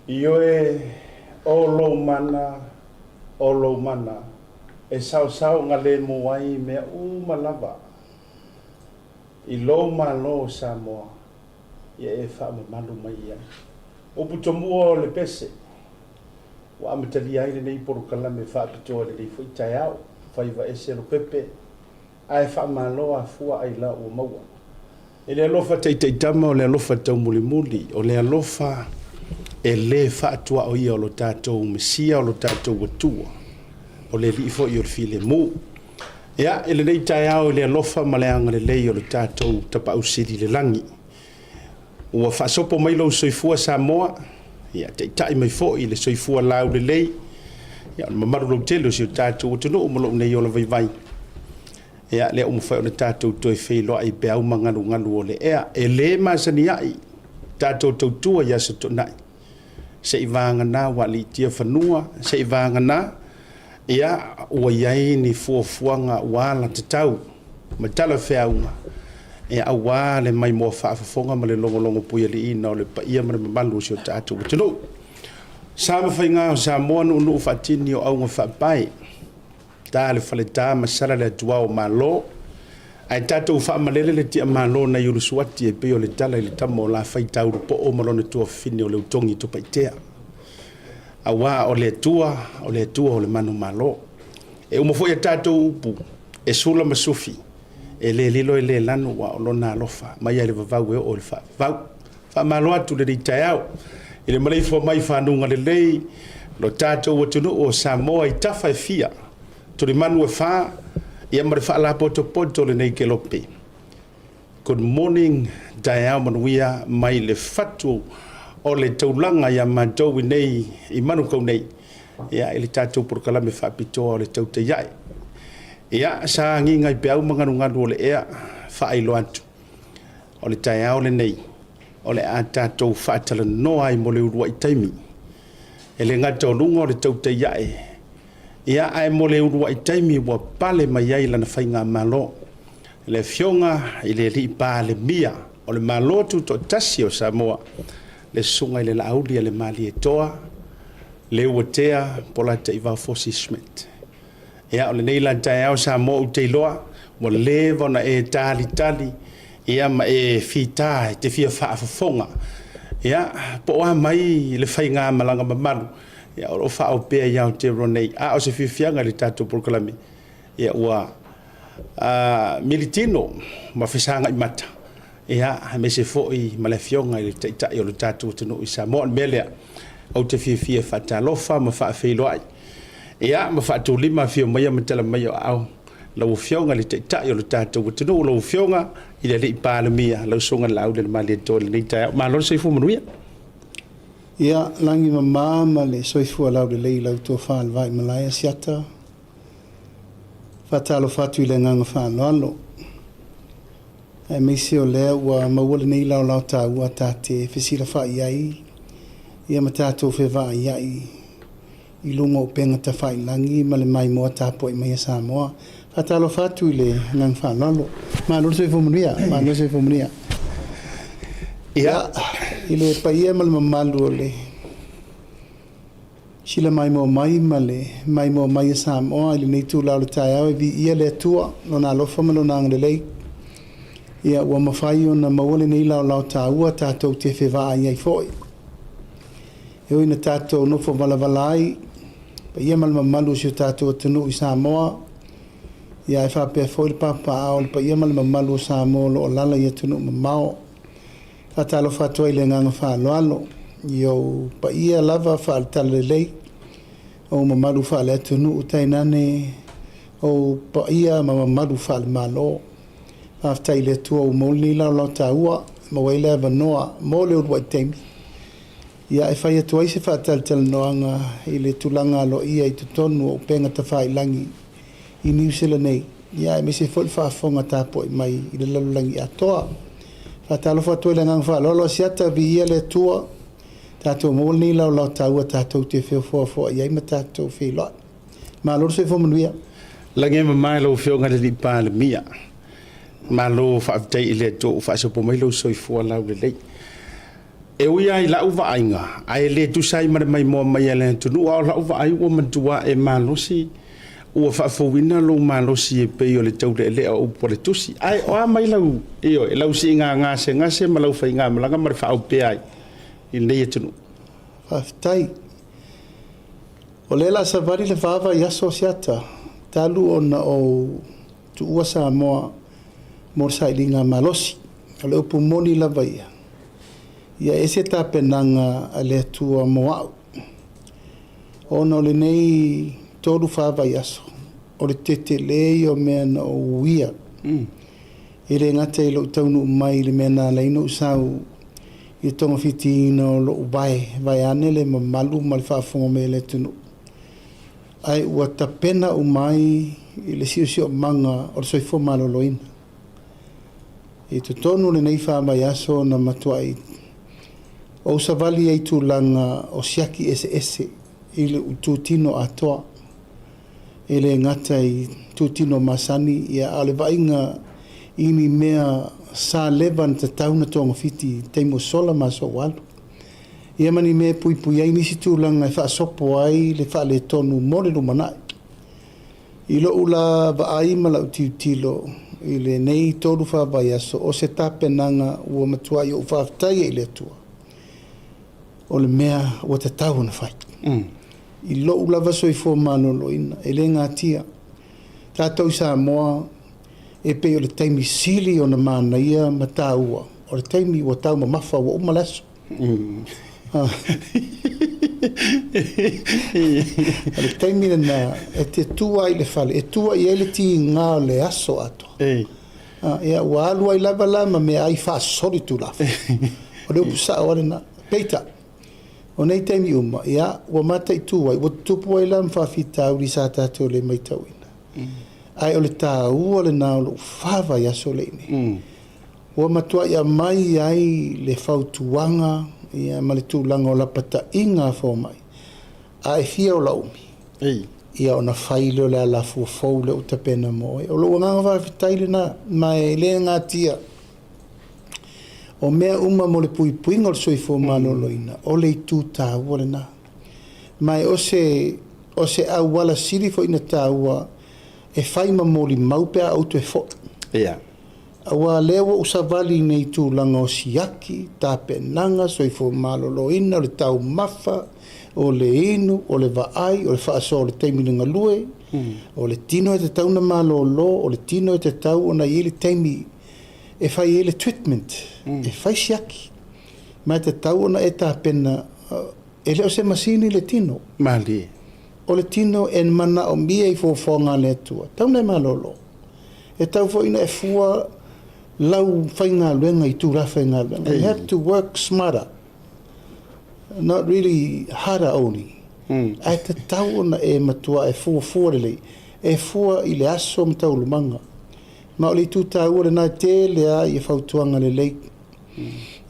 Ioe, o lou mana, o lou mana, e saosaogalemu ai mea uma lava i lou Malo o Samoa, ia e faamamalu mai i ai. Upu tomua o le pese ua amatalia ai lenei polokalame faapitoa i lenei foi taeao, faiva ese Lopepe, Ae faamalo afua ailao ua maua. I le alofa taitaitama, o le alofa taumulimuli, o le alofa e le faatuaoia o lo tatou Mesia, o lo tatou Atua, o le Alii foi o le filemu. Ia, i lenei taeao i le alofa ma le agalelei o lo tatou Tapaau Sili i le lagi, ua faasopo mai lou soifua Samoa, ia taitai mai foi i le soifua laulelei, ia o le mamalu lautele o si o tatou atunuu ma lou nei ola vaivai. Ia, lea ua mafai ona tatou toe feiloai i peau ma galugalu o le ea. E le masani ai tatou tautua i Aso Toonai, seiavagana ua aliitia fanua, seiavagana ia ua i ai ni fuafuaga ua alatatau ma talafeauga ia aua le maimoa faafofoga ma le logologo puialiiina o le paia ma le mamalu o si o tatou atunuu. Sa ma faiga o Samoa, nuunuu faatini o auga faapae, ta le faleta ma sala le atuao o Malo, ae tatou faamalele le tiamalo nai Ulusuati e pei o le tala i le tama o Lafai Taulupoo ma lona tuafafine o Leutogi Tupaitea. Aua o le Atua, o le Atua o le manumalo. E uma foi a tatou upu, e sula ma sufi, e le lilo e le lanu aua o lona alofa, mai lava i le vavau e oo i le faavavau. Faamalo atu lenei taeao i le maleifua mai i fanuga lelei lo tatou atunuu o Samoa i tafa e fia, tulimanu e fa, ia ma le faalapotopoto o lenei kelope. Good morning, taeao manuia mai le fatu o le taulaga ia matou i nei i Manukau nei, ia i le tatou polokalame faapitoa o le tautai ae. Ia, sa agiga i peau ma galugalu o le ea, faailoa atu. O le taeao lenei, o le a tatou faatalanoa ai mo le uluai taimi. E le gata o luga o le tautai ae, ia ae mo le uluai taimi ua pale mai ai lana faigamalo, le Afioga i le Alii Palemia o le Malo Tutoatasi o Samoa, le Susuga i le Laauli a le Malietoa, Leuatea Polataivao Fosi Schmidt. Ia, o lenei la taeao Samoa ou te iloa ua leva ona e talitali ia ma e fita e te fia faafofoga. Ia, po o a mai le faigamalaga mamalu ia o lo o faaoo pea i Aotearoa nei. A o se fiafiaga i le tatou polokalame, ia ua militino ma fesagai mata Ia, aemaise foi ma le Afioga i le Taitai o le tatou atunuu i Samoa. O le mea lea, ou te fiafia e faatalofa ma faafeiloai, ia, ma faatulima afio maia ma tala maia o aao lau Afioga i le Taitai o le tatou atunuu, lau Afioga i le Alii Palemia, lau Susuga Laaulialemalietoa i lenei taeao. Malo le soifua manuia. Ia, lagi mama ma le soifua laulelei i lau tofa le Vaimalae Asiata. Faatalofa atu i le agaga faaaloalo. Aemaise o lea ua maua lenei laolao taua ta te fesilafai ai ia ma tatou fevaaiai i luga o upega tafailagi ma le maimoa tapuai mai a Samoa. Faatalofa atu i le agaga faaaloalo. Malo le soifua manuia, malo le soifua manuia. Ia, i le paia ma le mamalu o le Sila maimoa mai ma le maimoa mai a Samoa i lenei itula o le taeao e viia le Atua, Lona alofa ma Lona agalelei. Ia ua mafai ona maua lenei laolao taua tatou te fevaai ai foi. E ui ina tatou nofo valavala ai, paia ma le mamalu o si o tatou atunuu i Samoa, ia ae faapea foi le papaaao o le paia ma le mamalu o Samoa o lo o alaala i atunuu mamao. Faatalofa atu ai i le agaga faaaloalo i ou paia lava faale-talalelei, ou mamalu faale-atunuu tainane ou paia ma mamalu faale-Malo. Faafetai i le Atua ua maua lenei laolao taua e maua ai le avanoa mo le uluai taimi ia e fai atu ai se faatalatalanoaga i le tulaga aloaia i totonu o upega tafailagi i Niu Sila nei, ia aemaise foi le faafofoga tapuai mai i le lalolagi atoa. Faatalofa atu ai le agaga faaaloalo, Asiata, viia le Atua, tatou maua lenei laolao taua tatou te feofoafoa'i ai ma tatou feiloai. Malo le soifua manuia. Lagi e mama i lau Afioga i le Alii Palemia. Malo faafetai i le Atua ua faasopo mai lou soifua laulelei. E ui lava i lau vaaiga, ae le tusa ai ma le maimoa mai a le atunuu, a o lau vaai ua matua e malosi, ua faafouina lou malosi e pei o le taulealea o upu a le Tusi. Ae o a mai lau, ioe, lau siiga gasegase ma lau faigamalaga ma le faaopea ai i lenei atunuu? Faafetai. O lea o le a savali le va vaiaso o Siata talu ona ou tuua Samoa mo le sailiga malosi. O le upu moni lava ia, ia e ese tapenaga a le Atua mo au. Ona o lenei 3-4 vaiaso, o le tetele ia o mea na ou uia. E le gata i lou taunuu mai i le mea na ala ai ona ou sau i le togafitiina o lou vae, vaeane le mamalu ma le faafofoga mai a le atunuu, ae ua tapena uma ai i le siosiomaga o le soifua maloloina. I totonu o lenei 4 vaiaso na matuai ou savali ai i tulaga o siaki eseese i lou itutino atoa. E le gata i itutino masani, ia, a o le vaaiga i ni mea sa leva ona tatau ona togafiti i taimi ua sola ma aso ua alu. Ia ma ni mea e puipui ai nisi tulaga e faasopo ai le faaletonu mo le lumanai. I lou la vaai ma lau tilotilo i lenei 3-4 vaiaso, o se tapenaga ua matuai ou faafetai ai i le Atua, o le mea ua tatau ona fai. I lou lava soifua maloloina, e le gatia. Tatou i Samoa, e pei o le taimi sili ona manaia ma taua, o le taimi ua taumamafa ua uma le aso. O le taimi lena e te tua ai i le fale, e tua i ai le tiga o le aso atoa. Ia, ua alu ai lava la ma meaai faasolitulafono. O le upu sao lava lena. Peitai, o nei taimi uma, ia, ua mataitu ai, ua tutupu ai la ma faafitauli sa tatou le matauina. Ae o le taua lena o lou 4 vaiaso lea i nei. Ua matuai aumai ai le fautuaga ia, ma le tulaga o lapataiga a fomai. A e fia ola umi, ia ona fai lea o le alafua fou lea ua tapena mo oe. O lou agaga faafetai lena, ma e le gatia. O mea uma mo le puipuiga o le soifua maloloina, o le itu taua lena. Ma e o se auala sili foi na taua e fai ma molimau pe a ou toe foi. Aua lea ua ou savali nei tulaga o siaki, tapenaga, soifua maloloina, o le taumafa, o le inu, o le vaai, o le faasoa o le taimi le galue, o le tino e tatau ona malolo, o le tino e tatau ona i ai le taimi e fai ai le treatment, e fai siaki. Ma e tatau ona e tapena, e le o se masini le tino. Malie. O le tino e manaomia i fuafuaga a le Atua, tau na e malolo. E tau foi na e fua lau faigaluega i tulaga faigaluega. You have to work smarter, not really harder only. Ae tatau ona e matua e fuafua lelei, e fua i le aso ma taualumaga. Ma o le itu taua lena e tele lava i fautuaga lelei.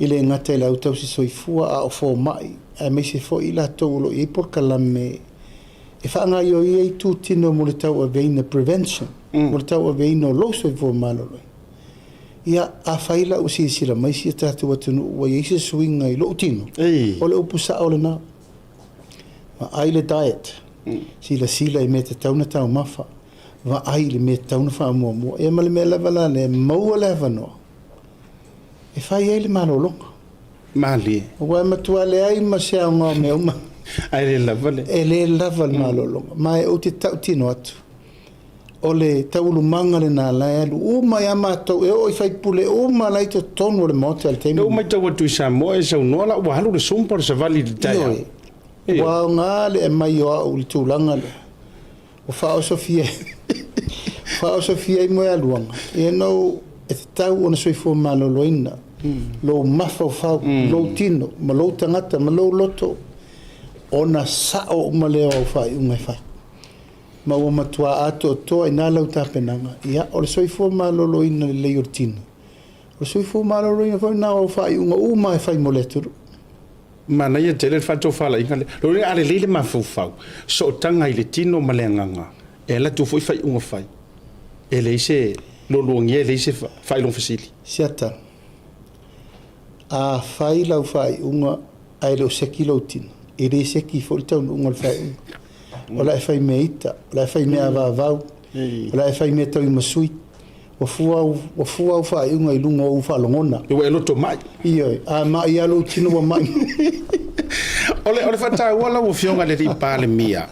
I le gata i le au tausi soifua a o fomai, aemaise foi i latou o lo o i ai polokalame e faagaoioi ai itutino mo le tauaveina prevention, mo le tauaveina o lou soifua maloloina. Ia, afai la ua silasila mai si o tatou atunuu ua i ai se suiga i lou tino, o le upu sao lena. Vaai le diet, silasila i mea tatau ona taumafa, vaai i le mea tatau ona faamuamua. Ia ma le mea lava la lea, maua le avanoa e fai ai le malologa. Malie. Aua e matua leai ma se aoga o mea uma. Ae le lava le. E le lava le malologa. Ma e ou te tautino atu, o le taualumaga lena la e alu uma ia matou, e oo i faipule uma la i totonu o le maota i le taimi. Lea ua matau atu i Samoa e saunoa la ua alu le Zumba o le savali i le taeao. Ioe. Ua aoga le aumai o au i le tulaga lea. Ua faaosofia faaosofia ai moealuaga. E tatau ona soifua maloloina lou mafaufau, lou tino, ma lou tagata, ma lou loto, ona sao uma lea o au faaiuga e fai. Ma ua matua atoatoa i na lau tapenaga, ia, o le soifua maloloina lelei o le tino. O le soifua maloloina foi na o au faaiuga uma e fai mo le atunuu. Manaia tele le faatofalaiga lea. Lona a lelei le mafaufau, sootaga i le tino ma le agaga, e alu atu foi faaiuga fai. E leai se lualuagia, e leai se faailoga fesili. Siata. A fai lau faaiuga ae le o seki lou tino, e le seki foi le taunuuga o le faaiuga. O le a e fai mea ita, o le a e fai mea avavau, o le a e fai mea tauimasui. Ua fua au, ua fua au faaiuga i luga o ou faalogona. Ua e loto mai. Ioe, a mai lava lou tino ua mai. O le, o le faataua lau Afioga i le alii Palemia,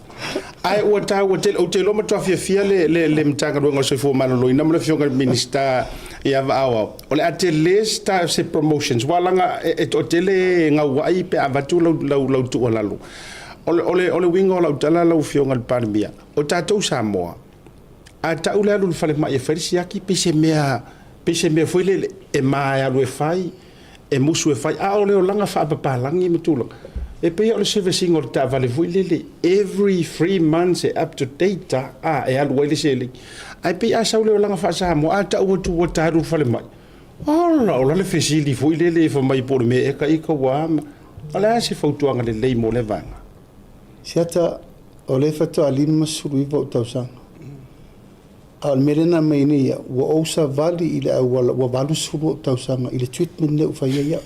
ae ua taua tele, ou te iloa matua fiafia le, le, le Matagaluega o le Soifua Maloloina ma le Afioga i le Minisita ia Vaaoao, o le a tele se, se promotions, aua leaga e, e toatele e gauai pe a avatu lau, lau, lau tuualalo. O le, o le, o le uiga o lau tala lau Afioga i le Palemia, o tatou Samoa, A tau le alu i le falemai e fai le siaki, pei se mea, pei se mea foi lele e ma e alu e fai, e musu e fai, a o le olaga faapapalagi ma tulaga, e pei o le service ina o le taavale foi lele, every 3 months e up to date a, e alu ai le seleni. Ae pei a sau le olaga faa-Samoa, a tau atu ua ta alu i le falemai, ola, ola le fesili foi lele e fai mai po o le mea ea ita ua ama. O le a se fautuaga lelei mo lea vaega? Siata, o lea faatoa 59 ou tausaga. A o le mea lea na aumai nei au, ua ou savali i le auala ua 80 ou tausaga i le treatment lea ua fai ai au.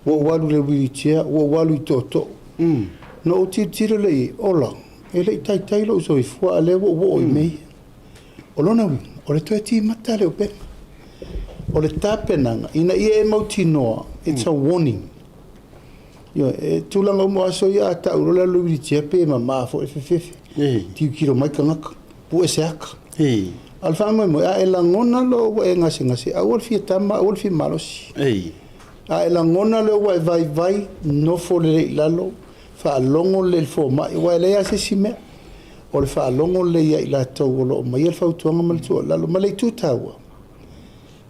Ua ou alu i le wheelchair, ua ou alu i tootoo. Na ou tilotilo lea i ai, ola, e le i taitai lou soifua a o lea ua ou oo i mea ia. O lona uiga, o le toe timata lea o upega. O le tapenaga, ina ia e mautinoa, it's a warning. Ioe, e tulaga uma o aso ia a tau loa le alu i le wheelchair pe mama foi le fefefe. Tilotilo mai tagata, pue se aka. A o le faamoemoe, a e lagona loa ua e gasegase, aua le fia tama, aua le fia malosi. A e lagona loa ua e vaivai, nofo lelei i lalo, faalogo lelei i le fomai, aua e leai lava se isi mea. O le faalogo lelei ia i latou o lo o aumaia le fautuaga ma le tuualalo, ma le itu taua,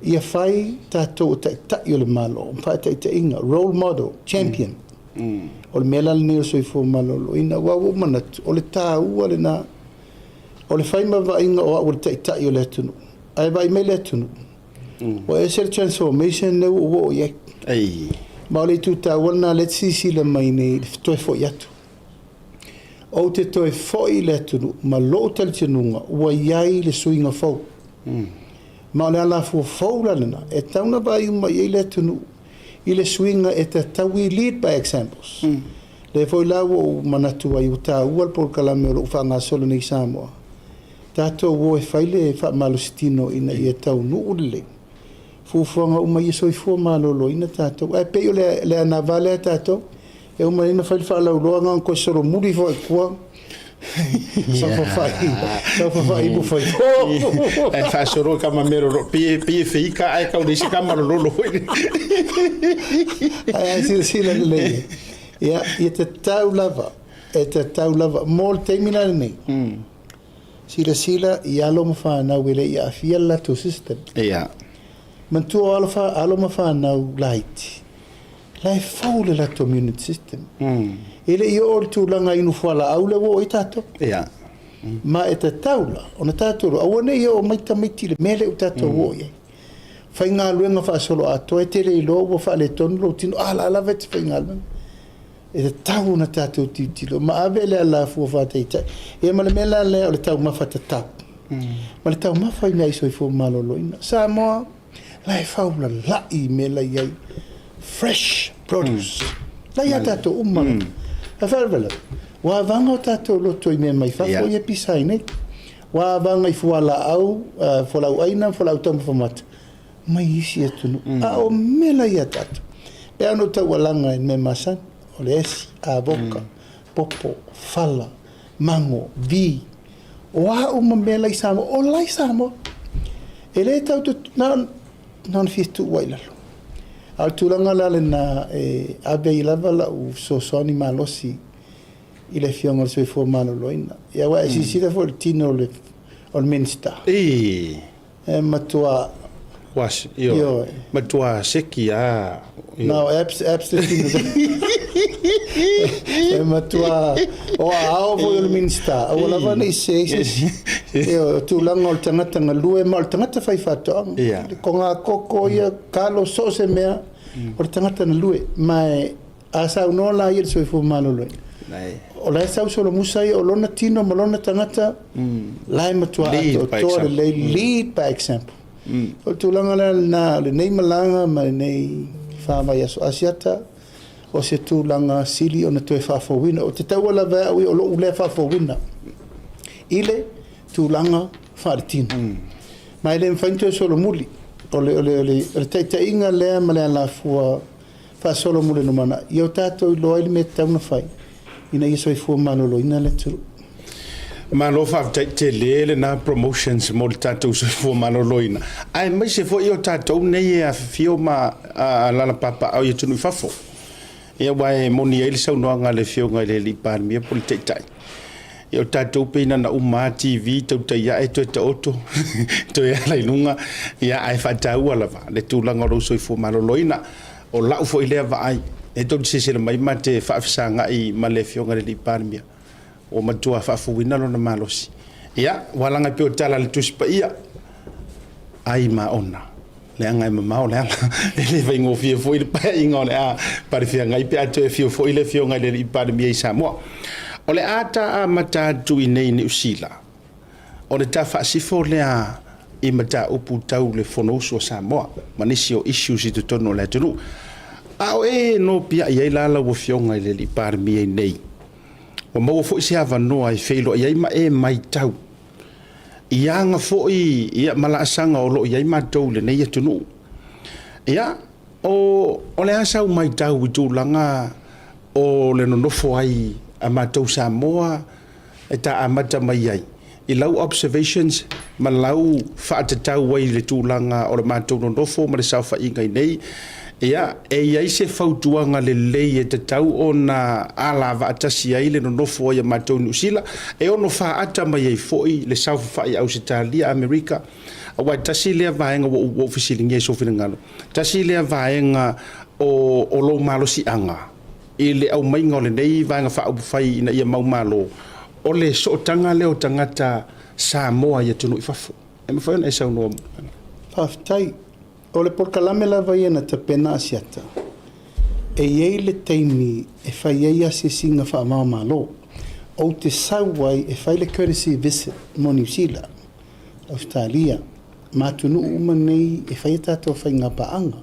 ia fai tatou o taitai o le Malo, ma faataitaiga, role model, champion. O le mea la lenei o le soifua maloloina, aua ua ou manatu, o le taua lena, o le fai ma vaaiga o au o le taitai o le atunuu, ae vaai mai le atunuu, ua ese le transformation lea ua ou oo i ai. Ma o le itu taua lena lea e te silasila mai nei i le toe foi atu. Ou te toe foi i le atunuu ma lou talitonuga ua i ai le suiga fou. Ma o le alafua fou la lena e tatau ona vaai uma i ai le atunuu i le suiga e tatau, we lead by examples. Lea foi la ua ou manatu ai ua taua le polokalame o lo o faagasolo nei i Samoa, tatou o e fai le faamalositino ina ia taunuu lelei fuafuaga uma ia soifua maloloina tatou. Ae pei o le anava lea a tatou, e uma nei ona fai le faalauiloa na ona toe solomuli foi i tua, saofafai, saofafai i fai. Ae faasolo i kama mea lolo, pei e feika ae tau leai se kama lololo foi. Ae a silasila lelei, ia, ia tatau lava, e tatau lava, mo le taimi la lenei, silasila i alo ma fanau e le i aafia le latou system. Manatua o alo, alo ma fanau laiti, la e fou le latou immune system. E le i oo i le tulaga inu fualaau lea ua oo i ai tatou. Ma e tatau la ona tatou iloa, aua ne i oo mai tamaiti i le mea lea ua tatou oo i ai. Faigaluega faasoloatoa, e te le iloa ua faaletonu lou tino, a la lava e te faigaluega. E tatau ona tatou tilotilo ma ave le alafua faataitai. Ia ma le mea la lea o le taumafa tatau, ma le taumafa i meaai soifua maloloina. Samoa, la e faulalai i mea la i ai, fresh produce. La i a tatou uma lava. Ae faalavelave, ua avaga o tatou loto i mea mai fafo ia e pisa ai nei. Ua avaga i fualaau, fualaau aina, fualaau taumafa mata, mai isi atunuu. A o mea la ia tatou, pe a ona ou taualaga i le mea masani, o le esi, avoka, popo, fala, mago, vi, o a uma mea la i Samoa, o la i Samoa. E le tau na ona fia tuu ai i lalo. A o le tulaga la lena e ave ai lava lau fesoasoani malosi i le Afioga i le Soifua Maloloina. Ia aua e silasila foi i le tino o le Minisita. E matua Ioe. Matua seki a. No, apps, apps le tino. E matua o aao foi o le Minisita, aua lava ne i se i se isi. Ioe, o tulaga o le tagata galue ma o le tagata fai faatoaga. Ko ngā koko ia, kalo, so o se mea, o le tagata galue. Ma e a saunoa la ia i le soifua maloloina, o la e sau solomusa ia, o lona tino ma lona tagata, la e matua atoatoa lelei, lead by example. O le tulaga la lena, o lenei malaga ma lenei le 4 vaiaso Asiata, o se tulaga sili ona toe faafouina. Ou te taua lava e au ia o lo'u lea faafouina i le tulaga faaletino. Ma e le mafai ona toe solomuli. O le taitaiga lea ma le alafua faasolomuli i le lumanai, ia o tatou iloa ai le mea e tatau ona fai ina ia soifua maloloina le atunuu. Malo faafetai, tele lena promotions mo le tatou soifua maloloina, aemaise foi o tatou nei e afifio ma alaala papaaao i atunuu i fafo. Ia, aua e moni ai le saunoaga a le Afioga i le alii Palemia po o le Taitai, ia o tatou pei na ona uma lava TV tautai ae toe taoto toe ala i luga, ia ae faataua lava le tulaga o lou soifua maloloina. O lau foi lea vaai, e tou te silasila mai ma te faafesagai ma le Afioga i le alii Palemia, ua matua faafouina lona malosi. Ia, ua laga e pei o le tala a le Tusi Paia, ai maona, leaga e mamao le ala. E le faigofie foi le paeaiga o le a palefeagai pe a toe afio foi le Afioga i le alii Palemia i Samoa. O le a ta amata atu i nei i Niu Sila, o le ta faasifo lea i mataupu tau le Fonousu a Samoa ma nisi o issues i totonu o le atunuu. A o e nopiai ai la lau Afioga i le alii Palemia i nei, ua maua foi se avanoa e feiloai ai ma e matau i aga foi ia ma laasaga o lo o i ai matou i lenei atunuu. Ia, o le a sau matau i tulaga o le nonofo ai a matou Samoa e ta amata mai ai i lau observations ma lau faatatau ai i le tulaga o le matou nonofo ma le saofaiga i nei, ia, e i ai se fautuaga lelei e tatau ona alavaatasi ai le nonofo ai a matou i Niu Sila, e ono faaata mai ai foi le saofafai a Ausetalia, Amerika, aua e tasi lea vaega ua ou fesiligia i sou finagalo, tasi lea vaega o lou malosiaga i le aumaiga o lenei Vaega Faaupufai ina ia maumalo, o le sootaga lea o tagata Samoa i atunuu i fafo. E mafai ona e saunoa mai? Faafetai. O le polokalame lava ia na tapena Asiata, e i ai le taimi e fai ai asiasiga faava-o-Malo. Ou te sau ai e fai le courtesy visit mo Niu Sila, Ausetalia, ma atunuu uma nei e fai a tatou faiga paaga,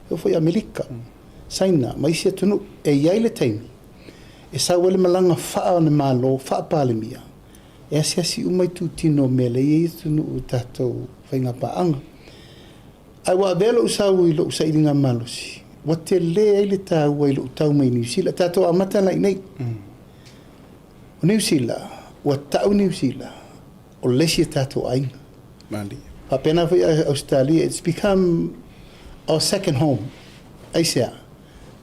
e oo foi i Amerika, Saina ma isi atunuu. E i ai le taimi e sau ai le malaga faale-Malo, faa-Palemia, e asiasi uma itutino o mea lea e i ai atunuu i tatou faiga paaga. Ae ua avea lou sau i lou sailiga malosi, ua tele ai le taua i lou tau mai i Niu Sila. Tatou amata la i inei. O Niu Sila, ua tau Niu Sila o le isi o tatou aiga. Faapena foi Ausetalia, it's become our second home. Aisea?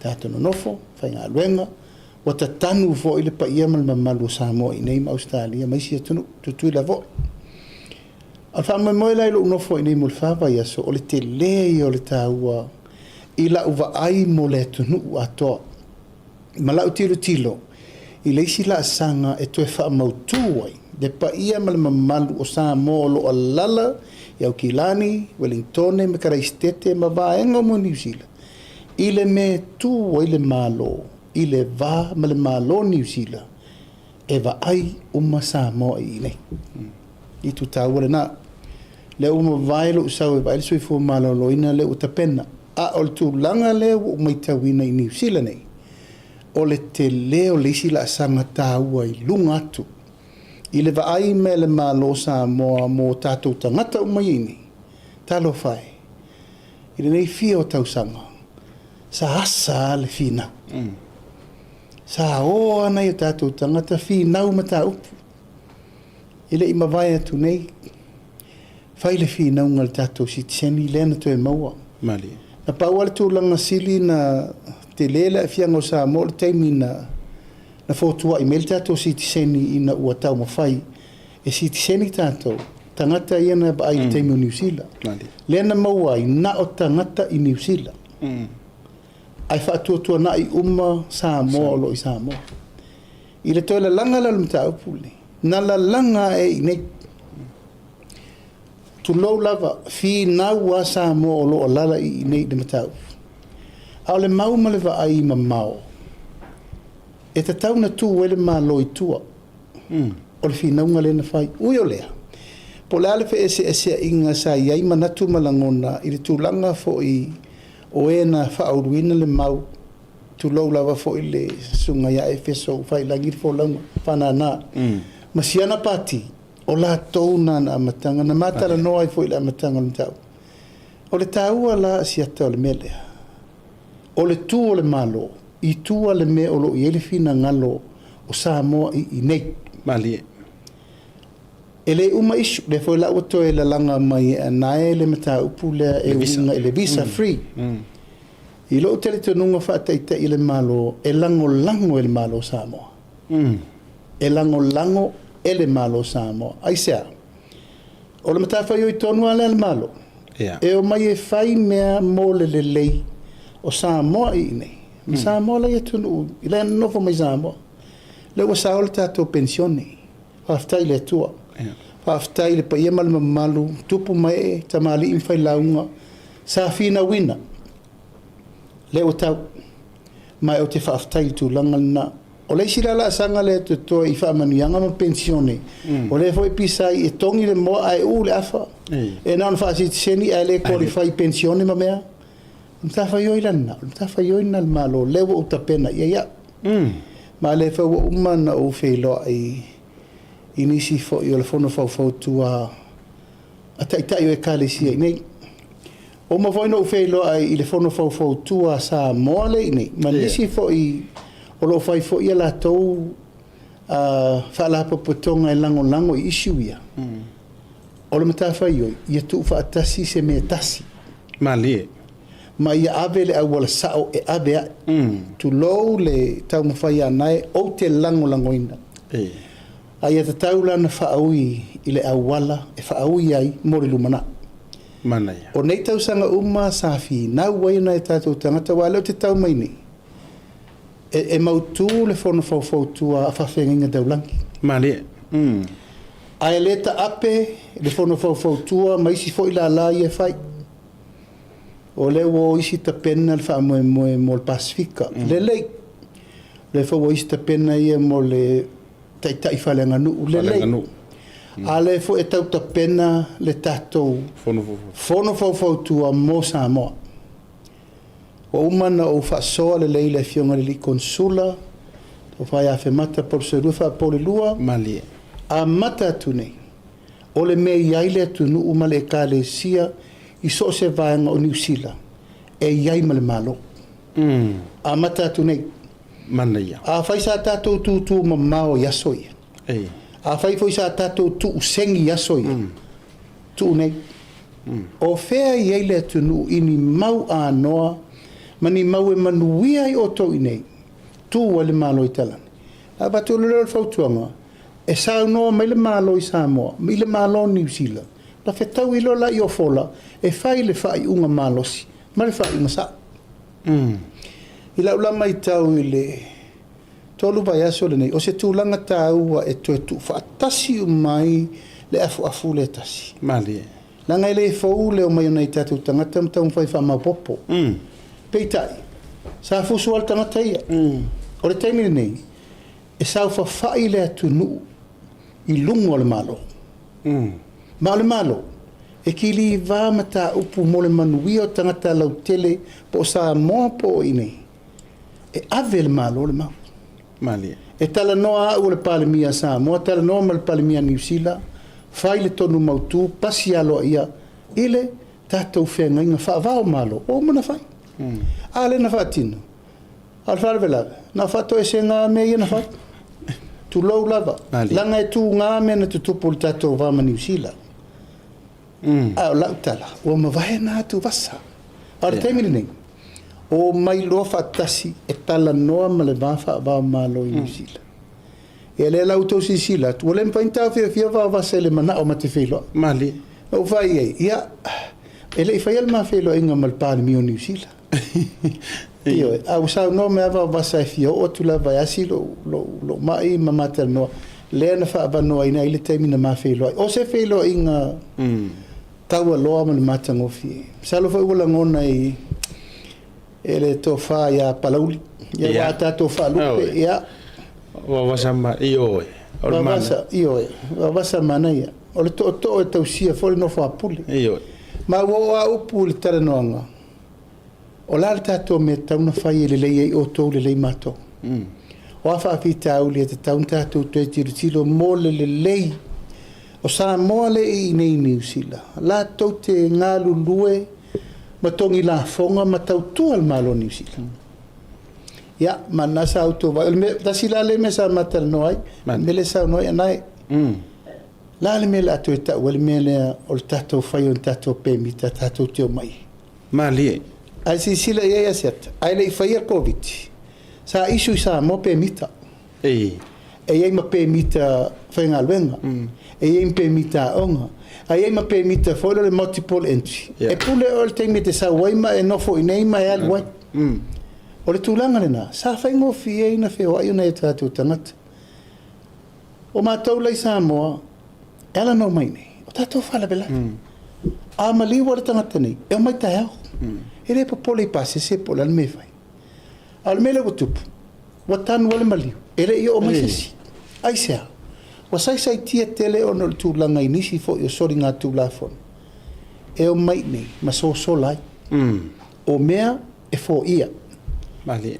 Tatou nonofo, faigaluega, ua tatanu foi le paia ma le mamalu o Samoa i inei ma Ausetalia ma isi atunuu, Tutuila foi. A o le faamoemoe la i lou nofo i inei mo le 4 vaiaso, o le tele ia o le taua i lau vaai mo le atunuu atoa ma lau tilotilo i le isi laasaga e toe faamautu ai le paia ma le mamalu o Samoa o lo o alala i Aukilani, Welingtone ma Karaisitete ma vaega uma o Niu Sila i le mea e tu ai le Malo i le va ma le Malo o Niu Sila e vaai uma Samoa i inei. Itu taua lena. Lea ua mavae lou sau e vaai le soifua maloloina lea ua tapena. A o le tulaga lea ua ou matauina i Niu Sila nei, o le tele o le isi laasaga taua i luga atu i le vaai mai a le Malo o Samoa mo tatou tagata uma ia i inei. Talofa e, i lenei fia o tausaga, sa asa lava le finau. Sa o lava nai o tatou tagata finau mataupu. E le i mavae atu nei, fai le finauga a le tatou sitiseni lea na toe maua. Malie. Na pau lava le tulaga sili na tele le aafiaga o Samoa o le taimi na na fotuai mai le tatou sitiseni ina ua taumafai e sitiseni tatou tagata ia na vaai i le taimi o Niu Sila. Lea na maua ai na o tagata i Niu Sila. Ae faatuatuanai uma Samoa o lo o i Samoa. I le toe lalaga lea o le mataupu lenei, na lalaga ae i inei. Tulou lava, finau lava Samoa o lo o alala i inei i le mataupu. A o le mau ma le vaai mamao, e tatau ona tu ai le Malo i tua o le finauga lea na fai. Ui o lea, po o le a le feeseeseaiga sa i ai manatu ma lagona i le tulaga foi O e na faauluina le mau, tulou lava foi le susuga ia Efeso Ufaialagi le folauga faanana, ma siana pati, o latou na na amataga, na ma talanoa ai foi i le amataga o le mataupu. O le taua la Asiata o le mea lea, o le tu o le Malo i tua le mea o lo o i ai le finagalo o Samoa i inei. Malie. E le uma issue, lea foi la ua toe lalaga mai e Anae le mataupu lea e uiga i le visa free. I lou talitonuga faataitai i le Malo, e lagolago e le Malo o Samoa. E lagolago e le Malo o Samoa. Aisea? O le matafaioi tonu lava lea a le Malo, e omai e fai mea mo le lelei o Samoa i inei, ma Samoa la e i atunuu, la e nonofo mai i Samoa. Lea ua sao le tatou penisione. Faafetai i le Atua. Faafetai i le paia ma le mamalu, tupu ma ee, tamalii ma failauga, sa finauina, lea ua tau. Ma ou te faafetai i le tulaga lena. O le isi la laasaga lea e totoe i faamanuiaga ma penisione, o lea foi e pisa ai e togi le moa ae uu le afa, e na ona faasitiseni ae le qualify i penisione ma mea. O le matafaioi la lena, o le matafaioi lena a le Malo, lea ua ou tapena i ai au. Ma o lea foi ua uma ona ou feiloai i nisi foi o le Fono Faufautua a Taitai o Ekalesia i inei. Ua uma foi ona ou feiloai i le Fono Faufautua a Samoa lea i inei, ma nisi foi o lo o fai foi a latou faalapotopotoga e lagolago i issue ia. O le matafaioi, ia tuufaatasi se mea tasi. Malie. Ma ia ave le auala sao e ave ai. Tulou le taumafai a Anae, ou te lagolagoina. A ia tatau la ona faaui i le auala e faaui ai mo le lumanai. Manaia. O nei tausaga uma sa finau ai nai o tatou tagata, aua o lea ou te tau mai nei, e mautu le fono faufautua a faafeagaiga taulagi. Malie. Ae le taape le fono faufautua ma isi foi lala ia e fai. O lea ua o isi tapena le faamoemoe mo le Pasefika. Lelei. O lea foi ua o isi tapena ia mo le taitai faaleaganuu. Lelei. A lea foi e tau tapena le tatou fono faufautua mo Samoa. Ua uma ona ou faasoa lelei i le Afioga i le Alii Konesula, Tofa ia Afemata Palusalua Faapoulelua. Malie. Amata atu nei, o le mea e i ai le atunuu ma le Ekalesia i so o se vaega o Niu Sila, e i ai ma le Malo. Amata atu nei. Manaia. Afai sa tatou tūtū mamao i aso ia, afai foi sa tatou tuusegi i aso ia, tuu nei. O fea e i ai le atunuu i ni mau anoa ma ni mau e manuia ai outou i nei, tu ai le Malo i Talani. A avatu loa lea o le fautuaga, e saunoa mai le Malo i Samoa i le Malo o Niu Sila, ona fetaui loa la i Ofola e fai le faaiuga malosi ma le faaiuga sao. I lau la matau i le 3 vaiaso lenei, o se tulaga taua e toe tuufaatasi uma ai le afuafu lea tasi. Malie. Leaga e le fou le omai o nai tatou tagata ma taumafai faamaopoopo. Peitai, sa fusu lava le tagata ia. O le taimi lenei, e saofafai le atunuu i luga o le Malo. Ma o le Malo, e kiliva mataupu mo le manuia o tagata lautele po o Samoa po o i inei. E ave e le Malo le mau. Malie. E talanoa au o le Palemia a Samoa, talanoa ma le Palemia a Niu Sila, fai le tonu mautu, pasi aloaia i le tatou feagaiga faava o Malo, ua uma ona fai. A lea na faatino, a o le faalavelave, na o faatoesega lava mea ia na fai. Tulou lava, leaga e tuga mea na tutupu i le tatou va ma Niu Sila. A o lau tala, ua mavae na atuvasa. A o le taimi lenei, omai loa faatasi e talanoa ma le va faava-o-Malo i Niu Sila. Ia lea la ua outou silasila atu, ua le mafai ona taofiofia vaovasa i le manao ma te feiloai. Malie. Na ou fai i ai, ia, e le i faia le ma feiloaiga ma le Palemia o Niu Sila. Ioe, a ua saunoa mai lava vaovasa e fia oo atu lava e asi lou mai ma ma talanoa, lea na faaavanoaina ai le taimi na ma feiloai. O se feiloaiga taualoa ma le matagofie. Masalo foi ua lagona i e le tofa ia Palauli. Ia ua tatou faalupe, ia. Vaovasa ma, ioe. Vaovasa, ioe. Vaovasa manaia. O le tootoo e tausia foi le nofo a Pule. Ioe. Ma ua oo a upu i le talanoaga. O le a le tatou mea e tatau ona fai e lelei ai outou lelei matou? O a faafitauli e tatau ona tatou toe tilotilo mo le lelei o Samoa lea e i inei i Niu Sila, latou te galulue ma togi lafoga ma tautua le Malo o Niu Sila. Ia, ma lena sa outou vaai. O le mea, tasi la lea mea sa ma talanoa ai, o le mea lea e saunoa ai Anae. O le a le mea o le a toe tau ai le mea lea o le tatou fai o ni tatou pemita tatou te omai ai? Malie. Ae silasila i ai Asiata, ae le i faia le Koviti, sa issue i Samoa pemita. E i ai ma pemita faigaluega, e i ai ma pemita aoga, ae i ai ma pemita foi lea o le multiple entry. E pule oe i le taimi e te sau ai ma e nofo i inei ma e alu ai. O le tulaga lena, sa faigofie ai ona feoai nai o tatou tagata. O matou la i Samoa, e ala ona omai nei, o tatou faalavelave. A maliu lava le tagata nei, e omai taeao. E le popole i pasese po o le a le mea e fai. A o le mea lea ua tupu, ua tanu lava le maliu, e le i oo mai se isi. Aisea? Ua saisaitia tele ona o le tulaga i nisi foi o soligatulafono e omai nei ma sosola ai. O mea e foia.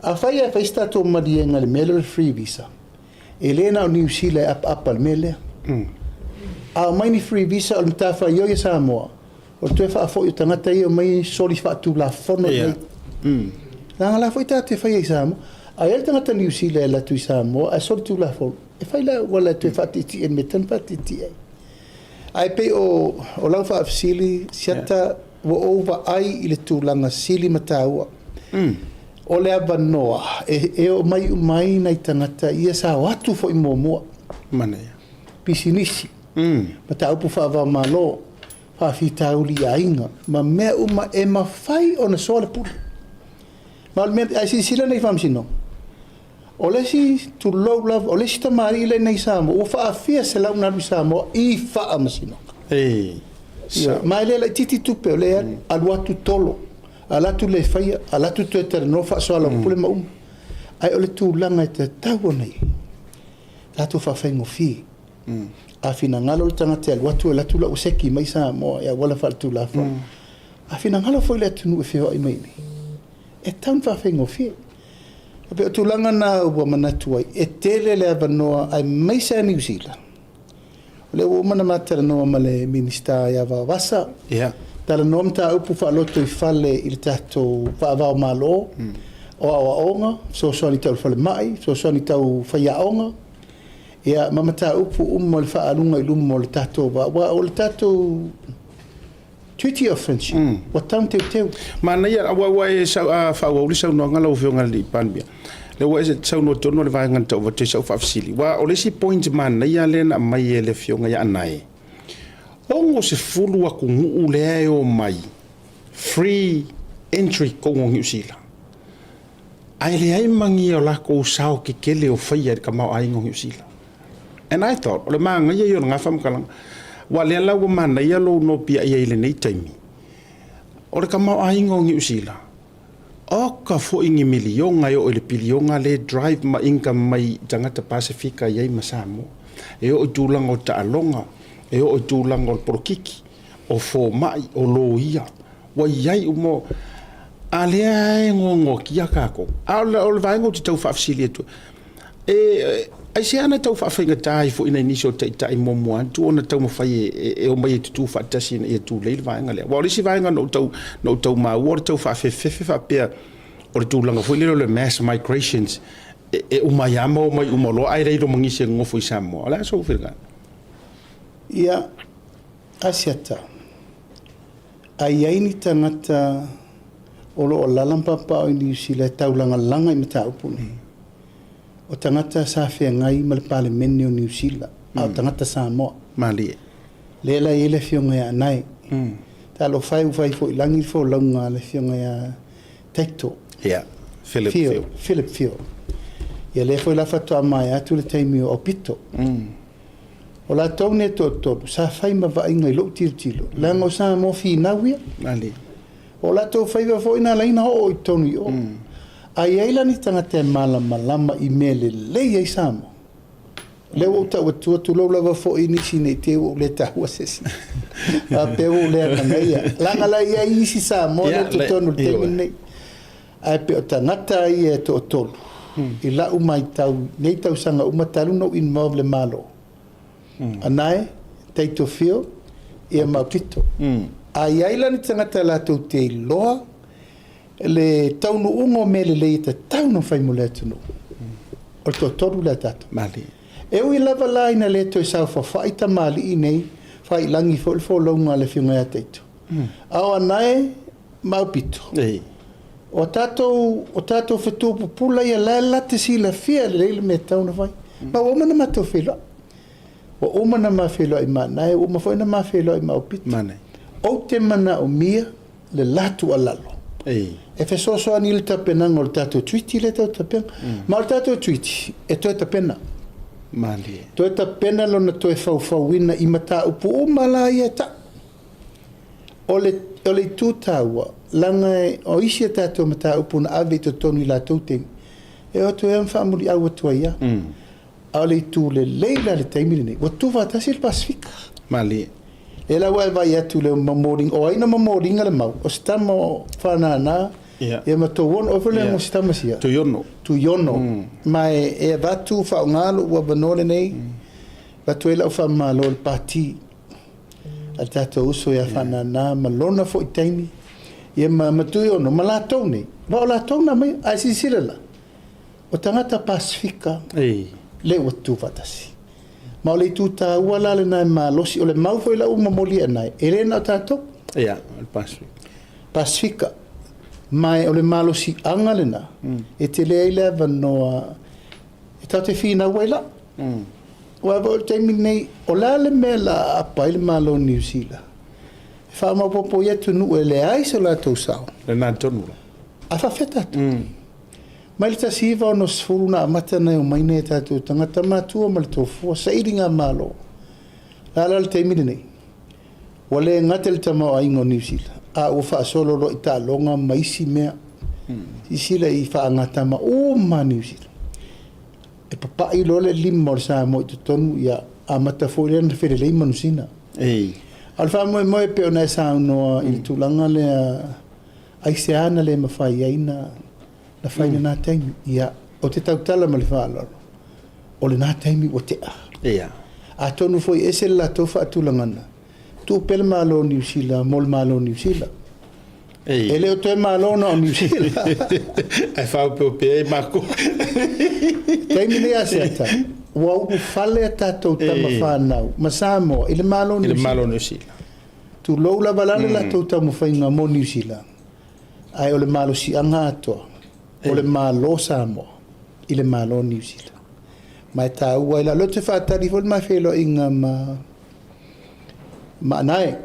Afai ae fai se tatou maliega i le mea lea o le free visa, E le na o Niu Sila e apaapa i le mea lea. A omai ni free visa o le matafaioi a Samoa, o le toe faafoi o tagata ia e omai soli faatulafono i inei. Leaga la foi tatou te faia i Samoa. A i ai le tagata Niu Sila e alu atu i Samoa ae soli tulafono, e fai le auala e toe faatietie i le mea e tatau ona faatietie ai. Ae pei o lau faafesili, Siata, ua ou vaai i le tulaga sili ma taua. O le avanoa e omai uma ai nai tagata ia sa o atu foi muamua. Manaia. Pisinisi, mataupu faava-o-Malo, faafitauli i aiga, ma mea uma e mafai ona soa le pule. Ma o le mea, ae silasila nei Faamasinoga, o le isi, tulou lava, o le isi tamalii lea nei i Samoa, ua faafia selau ona alu i Samoa i Faamasinoga. Ma e le laitiiti tupe o lea e alu, alu atu tolo. Ala atu le faia, ala atu toe talanoa faasoalaupule ma uma. Ae o le tulaga e tatau ona i ai, tatou faafaigofie. A finagalo le tagata e alu atu, alu atu la ua seki mai Samoa i auala faaletulafono. A finagalo foi le atunuu e feoai mai i inei, e tatau ona faafaigofie. E pei o tulaga na ua manatu ai, e tele le avanoa aemaise lava Niu Sila. O lea ua uma ona ma talanoa ma le Minisita ia Vaovasa. Ia. Talanoa mataupu faalotoifale i le tatou faava-o-Malo, o aoaoga, fesoasoani tau falemai, fesoasoani tau faiaoga, ia ma mataupu uma o le faaaluga i luma o le tatou va. Aua o le tatou Treaty of Friendship, ua tatau ona teuteu. Manaia, aua ua e faaauau le saunoaga lau Afioga i le Palemia, lea ua e saunoa tonu i le vaega na tau avatu ai sau faafesili. Aua o le isi point manaia lea na aumai e le Afioga ia Anae, 60 atunuu lea e omai free entry i totonu o Niu Sila, ae leai ma ni o latou sao tetele o faia i le tamaoaiga o Niu Sila. And I thought, o le manaia ia o lena faamatalaga, aua o lea la ua manaia lou nopiai ai i lenei taimi, o le tamaoaiga o Niu Sila, oka foi ni miliona e oo i le piliona lea e drive ma income mai i tagata Pasefika e i ai ma Samoa. E oo i tulaga o taaloga, e oo i tulaga o le polokiki, o fomai, o loia, ua i ai uma. A lea e noanoatia tatou. A o le vaega ou te tau faafesili atu ai, e aisea na tau faafaigata ai foi nai nisi o taitai muamua atu ona taumafai e omai e tutu faatasi ina ia tulei le vaega lea. Aua o le isi vaega na ou tau maua o le tau faafefefe faapea o le tulaga foi lele o le mass migrations e uma ai lava ma omai uma loa ae leai loa ma nisi e nonofo i Samoa. O le a sou finagalo? Ia, Asiata, a i ai ni tagata o lo o alaala ma papaaao i Niu Sila e taulagalaga i mataupu nei, o tagata sa feagai ma le Palemene o Niu Sila, a o tagata Samoa. Malie. Lea la e i ai le Afioga ia Anae. Talofa e ua fai foi i lagi le folauga a le Afioga ia Taito. Ia, Philip Field. Philip Field. Ia lea foi la faatoa maea atu le taimi o Aupito. O latou nei e toatolu, sa fai ma vaaiga i lou tilotilo, leaga o Samoa finau ia. Malie. O latou faiva foi na ala ai ona oo i totonu i o. A i ai la ni tagata e malamalama i mea lelei ai Samoa, lea ua ou tau atua, tulou lava foi nisi ne i te i ua ou le taua se isi, faapea ua ou le amanaia, leaga la e i ai isi Samoa lea i totonu i le taimi lenei. Ae pei o tagata ia e toatolu, i lau matau i nei tausaga uma talu ona ou involve i le Malo, Anae, Taito Fio, ia ma Aupito. A i ai la ni tagata latou te iloa le taunuuga o mea lelei e tatau ona fai mo le atunuu, o le toatolu lea tatou. Malie. E ui lava la ina le toe saofafai tamalii nei, faailagi foi le folauga a le Afioga ia Taito, a o Anae ma Aupito, o tatou, o tatou fetu pupula ia la e la te silafia lelei le mea e tatau ona fai. Ma ua uma ona matou feiloai. Ua uma ona ma feiloai ma Anae, ua uma foi ona ma feiloai ma Aupito. Ou te manaomia le la tuualalo e fesoasoani i le tapenaga o le tatou treaty lea e tau tapena. Ma o le tatou treaty e toe tapena. Malie. Toe tapena lona toe faufauina i mataupu uma la ia e tau. O le, o le itu taua, leaga o isi a tatou mataupu na ave i totonu i latou taimi, e o atu ai ma faamuliau atu ai lava. A o le itu lelei la i le taimi lenei, ua tutufaatasi le Pasefika. Malie. Lea la ua e vaai atu i le momoliga, o ai na momoliga le mau? O se tama o Faanana, ia ma Touono, o ai foi le o se tama sia? Tuiono. Tuiono. Ma e avatu faaaoga lou avanoa lenei, avatu ai lau faamalo i le Pati a le tatou uso ia Faanana ma lona foi taimi, ia ma Tuiono, ma latou nei, aua o latou na aumaia. Ae silasila la, o tagata Pasefika lea ua tutufaatasi. Ma o le itu taua la lena e malosi, o le mau foi la ua momoli e Anae, e le na o tatou. Ia, o le Pasefika. Pasefika. Ma o le malosiaga lena, e tele ai le avanoa e tatou te finau ai la. Aua foi o le taimi lenei, o le a le mea la aapa ai le Malo o Niu Sila? E faamaopoopo i atunuu e leai so latou sao. Lena tonu la. A faafefea tatou? Mai le 1960 na amata ona omai nai a tatou tagata matua ma le tofua, sailiga malo. O le a la le taimi lenei? Ua le gata i le tamaoaiga o Niu Sila, a ua faasolo loa i taaloga ma isi mea. Silasila i faagatama uma a Niu Sila. E papai loa le lima o le Samoa i totonu, ia amata foi lea ona felelei manusina. A o le faamoemoe e pei ona e saunoa i le tulaga lea, aisea na le mafai ai na fai lena taimi. Ia, ou te tautala ma le faaaloalo, o lena taimi ua tea. Atonu foi e ese le latou faatulagana, tuu pea le Malo o Niu Sila mo le Malo o Niu Sila. E le o toe Malo na o Niu Sila. Ae faaopeopea ai makou. Taimi nei Asiata, ua ulufale a tatou tama fanau ma Samoa i le Malo o Niu Sila. I le Malo o Niu Sila. Tulou lava la le latou taumafaiga mo Niu Sila, ae o le malosiaga atoa, o le Malo Samoa i le Malo o Niu Sila. Ma e taua ai la, o lea ou te faatali foi le ma feiloaiga ma Anae.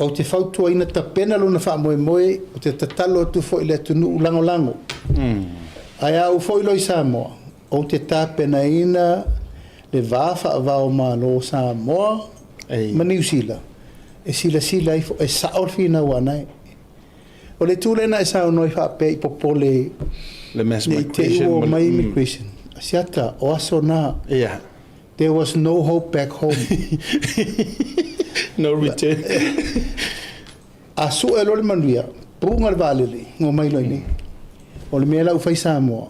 Ou te fautuaina tapena lona faamoemoe, ou te tatalo atu foi i le atunuu lagolago. Ae a ou foi loa i Samoa, ou te tapenaina le va faavao Malo o Samoa ma Niu Sila e silasila ifo e sao le finau a Anae. O le itu lea na e saunoa ai faapea i popole ne i te i ua omai immigration. Asiata, o aso na. There was no hope back home. No return. A sue loa le manuia, puga le vaalele, ua omai loa i inei. O le mea la ua fai Samoa,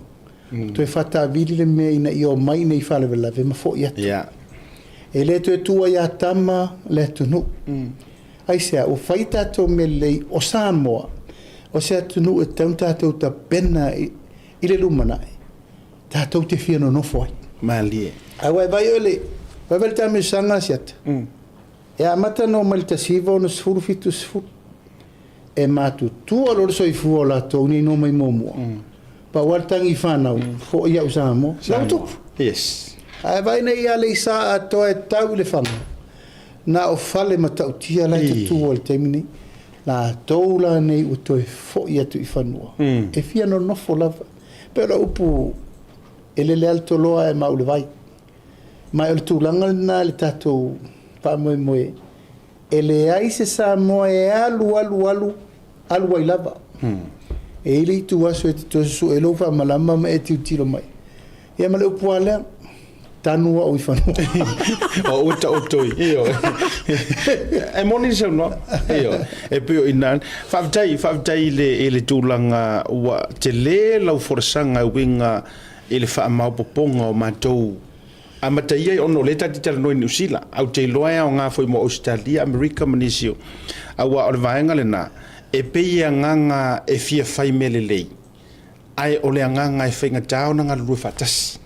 toe faataavili le mea ina ia omai i inei i faalavelave ma foi atu. E le toe tu ai a tama le atunuu. Aisea, ua fai tatou mea lelei o Samoa, o se atunuu e tatau ona tatou tapena i le lumanai, tatou te fia nonofo ai. Malie. Ae ua e vaai oe le, ua e vaai le taamilosaga a Asiata, e amata ona omai i le 1960 70, e matutua loa le soifua o latou nei na omai muamua. Pau lava le tagi i fanau, foi au i Samoa. La ua tupu. Yes. Ae vaai nei i Aleisa atoa e tau i Lefaga, na o fale matautia la e tutu ai i le taimi nei. Latou la nei ua toe foi atu i fanua, e fia nonofo lava. Pei o le upu, e lele lava le toloa ae mau i le vai. Ma o le tulaga lena i le tatou faamoemoe, e leai se Samoa e alu alu alu, alu ai lava. E i ai le itu aso e te toe susue ai lou faamalama ma e tilotilo mai. Ia ma le upu lava lea, Tanu au i fanua. O ua taoto i. Ioe. E moni le saunoaga. Ioe. E pei o i ina. Faafetai, faafetai i le, i le tulaga ua tele lau folasaga e uiga i le faamaopoopoga o matou amata ia ona o lea ta te talanoa i Niu Sila, ae ou te iloa e aoga foi mo Ausetalia, Amerika ma nisi o, aua o le vaega lena, e pei e agaga e fia fai mea lelei, ae o le agaga e faigata ona galulue faatasi.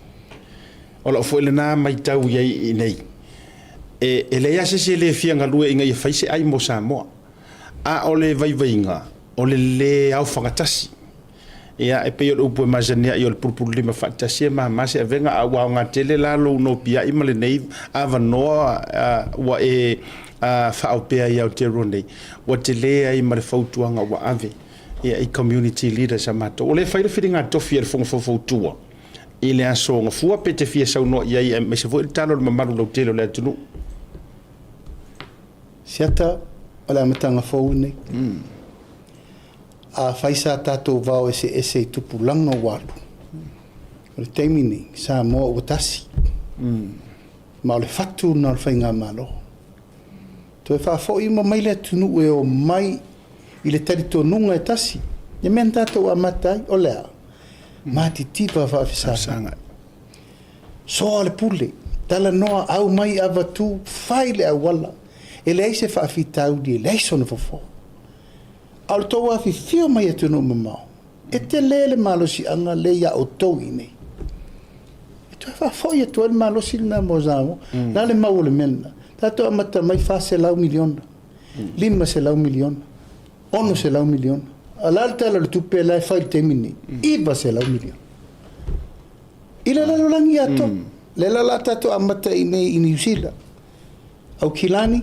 O lau foi lena matau i ai i inei, e leai lava se isi e le fia galue ina ia fai se ai mo Samoa, a o le vaivaiga, o le le aofagatasi. Ia, e pei o le upu e masani ai o le pulupululima faatasi e mama se avega, a ua aoga tele la lou nopiai ma lenei avanoa ua e faaopea i Aotearoa nei, ua tele ai ma le fautuaga ua ave i community leaders a matou. O lea e fai le filiga tofi a le Fono Faufautua i le aso Gafua pe te fia saunoa i ai aemaise foi le tala o le mamalu lautele o le atunuu. Siata, o le amataga fou lenei. Afai sa tatou vao eseese i tupulaga ua alu, o le taimi lenei, Samoa ua tasi. Ma o le fatu lena o le faigamalo. Toe faafoi uma mai le atunuu e omai i le talitonuga e tasi. Le mea na tatou amata ai, o le a? Matitiva faafesagai. Soa le pule, talanoa, aumai avatu, fai le auala. E leai se faafitauli, e leai sona fofo. A o le tou afifio mai atunuu mamao, e tele le malosiaga lea ia outou i inei. E toe faafoi atu ai le malosi lena mo Samoa. O le a le mau o le mea lena? Tatou amata mai $400 miliona, $500 miliona, $600 miliona. A o le a le Tala o le Tupe la e fai i le taimi lenei? $900 miliona. I le lalolagi atoa. Lea la o le a tatou amata i inei i Niu Sila, Aukilani,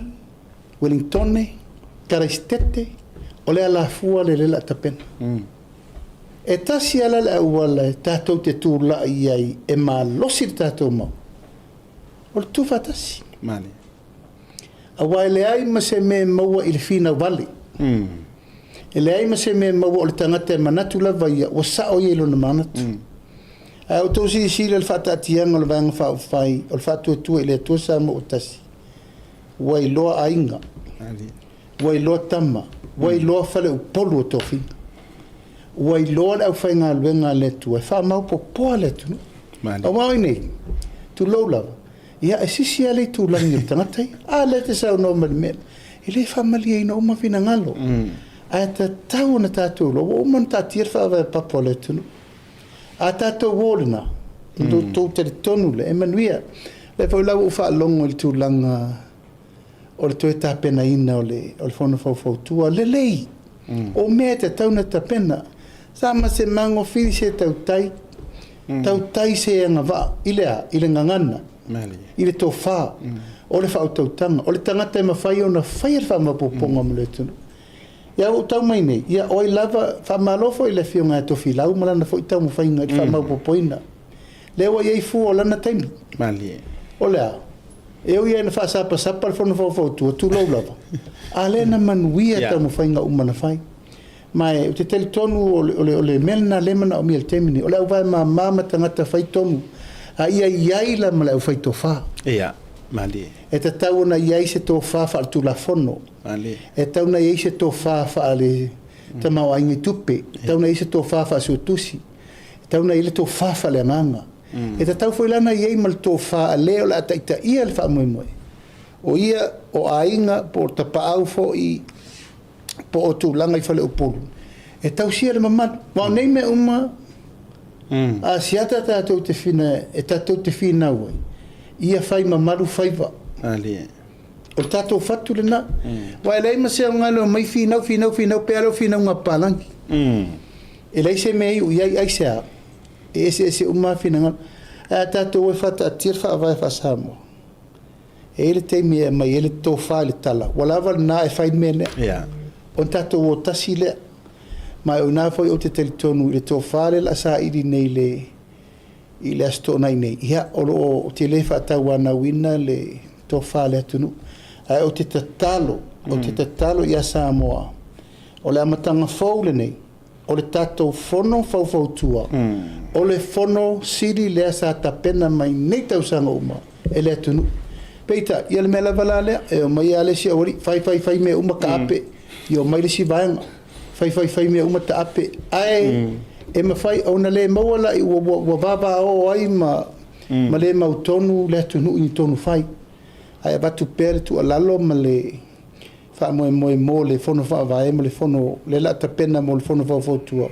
Welingtone, Karaisitete, o le alafua lea lea o le a tapena. E tasi lava la le auala e tatou te tulai ai e malosi le tatou mau, o le tuufaatasi. Aua e leai ma se mea e maua i le finau vale. E leai ma se mea e maua o le tagata e manatu lava ia ua sao ia i lona manatu. Ae outou silasila i le faataatiaga o le Vaega Faaupufai o le Faatuatua i le Atua Samoa ua Tasi, ua iloa aiga, ua iloa tama, ua iloa faleupolu o tofiga, ua iloa le aufaigaluega a le Atua e faamaopopoa le atunuu. Aua o ai nei? Tulou lava, ia e sisi lava le itulagi o le tagata ia. A lea e te saunoa mai i le mea lea, e le faamalieina uma finagalo, ae tatau ona tatou iloa ua uma ona taatia le faavae papa o le atunuu. A tatou o lena, ona outou talitonu lea, e manuia. O lea foi la ua ou faalogo i le tulaga o le toe tapenaina o le Fono Faufautua. Lelei! O mea e tatau ona tapena. Sa ma se mago fili se tautai, tautai se agavaa i le a? I le gagana, i le tofa, o le faautautaga, o le tagata e mafai ona faia le faamaopoopoga mo le atunuu. Ia ua ou tau mai nei, ia o ai lava, faamalo foi i le Afioga ia Tofilau ma lana foi taumafaiga i le faamaopoopoina. Lea ua i ai fua o lana taimi. Malie. O le a? E ui lava ina faasapasapa le Fono Faufautua, tulou lava, a lea na manuia taumafaiga uma na fai. Ma ou te talitonu o le mea lena lea e manaomia i le taimi lenei, o le auvae mama ma tagata fai tonu, a ia i ai la ma le aufai tofa. Ia, malie. E tatau ona i ai se tofa faaletulafono. E tatau ona i ai se tofa faale tamaoaiga i tupe, e tatau ona i ai se tofa faasuetusi, e tatau ona i ai le tofa faaleagaga. E tatau foi la ona i ai ma le tofa a le o le a taitaia le faamoemoe, o ia, o aiga, po o tapaau foi, po o tulaga i faleupolu, e tausia le mamalu. Aua o nei mea uma, a siata tatou te fina, e tatou te finau ai, ia fai mamalu faiva. O le tatou fatu lena. Aua e leai ma se aoga e le omai finau, finau, finau pea lea o finauga a papalagi. E leai se mea e iu i ai, aisea? E eseese uma lava finagalo. Ae a tatou o e faataatia le Faavae faa-Samoa, e i ai le taimi e aumai ai le tofa i le tala, ua lava lena e fai le mea lea. Ona tatou o tasi lea. Ma o i ina foi ou te talitonu i le tofa lea o le a saili nei i le I le Aso Toonai nei, ia, o lo o, ou te le faatauanauina le tofa a le atunuu, ae ou te tatalo, ou te tatalo ia Samoa, o le amataga fou lenei, O le tatou Fono Faufautua, o le Fono sili lea sa tapena mai nei tausaga uma e le atunuu. Peitai, ia le mea lava la lea, e omai lava le isi aualii, fai, fai, fai mea uma taape, ia omai le isi vaega, fai, fai, fai mea uma taape. Ae e mafai ona le maua la, ua vavao ai ma le mautonu le atunuu i ni tonu fai. Ae avatu pea le tuualalo ma le faamoemoe mo le Fono Faavae ma le Fono lea o le a tapena mo le Fono Faufautua,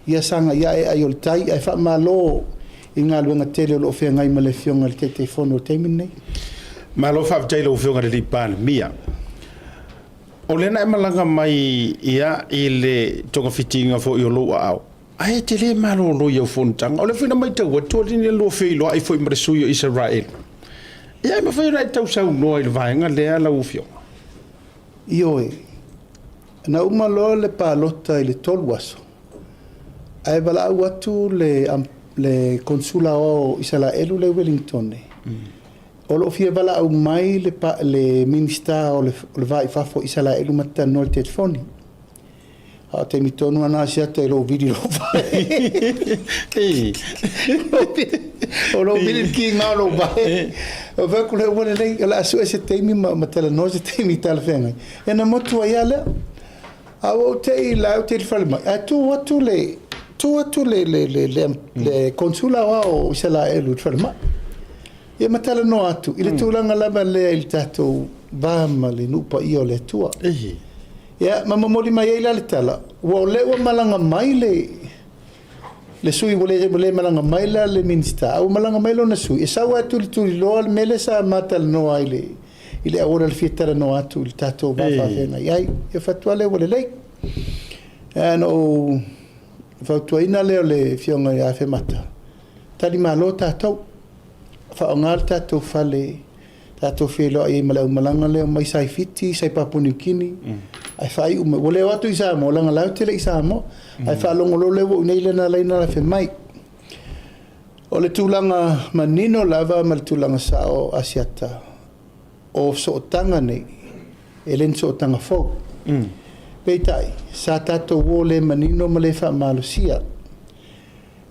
ia sagai ae ai o le tai, ae faamalo i galuega tele o lo o feagai ma le Afioga i le Taitaifono i le taimi lenei. Malo faafetai i lau Afioga i le Palemia. O lea na e malaga mai ia i le togafitiga foi o lou aao, ae e te le malolo i au fonotaga. O lea foi na matau atu o le lua feiloai foi ma le sui o Isaraelu. Ia e mafai ona e tausaunoa i le vaega lea lau Afioga? Ioe, na uma loa le palota i le 3 aso, ae valaau atu le Konsula o Isaraelu lea i Welingtone, o lo o fia valaau mai le Minisita o le Va i Fafo o Isaraelu ma talanoa i le telefoni. A o taimi tonu lava na asiata i lou vili lou vae. O lou vili le kiga o lou vae. Ou fai atu lea, ua lelei, o le a sue se taimi ma talanoa se taimi talafeagai. Ia na motu ai lava lea. A ua ou te i la ou te i le falemai, ae tu atu le tu atu le le le le, le konsula aoao o Isaraelu i le falemai. Ia ma talanoa atu i le tulaga lava lea i le tatou va ma le nuu paia o le Atua. Ia ma momoli mai ai la le tala, ua o lea ua malaga mai le le sui ua le malaga mai la le Minisita, a ua malaga mai lona sui, e sau lava e tulituliloa le mea lea sa ma talanoa ai le i le auala i le fia talanoa atu i le tatou va faafeagai ai. Ia fatu lava lea ua lelei. Ae na ou fautuaina lea o le Afioga ia Afemata, talimalo tatou, faaaoga le tatou fale tatou feiloai ai ma le aumalaga lea mai Saifiti, sai Papua Niu Kini, ae faaiu mai. Ua le o atu i Samoa, leaga la ou te le i Samoa. Ae faalogo loa lea ua ou i inei lea na ala ai ona afe mai. O le tulaga manino lava ma le tulaga sao Asiata, o sootaga nei, e le ni sootaga fou. Peitai, sa tatou o le manino ma le faamalosia.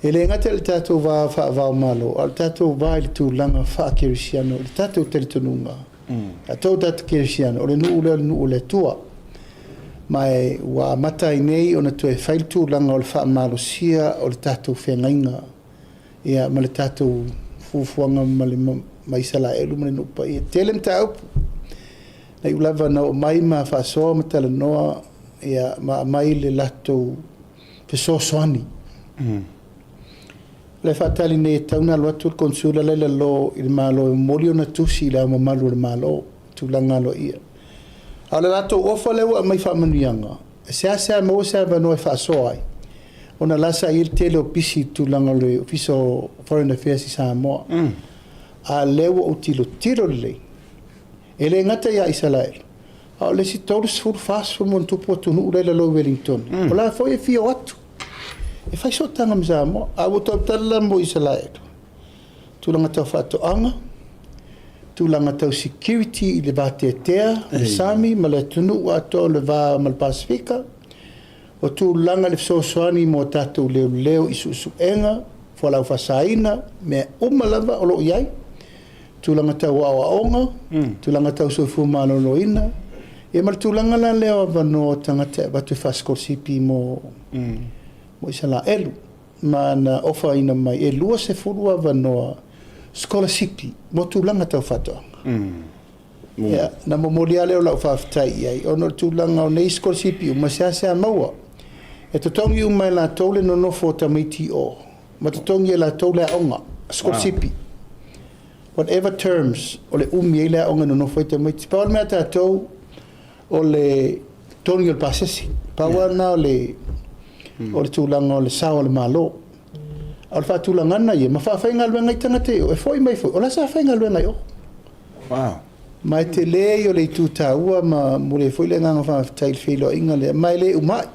E le gata i le tatou va faava-o-Malo, a o le tatou va i le tulaga faa-kerisiano, i le tatou talitonuga. Tatou tatou kerisiano, o le nuu lea o le nuu o le Atua. Ma e ua amata ai nei ona toe fai le tulaga o le faamalosia o le tatou feagaiga ia, ma le tatou fuafuaga ma le ma Isaraelu ma le nuu paia. E tele mataupu, na iu lava na oo mai ma faasoa ma talanoa ia, ma aumai le latou fesoasoani. O le faatali nei e tatau ona alu atu le konsula la i lalo i le Malo e momoli ona tusi i le Ao Mamalu o le Malo, tulaga aloaia. A o le latou ofa lea ua aumai faamanuiaga, e seasea maua se avanoa e faasoa ai, ona la sa i ai le tele o pisi i le tulaga o le Ofisa o Foreign Affairs i Samoa. A lea ua ou tilotilo lelei, e le gata ia Isaraelu, a o le isi 30, 40 ma ona tupu atunuu la i lalo i Wellington, o la foi e fia o atu e fai sootaga ma Samoa. A ua tautala la mo Isaraelu, tulaga tau faatoaga, tulaga tau security i le vateatea, le sami ma le atunuu atoa o le va ma le Pasefika, o tulaga i le fesoasoani mo tatou leoleo i suesuega, fualaau faasaina, mea uma lava o lo o i ai, tulaga tau aoaoga, tulaga tau soifua maloloina, ia ma le tulaga la lea o avanoa o tagata e avatu e faasikolasipi mo Isaraelu. Ma na ofaina mai e 20 avanoa sikolasipi mo tulaga tau faatoaga. Ia, na momoli lava lea o lau faafetai i ai, ona o le tulaga o nei sikolasipi uma, e seasea maua. E totogi uma e latou le nonofo o tamaiti i o, ma totogi e latou le aoga, sikolasipi. Whatever terms o le umi ai le aoga e nonofo ai tamaiti. Pau le mea a tatou, o le totogi o le pasese. Pau lava lena o le, o le tulaga o le sao a le Malo. A o le faatulagaga ia, ma faafaigaluega ai tagata i o, e foi mai foi, o la sa faigaluega i o. Wow. Ma e tele ia o le itu taua ma momoli ai foi le agaga faafetai i le feiloaiga lea, ma e le uma ai.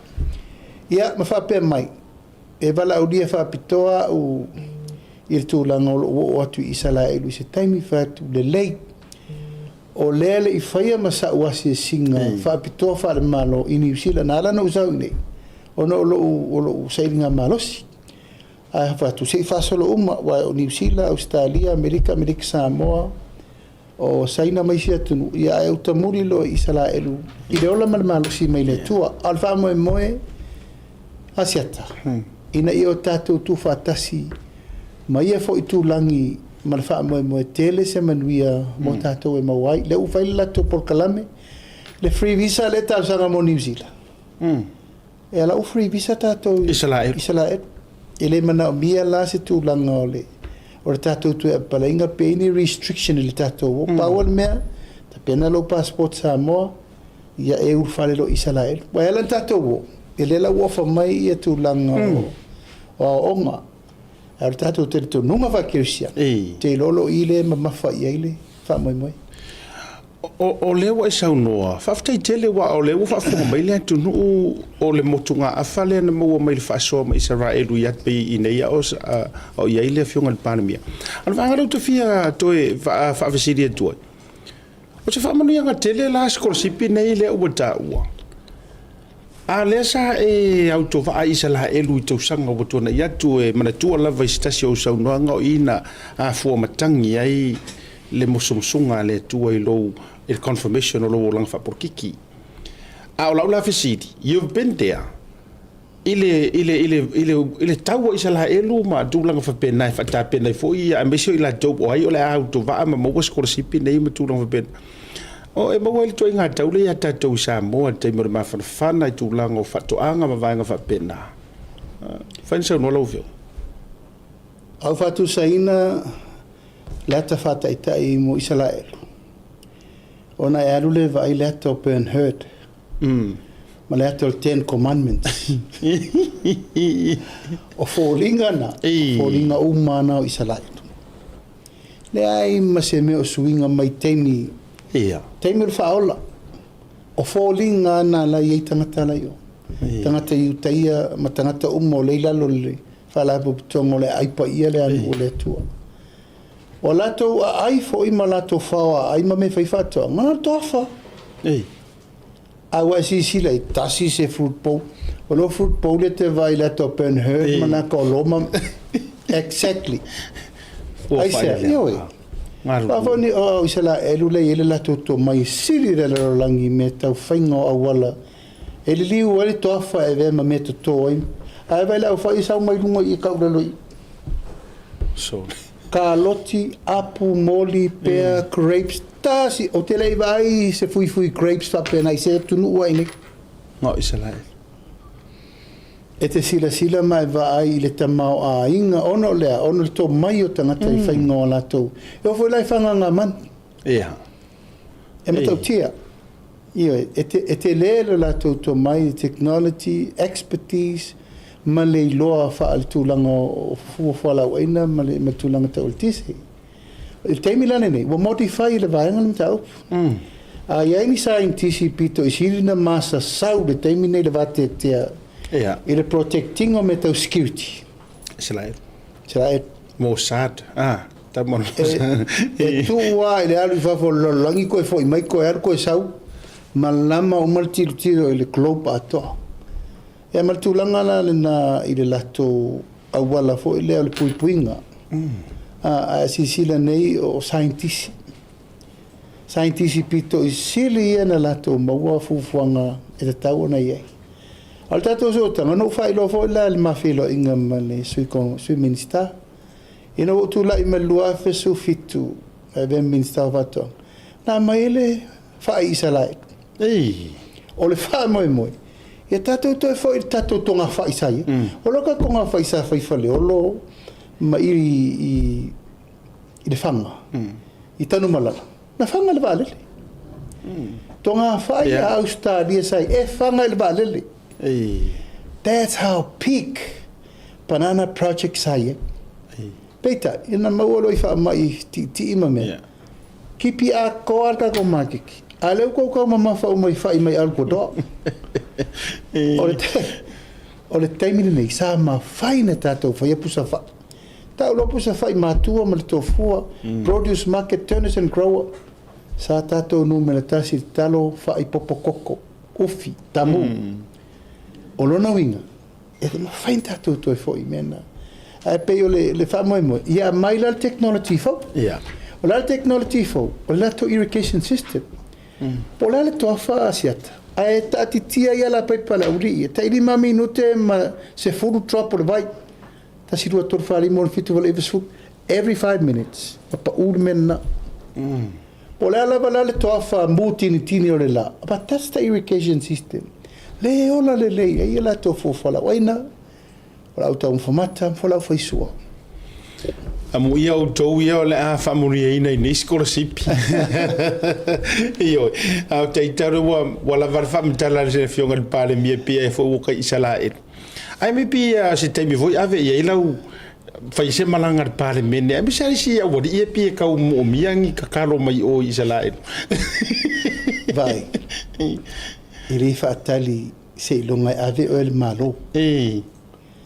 Ia, ma faapea mai, e valaaulia faapitoa au i le tulaga o lou oo atu i Isaraelu i se taimi, fai atu, lelei, o lea e le i faia ma sa'u asiasiga faapitoa faale-Malo i Niu Sila, na ala ona ou sau i inei, Ona o lou, o lou sailiga malosi. Ae fai atu, se i faasolo uma, aua o Niu Sila, Ausetalia, Amerika, Amerika Samoa, o Saina ma isi atunuu, ia ae utamuli loa i Isalaelu i le ola ma le malosi mai le Atua. A o le faamoemoe, Asiata, ina ia o tatou tuufaatasi ma ia foi itulagi ma le faamoemoe tele se manuia mo tatou e maua ai. Lea ua fai le latou polokalame, le free visa lea e talosaga mo Niu Sila. E ala ua free visa tatou i Isalaelu. E le manaomia la se tulaga o le o le tatou toe apalaiga pe i ai ni restriction i le tatou o. Pau o le mea, tapena lou passport Samoa, ia e ulufale loa i Isalaelu. Aua e ala ona tatou o, ia lea la ua ofa mai ia tulaga o aoaoga. Ae o le tatou talitonuga faa-kerisiano, ou te iloa o lo o i lea e mamafa i ai le faamoemoe. O lea ua e saunoa, faafetai tele aua o lea ua faafofoga mai le atunuu o le motugaafa lea na maua mai i le faasoa ma Isaraelu i atu i inei a o i ai le Afioga i le Palemia. A o le vaega lea ou te fia toe faafesili atu ai, o se faamanuiaga tele la sikolasipi nei lea ua taua, A lea sa e autovaa i Isalaelu i tausaga ua tuanai atu, e manatua lava i se tasi o au saunoaga o i na afua matagi ai le musumusuga a le Atua i lou i le confirmation o lou olaga faapolokiki. A o lau la fesili, you've been there i le, i le, i le, i le, i le tau o Isalaelu ma tulaga faapena e faatapena ai foi ia, aemaise o i latou o ai o le a autovaa ma maua sikolasipi nei ma tulaga faapena. O e maua ai le ituaiga taula ia tatou i Samoa i le taimi o le mafanafana i tulaga o faatoaga ma vaega faapena. Fai na saunoa lau Afioga. A ua faatusaina le ata faataitai mo Isalaelu, ona e alu lea e vaai le ata o Ben Hurd ma le ata o le Ten Commandments. O foliga na, o foliga uma na o Isalaelu. Leai ma se mea o suiga mai taimi, taimi o le faaola. O foliga na la i ai tagata la i o. Tagata Iutaia ma tagata uma o lea i lalo o le faalapotopotoga o le aai paia le alu o le Atua. O latou aai foi ma latou fao aai ma mea fai faatoaga, na o le toafa. A ua e silasila i tasi se fruit bowl, o lou fruit bowl e te vaai i le ata o Ben Hur ma naka o Loma. Exactly. Aisea, ioe. Faa-foi o Isalaelu lea e i ai le latou tomai e sili i le lalolagi i mea tau faiga o auala e liliu ai le toafa e avea ma mea toto ai. Ae vaai le aufai e sau mai luga i i kau lalo i i. Sorry. Kaloti, apu, moli, pea, grapes, tasi, ou te le i vaai i se fuifui grapes faapena i se atunuu ai nei. Ngā o Isaraelu. E te silasila ma e vaai i le tamaoaiga, ona o le a? Ona o le tomai o tagata i faiga o a latou. E oo foi la i Fagagaman. Ia. E matautia. Ioe, e te, e tele lo latou tomai, technology, expertise, ma le iloa faa-le-tulaga o fua fualauaina ma le, ma le tulaga tau eletise. I le taimi la lenei, ua modify le vaega le mataupu. A i ai ni saienitisi pito i sili na masasau i le taimi nei le vateatea i le protect-ina o mea tau security. Israel. Israel. Mossad. Ah, tama o Mossad. E tuu lava i le alu i fafo o le lalolagi koe foi mai koe alu koe sau, malama uma le tilotilo i le globe atoa. Ia ma le tulaga la lena i le latou auala foi lea o le puipuiga. A, a silasila nei o saienitisi, saienitisi pito i sili ia na latou maua fuafuaga e tatau ona i ai. A o le tatou sootaga, na ou faailoa foi la i le ma feiloaiga ma le Sui, Sui Minisita, ina ua ou tulai mai i le 2017 e avea ma Minisita o Faatoaga, na aumai ai le fai Isaraelu. O le faamoemoe, ia tatou toe foi i le tatou togafai sa i ai. O lau tatou togafai sa fai i Faleolo ma i i Lefaga, i Tanumalala, na faga i le vaalele. Togafai a Ausetalia sa i ai, e faga i le vaalele. That's how big banana project sa i ai. Peitai, ina maua loa i faamai tiitii ma mea, kipi atoa le tatou maketi, a o lea ua tou taumamafa uma i fai mai Algodoa. O le, o le taimi lenei, sa mafai na tatou faia pusa fai. Tau loa pusa fai matua ma le tofua, produce market, turners and grower, sa tatou numera tasi i le talo, fai, popo koko, ufi, tamu. O lona uiga, e le mafai ona tatou toe foi i mea na. Ae pei o le, le faamoemoe, ia aumai la le technology fou. Ia. O le a le technology fou? O le latou irrigation system. Po o le a le toafa Asiata, ae taatitia ai ala paipa a le aualii ia, tai lima minute ma sefulu drop o le vai. Tasi, lua, tolu, fa, lima, ono, fitu, valu, iva, sefulu. Every 5 minutes, ma pau le mea lena. Po o le a lava la le toafa mutinitini o le la, but that's the irrigation system. Le ola lelei ai ia latou fuafualaauaina, o le au taumafa mata ma fualaau faisua. Amuia outou ia o le a faamuliaina i nei sikolasipi. Ioe. A o taita o lea ua, ua lava le faamatala a le Afioga i le Palemia pei ai foi ua kai Isalaelu. Ae maybe uh, se taimi foi ave i ai lau fai se malaga a le Palemene, aemaise lava isi aualii ia pei e tau moomia ni tatalo mai o i Isalaelu. Vaai, e le faatali seiloga e ave oe e le Malo. E,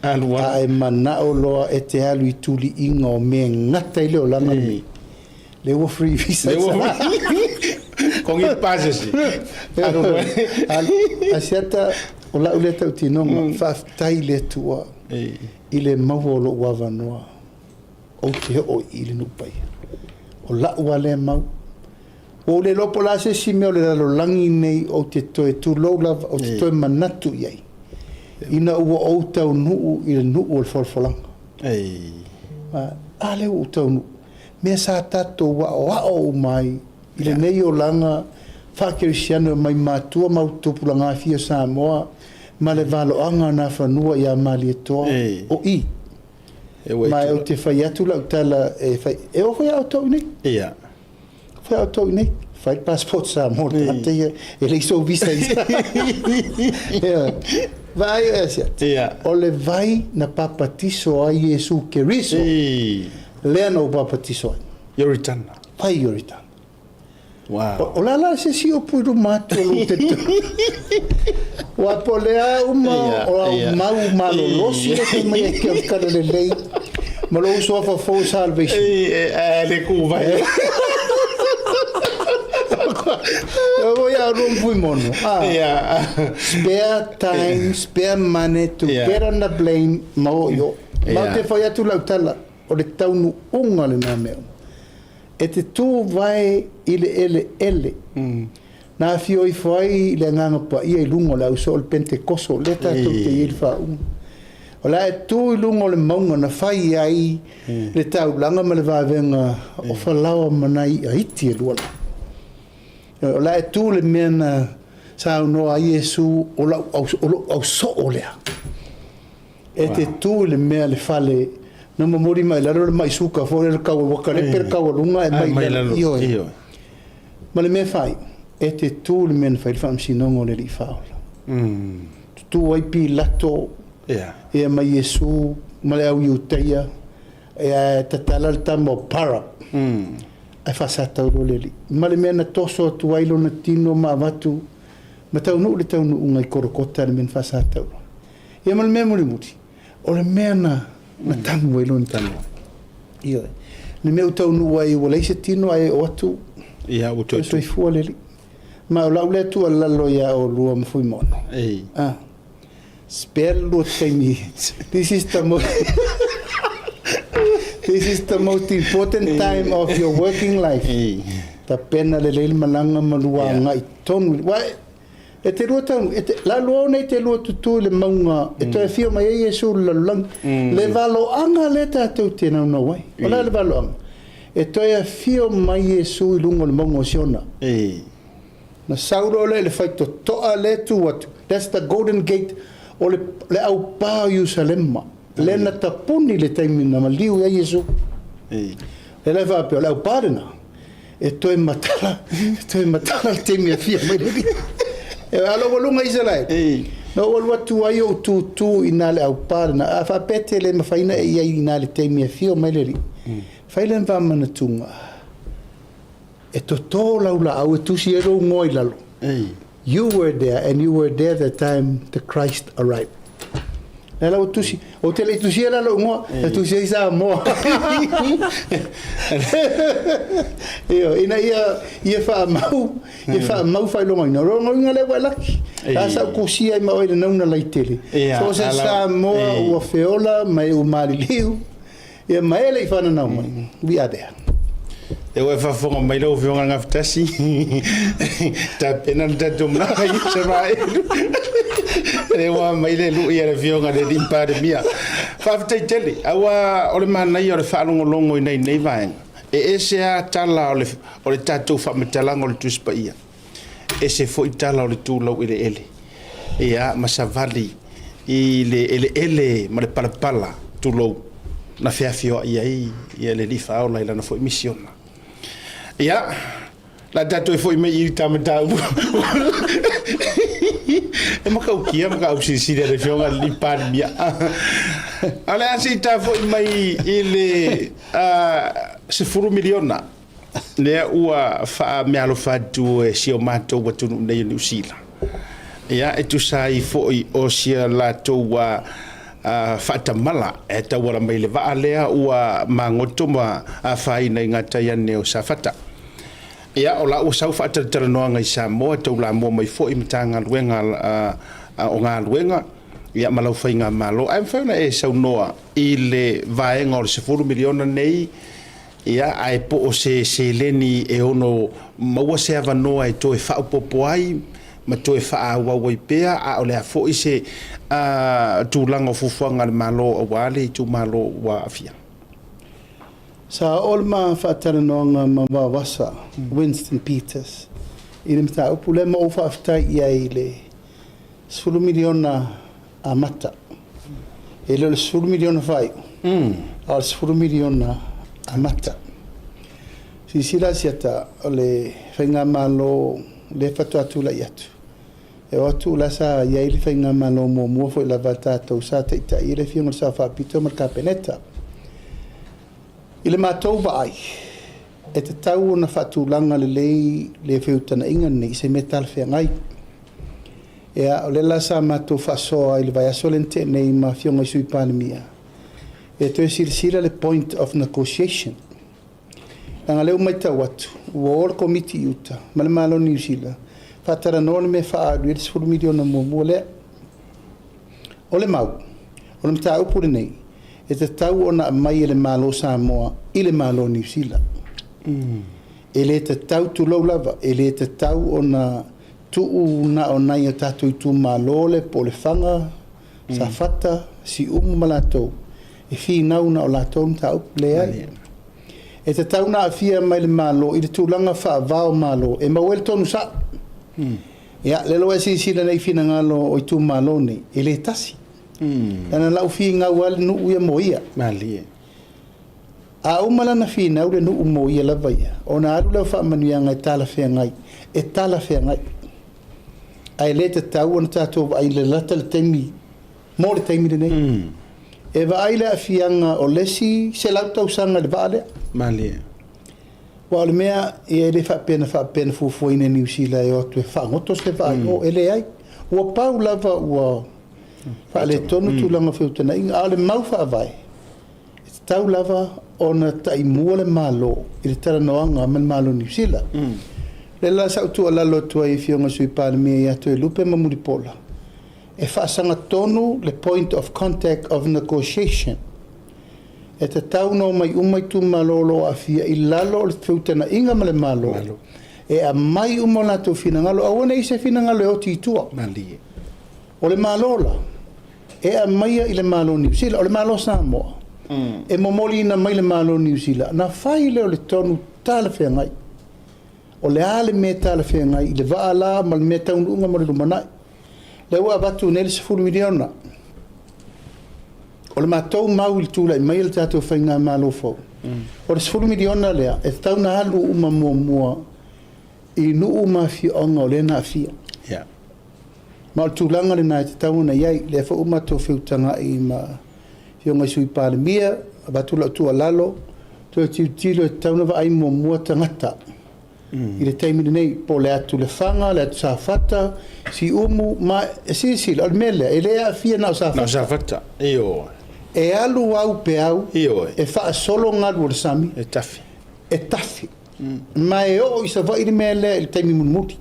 alu alu. A e manao loa e te alu i tuliiga o mea e gata ai le olaga lenei, lea ua free visa. Lea ua free. Kongi pasese. Alu loa. Alu. Asiata, o lau lea tautinoga, faafetai i le Atua i le maua o lou avanoa ou te oo i le nuu paia. O lau lava lea mau. Ua ou le iloa po o le a se isi mea o le lalolagi nei ou te toe tulou lava, ou te toe manatu i ai, ina ua ou taunuu i le nuu o le folafolaga. A lea ua ou taunuu. Mea sa tatou aoao uma ai i lenei olaga faakerisiano mai matua ma tupulaga afio o Samoa ma le valoaga o Nafanua ia Malietoa o i. Ma ou te fai atu lau tala e fai, e oo foi a outou i nei. Fai a outou i nei. Fai le passport Samoa le tagata ia, e leai sou visa i Vaai oe Asiata, o le vai na papatiso ai Iesu Keriso, lea na ou papatiso ai. Ioritana. Vai Ioritana. Wow. O le a la se isi upu i luma atu o lou talitonuga? Aua po o le a uma o au mau malolosi lea fai mai ai ke au tala lelei ma lou suafa fou salvation. E le ku vai. O ia rua ma Fuimono. Spare time, spare money to get on the plane ma o i o. Ma ou te fai atu lau tala, o le taunuuga lena mea uma. E te tū wae i le eleele. Na afio ifo ai le Agaga Paia i luga o le ausoo o le Pentekoso, lea tatou te i ai i le faauuga. O le a e tū i luga o le mauga na fai ai le taulaga ma le vavega o Falaoa ma nai i'a iti e lua la. O le a e tū i le mea na saunoa ai Iesu, o lau, o lou ausoo lea. E te tu i le mea le fale na momoli mai lalo le mai suka foi le kau ua kalepe le kau lunga e mai lalo. Ioe. Ma le mea fai, e te tu i le mea na fai le faamasinoga o le Alii Faaola. Tutu ai Pilato ia ma Iesu ma le au Iutaia ia e tatala le tama o Parap ae faasatau loa le Alii. Ma le mea na toso atu ai lona tino ma avatu ma taunuu le taunuuga i Kolokota le mea na faasatau loa. Ia ma le mea mulimuli, o le mea na, na tanu ai lona tino. Ioe. Le mea ua taunuu ai ua leai se tino ae oo atu Ia, ua toe toe soifua le alii. Ma o lau lea tuualalo ia oulua ma Fuimono. Ei. Ah. Spare le lua taimi. This is the most This is the most important time of your working life. Ei. Tapena lelei le malaga ma lua agai tonu. Ua E te lua tau, e te, la lua ona i te lua tutū i le maunga, e toe afio mai ai Iesu i le lalolagi. Le valoaga lea tatou te naunau ai. O le a le valoaga? E toe afio mai Iesu i luga o le mauga o Siona. Na sau loa lea i le faitotoa lea e tu atu, that's the golden gate, o le, le aupā o Ierusalema, lea na tapuni i le taimi na maliu ai Iesu. Lea la e faapea, o le aupā lena. E toe matala, e toe matala le taimi e fia mai le alii. E alo ua luga Isaraelu. Na ou alu atu ai ou tūtū i nā le aupā lena. A faapea te le mafai ona e i ai i nā le taimi e afio mai le alii. Fai lea faamanatuga. E totō lau laau e tusi ai lou ngoa i lalo. You were there and you were there the time the Christ arrived. Lea la ua tusi, ou te le i tusia la lou ngoa, e tusi ai Samoa. Ioe, ina ia, ia faamau, ia faamau faailogaina. O lona uiga lea ua e laki. La sa ou tusia ai ma oe i le nauna laitele. So o se Samoa ua feola ma e ua maliliu, ia ma e le i fananau mai. We are there. E ua e faafofoga mai lau Afioga i le Gafatasi, tapena le tatou malaga i Isaraelu. Lea ua aumai le lui a le Afioga i le Alii Palemia. Faafetai tele, aua o le manaia o le faalogologo i nai nei vaega, e ese lava tala o le tatou faamatalaga o le Tusi Paia, ese foi tala o le tu laueleele, ia, ma savali i le eleele ma le palapala, tulou, na feafioai ai le Alii Faaola i lana foi misiona. Ia, la tatou foi mai i ta mataupu. E matautia mataupu silisili a le Afioga i le Alii Palemia. A o le a se i ta foi mai i le $10 miliona lea ua faameaalofa atu e si o matou atunuu nei o Niu Sila. Ia, e tusa ai foi o sia latou faatamala e tauala mai le vaa lea ua magoto ma afaina i gatai ane o Safata. Ia, o la ua sau faatalatalanoaga i Samoa, e taulamua mai foi Matagaluega o Galuega, ia, ma lau faigamalo. Ae mafai ona e saunoa i le vaega o le $10 miliona nei, ia, ae po o se seleni e ono maua se avanoa e toe faaopoopo ai ma toe faaauau ai pea, a o le a foi se tulaga o fuafuaga a le Malo aua le itumalo ua aafia? Sa oo le ma faatalanoaga ma Vaovasa Winston Peters i le mataupu lea ma ou faafetai i ai i le $10 miliona amata. E le o le $10 miliona faaiu, a o le $10 miliona amata. Silasila Asiata, o le faigamalo lea faatoa tulai atu, e o atu la sa i ai le faigamalo muamua foi lava a tatou sa taitai ai le Afioga i le Sao Faapito ma le Kapeneta. I le matou vaai, e tatau ona faatulaga lelei le feutagaiga lenei i se mea talafeagai. Ia, o lea la sa matou faasoa i le vaiaso lea na tea nei ma Afioga i Sui Palemia, e toe silasila le point of negotiation. Leaga o lea ua matau atu, ua o le Komiti i uta ma le Malo o Niu Sila faatalanoa le mea e faaalu i ai le $10 miliona muamua lea. O le mau, o le mataupu lenei, e tatau ona aumai e le Malo o Samoa i le Malo o Niu Sila. E le tatau, tulou lava, e le tatau ona tuu na o nai o tatou itumalo le po o Lefaga, Safata, Siumu ma latou, e finau na o latou mataupu. Leai. E tatau ona aafia mai le Malo i le tulaga faava o Malo e maua ai le tonu sao. Ia, lea la ua e silasila nei i finagalo o itumalo nei, e le tasi. Leaga na lau finau lava le nuu ia mo ia. Malie. A uma lana finau le nuu mo ia lava ia, ona alu lea o faamanuiaga e talafeagai, e talafeagai. Ae le tatau ona tatou vaai lalata le taimi mo le taimi lenei. E vaai le aafiaga o le isi 100 tausaga i le vaa lea. Malie. Aua o le mea, ia e le faapea na faapea na fuafuaina e Niu Sila e o atu e faagoto se vaa i o, e leai. Ua pau lava ua faaletonu tulaga o feutagaiga, a o le mau faavae, e tatau lava ona taimua le Malo i le talanoaga ma le Malo o Niu Sila. O lea la sa ou tuualalo atu ai i Afioga i Sui Palemia ia Toelupe ma Mulipola, e faasagatonu le point of contact of negotiation. E tatau ona omai uma itumalo o lo o aafia i lalo o le feutagaiga ma le Malo, e aumai uma o latou finagalo, aua ne i se finagalo e oti i tua. Malie. O le Malo la, e aumaia i le Malo o Niu Sila, o le Malo o Samoa, e momoliina mai le Malo o Niu Sila, ona fai lea o le tonu talafeagai. O le a le mea talafeagai i le vaa la ma le mea taunuuga mo le lumanai. Lea ua avatu nei le $10 miliona. O le matou mau i le tulai mai o le tatou faigamalo fou, o le $10 miliona lea e tatau ona alu uma muamua i nuu ma afioaga o lea na aafia. Ma o le tulaga lena e tatau ona i ai. Lea foi ua matou feutagai ma Afioga i Sui Palemia, avatu lau tuualalo, toe tilotilo e tatau ona vaai muamua tagata i le taimi lenei, po o le atu Lefaga, le atu Safata, Siumu, ma e silasila, o le mea lea, e le aafia na o Safata. Na o Safata, ioe. E alu au peau, Ioe. e faasolo galu o le sami. E tafi. E tafi. Ma e oo i Savaii le mea lea i le taimi mulimuli.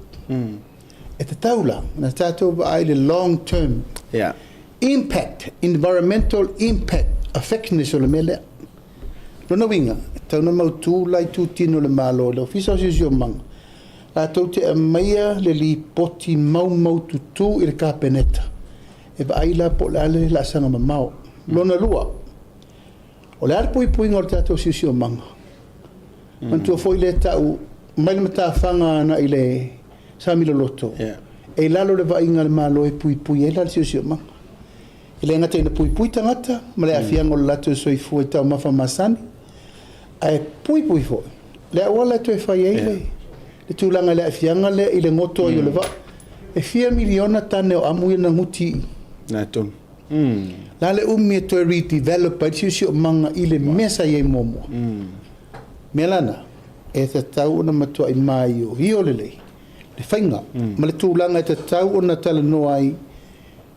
E tatau la ona tatou vaai i le long term impact, environmental impact, effectiveness o le mea lea. Lona uiga, e tatau ona mautu la itutino o le Malo, le Ofisa o Siosiomaga, latou te aumaia le lipoti maumaututu i le Kapeneta e vaai la po o le a le laasaga mamao. Lona lua, o le a le puipuiga o le tatou siosiomaga? Manatua foi lea e tau mai le matafaga agai i le sami loloto, e i lalo o le vaaiga a le Malo e puipui ai la le siosiomaga. E le gata ina puipui tagata ma le aafiaga o le latou soifua i taumafa masani, ae puipui foi le auala e toe fai ai le tulaga i le aafiaga lea i le goto ai o le vaa. E fia miliona tane o amu ia na guti i i. Na tonu. La le umi e toe redevelop ai le siosiomaga i le mea sa i ai muamua. Mea la na, e tatau ona matuai maioio lelei le faiga ma le tulaga e tatau ona talanoa ai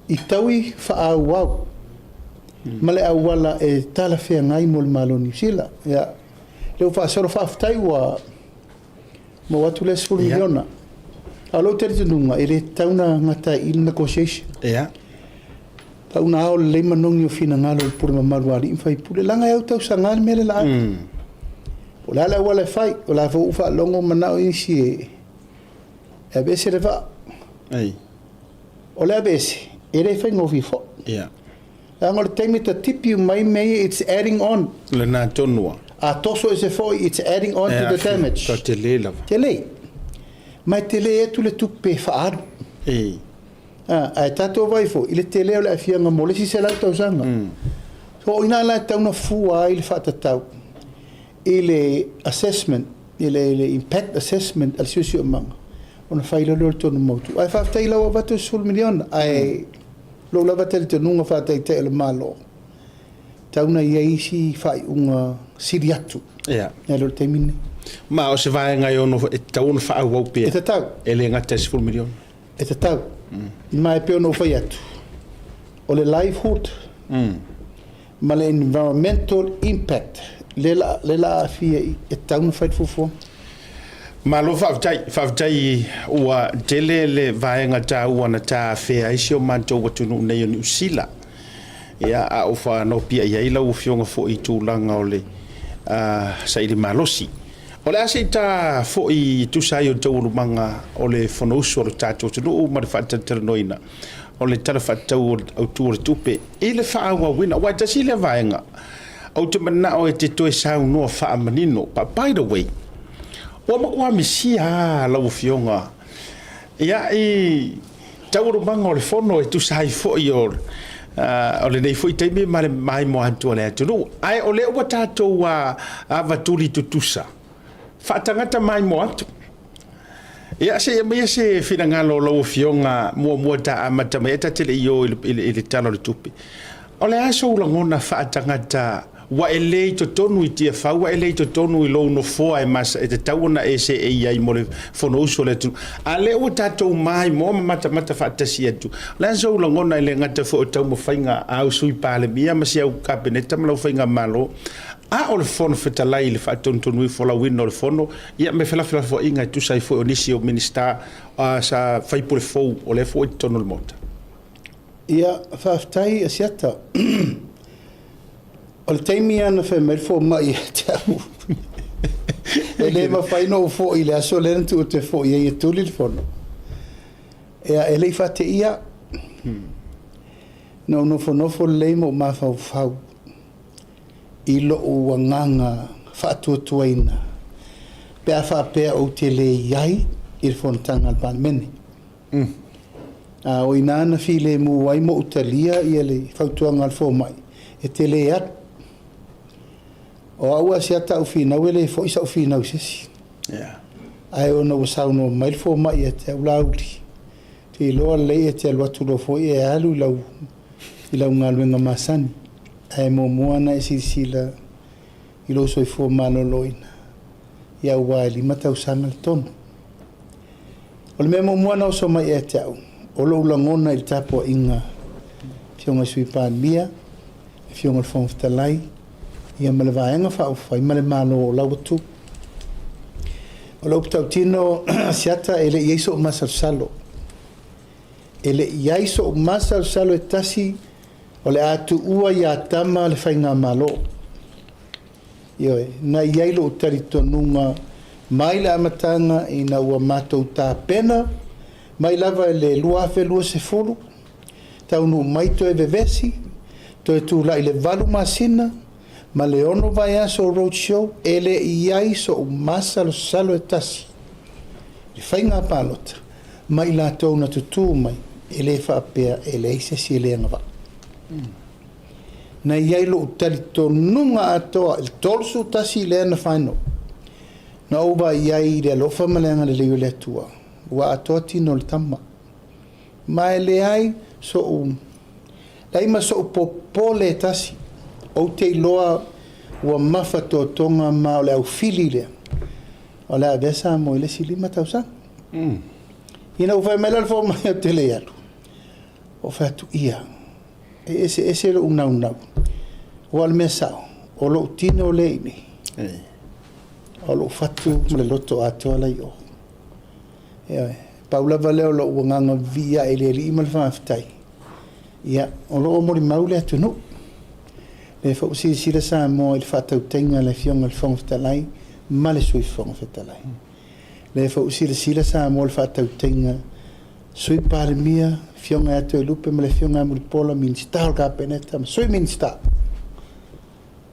i taui faaauau ma le auala e talafeagai mo le Malo o Niu Sila. Ia, lea ua faasolo, faafetai ua maua atu lea 10 miliona. A o lou talitonuga, e le tatau ona gata ai i i le negotiation. Tau ona ao lelei manogi o finagalo o le pule mamalu a alii ma faipule, leaga e autausaga le mea lea la ave. Po o le a le auala e fai, o la foi ua faalogo manao isi e aveese le vaa. O le aveese, e le faigofie foi. Leaga o le taimi e tatipi uma ai mea ia, it's adding on. Lena tonu lava. A toso ese foi, it's adding on to the damage. Ua tele lava. Tele. Ma e tele atu le tupe e faaalu. Ae tatou vaai foi i le tele o le aafiaga mo le isi 100 tausaga. So o i ina la e tatau ona fua ai le faatatau i le assessment, i le impact assessment a le siosiomaga, ona fai loa lea o le tonu mautu. Ae faafetai i lau avatu e 10 miliona, ae lou lava talitonuga faataitai o le Malo, tatau ona i ai isi faaiuga sili atu nai lo le taimi lenei. Ma o se vaega e ono e tatau ona faaauau pea. E tatau. E le gata i le 10 miliona. E tatau. Ma e pei ona ou fai atu, o le livelihood ma le environmental impact lea la, lea la aafia i, e tatau ona fai le fuafuaga. Malo faafetai, faafetai ua tele le vaega taua na ta afea ai si o matou atunuu nei o Niu Sila. Ia, a o faanopiai ai lau Afioga foi i tulaga o le saili malosi. O le a se i ta foi e tusa ai o taualumaga o le Fonousu a lo tatou atunuu ma le faatalatalanoaina o le Tala Faatatau Autu o le Tupe i le faaauauina, aua e tasi lea vaega ou te manao e te toe saunoa faamanino. But by the way, ua matua misia lava lau Afioga ia i taualumaga o le Fono e tusa ai foi o lenei foi taimi ma le maimoa atu a le atunuu. Ae o lea ua tatou ava tuli tutusa faatagata maimoa atu. Ia, se i aumaia se finagalo o lau Afioga muamua ta amata mai ai ta te le i o i le Tala o le Tupe. O le a sou lagona faatagata ua e le i totonu i Tiafau, ua e le i totonu i lou nofoa e mas, e tatau ona e seei ai mo le Fonousu a le atunuu, a lea ua tatou maimoa ma matamata faatasi atu. O le a sou lagona e le gata foi o taumafaiga a au Sui Palemia ma si au Kapeneta ma lau Faigamalo, a o le Fofoga Fetalai i le faatonutonuina folauina o le Fono, ia me felafelafoaiga e tusa ai foi o nisi o Minisita sa faipule fou o lea foi i totonu o le Maota? Ia, faafetai Asiata. O le taimi lava na fai mai le fomai ia te au, e le mafai ona ou foi i le aso lea na tuu ou te foi ai e tuli le fono. Ia, e le i faateia au. Na ou nofonofo lelei ma ou mafaufau i lou agaga faatuatuaina pe a faapea ou te le i ai i le fonotaga a le Palemene. A o i ina na filemu ai ma ou talia ia le fautuaga a le fomai e te le alu. O au a siata au finau e le foi sau finau i se isi. Ae ona ua saunoa mai le fomai ia te au, Laauli, te iloa lelei e te alu atu loa foi e alu i lau i lau galuega masani, ae muamua ona e silasila i lou soifua maloloina, ia aua e 5 tausaga le tonu. O le mea muamua na oso mai ia te au, o lou lagona i le tapuaiga Afioga i le Sui Palemia, le Afioga i le Fofoga Fetalai, ia ma le Vaega Faaupufai ma le Malo o lau atu. O lou tautino, Asiata, e le i i ai sou masalosalo. E le i ai so'u masalosalo e tasi o le a tuua ia Tama le Faigamalo. Ioe, na i ai lo'u talitonuga mai le amataga ina ua matou tapena mai lava i le 2020, taunuu mai toe vevesi, toe tulai i le 8 masina ma le 6 vaiaso o road show, e le i ai so'u masalosalo e tasi i le faiga palota ma i latou na tutū mai, e le faapea e leai se isi e le agavaa. Na i ai lo'u talitonuga atoa i le 31 lea na final, na ou vaai ai i le alofa ma le agalelei o le Atua, ua atoa tino o le tama. Ma e leai so'u leai ma so'u popole e tasi, ou te iloa ua mafatotoga ma o le aufili lea o le a avea Samoa i le isi 5 tausaga. Ina ua fai mai la le fomai ou te le alu, ou fai atu, ia, e eseese lo'u naunau, aua o le mea sa'o, o lo'u tino lea i inei, o lo'u fatu ma le loto atoa la i o. Ioe, pau lava lea o lo'u agaga vivii ae i le Alii ma le faafetai, ia, o lo o molimau le atunuu. Lea foi ua silasila Samoa i le faatautaiga a le Afioga i le Fofoga Fetalai ma le Sui Fofoga Fetalai. Lea foi ua silasila Samoa i le faatautaiga Sui Palemia, Afioga ia Toelupe ma le Afioga ia Mulipola, Minisita o le Kapeneta ma Sui Minisita.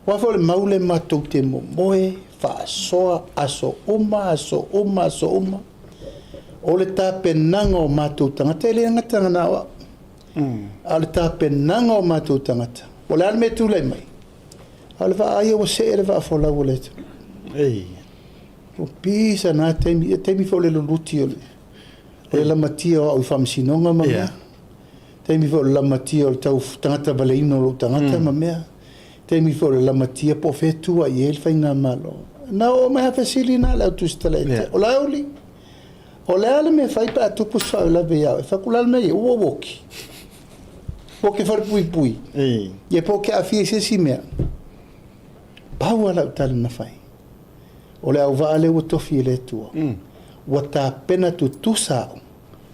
Aua foi o le mau lea matou te momoe faasoa aso uma, aso uma, aso uma, o le tapenaga o matou tagata, e le gata na o au, a o le tapenaga o matou tagata, po o le a le mea e tulai mai, a o le vaa ia ua see le vaa folau o le atunuu. Ua pisa na taimi, ia taimi foi o le luluti o le lamatia o au i faamasinoga ma mea. Taimi foi o le lamatia o le tau tagata valeina o lou tagata ma mea. Taimi foi o le lamatia po o fea tua i ai le faigamalo. Na oo mai lava fesili na le au Tusitala ia te au. O Laauli, o le a le mea e fai pe a tupu se faalavelave ia oe? Fai atu, o le a le mea e i ai? Ua ou oki. Ua oki falepuipui. Ia po o ke aafia i se isi mea. Pau lava lau tali na fai, o le auvaa lea ua tofi e le Atua, ua tapena tutusa au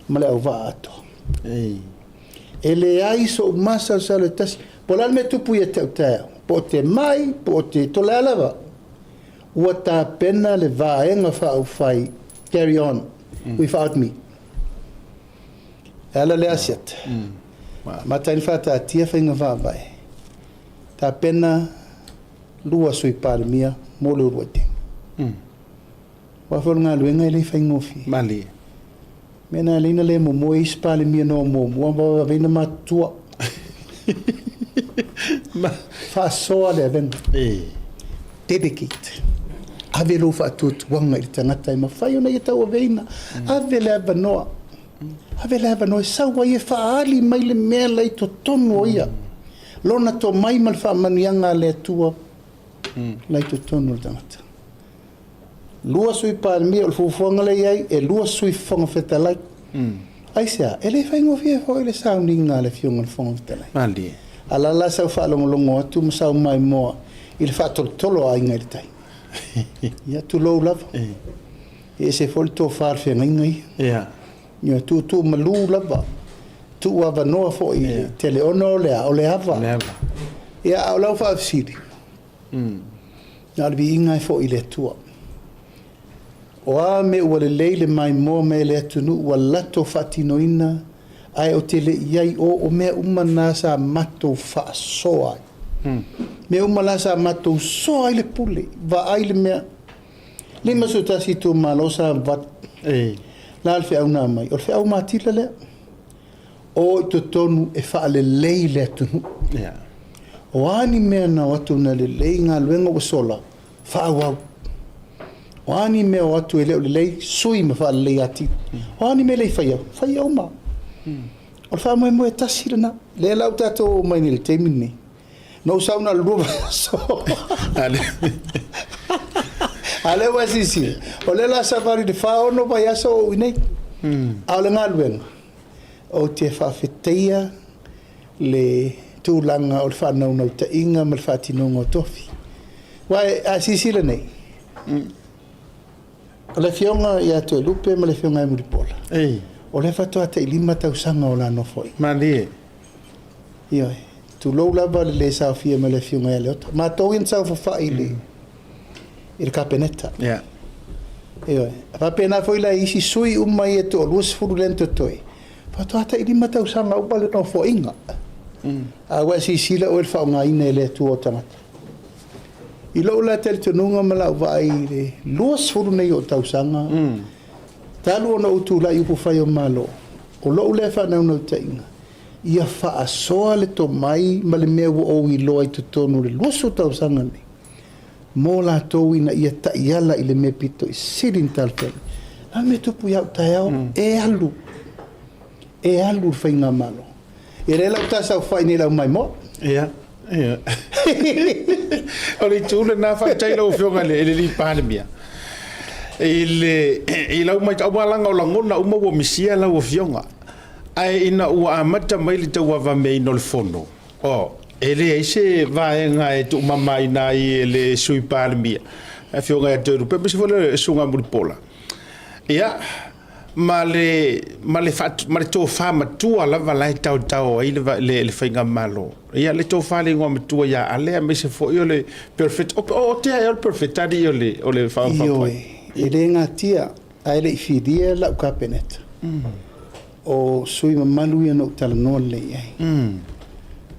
ma le auvaa atoa. E leai so'u masalosalo e tasi, po o le a le mea e tupu ia te au taeao, po o te mai, po o te tolea lava, ua tapena le vaega faaupufai, carry on without me. E ala le asiata, amata ai ona faataatia faiga faavae, tapena 2 Sui Palemia mo le uluai taimi. Aua foi o le galuega e le faigofie. Malie. Mea na alai na le momoe isi Palemia na o muamua ma vavaveina matutua. Faasoa le avega. Dedicate. Ave lou faatuatuaga i le tagata e mafai ona ia tauaveina. Ave le avanoa. Ave le avanoa e sau ai e faaali mai le mea la i totonu o ia. Lona tomai ma le faamanuiaga a le Atua la i totonu o le tagata. 2 Sui Palemia, o le fuafuaga lea i ai, e 2 Sui Fofoga Fetalai. Aisea, e le faigofie foi le sauniga a le Afioga i le Fofoga Fetalai. Malie. A la la sau faalogologo atu ma sau maimoa i le faatolotolo a Aiga i le Tai. Ia, tulou lava. E ese foi le tofa a le feagaiga ia. Ia, tuutuu malu lava. Tuu avanoa foi i le tele ona o le a, o le ava. Ia, a o lau faafesili, na o le viiga e foi i le Atua. O a mea ua lelei le maimoa mai e le atunuu ua latou faatinoina, ae o te le i ai o, o mea uma na sa matou faasoa ai. Mea uma la sa matou soa ai le pule, vaai le mea. 51 itumalo sa vali. La le feau na mai, o le feau matila lea. O i totonu e faalelei le atunuu. O a ni mea na o atu na lelei galuega ua sola, faaauau. O a ni mea o atu e le o lelei, sui ma faalelei atili. O a ni mea le i faia, faia uma. O le faamoemoe e tasi lena. Lea la ua tatou oo mai nei i le taimi lenei. Na ou sau na o le 2 vaiaso. A lea ua e silasila, o lea o le a savali i le 4, 6 vaiaso o ou i inei. A o le galuega, ou te faafetaia le tulaga o le faanaunautaiga ma le faatinoga o tofi. Aua a silasila nei, o le Afioga ia Toelupe ma le Afioga ia Mulipola, O lea faatoa tai 5 tausaga o la nofoaiga. Malie. Ioe. Tulou lava le le saofia mai o le Afioga ia Leota. Matou ia na saofafai i le i le Kapeneta. Yeah. Ioe. E faapena foi la i isi sui uma ia e toa 20 lea na totoe, faatoa tai 5 tausaga uma le nofoaiga. A ua e silasila oe i le faaaogaina e le Atua o tagata. I lou la talitonuga ma lau vaai i le 20 nei o tausaga, talu ona ou tulai i upufai o Malo, o lou lea faanaunautaiga, ia faasoa le tomai ma le mea ua ou iloa i totonu o le 20 tausaga nei, mo latou ina ia taiala i le mea pito i sili ona talafeagai. O le a le mea e tupu ia au taeao? E alu, e alu le faigamalo. Ia lea la ua ta saofai nei i le au maimoa. Ia, ia. O le itu lena, faafetai i lau Afioga i le, i le alii Palemia. I le, i lau matau, aua leaga o lagona uma ua misia lau Afioga. Ae ina ua amata mai le tauavameaina o le Fono, oh, e leai se vaega e tuumamaina ai e le Sui Palemia, le Afioga ia Toelupe, aemaise foi le Susuga Mulipola. Ia, ma le, ma le, ma le tofa matua lava la e taotao ai le, le, le faigamalo. Ia, le tofa le igoa matua ia Ale, aemaise foi o le perfect, o, o, o tea ea o le perfect alii o le, o le Ioe, e le gatia, ae le i filia lau Kapeneta. O sui mamalu ia na ou talanoa lelei i ai.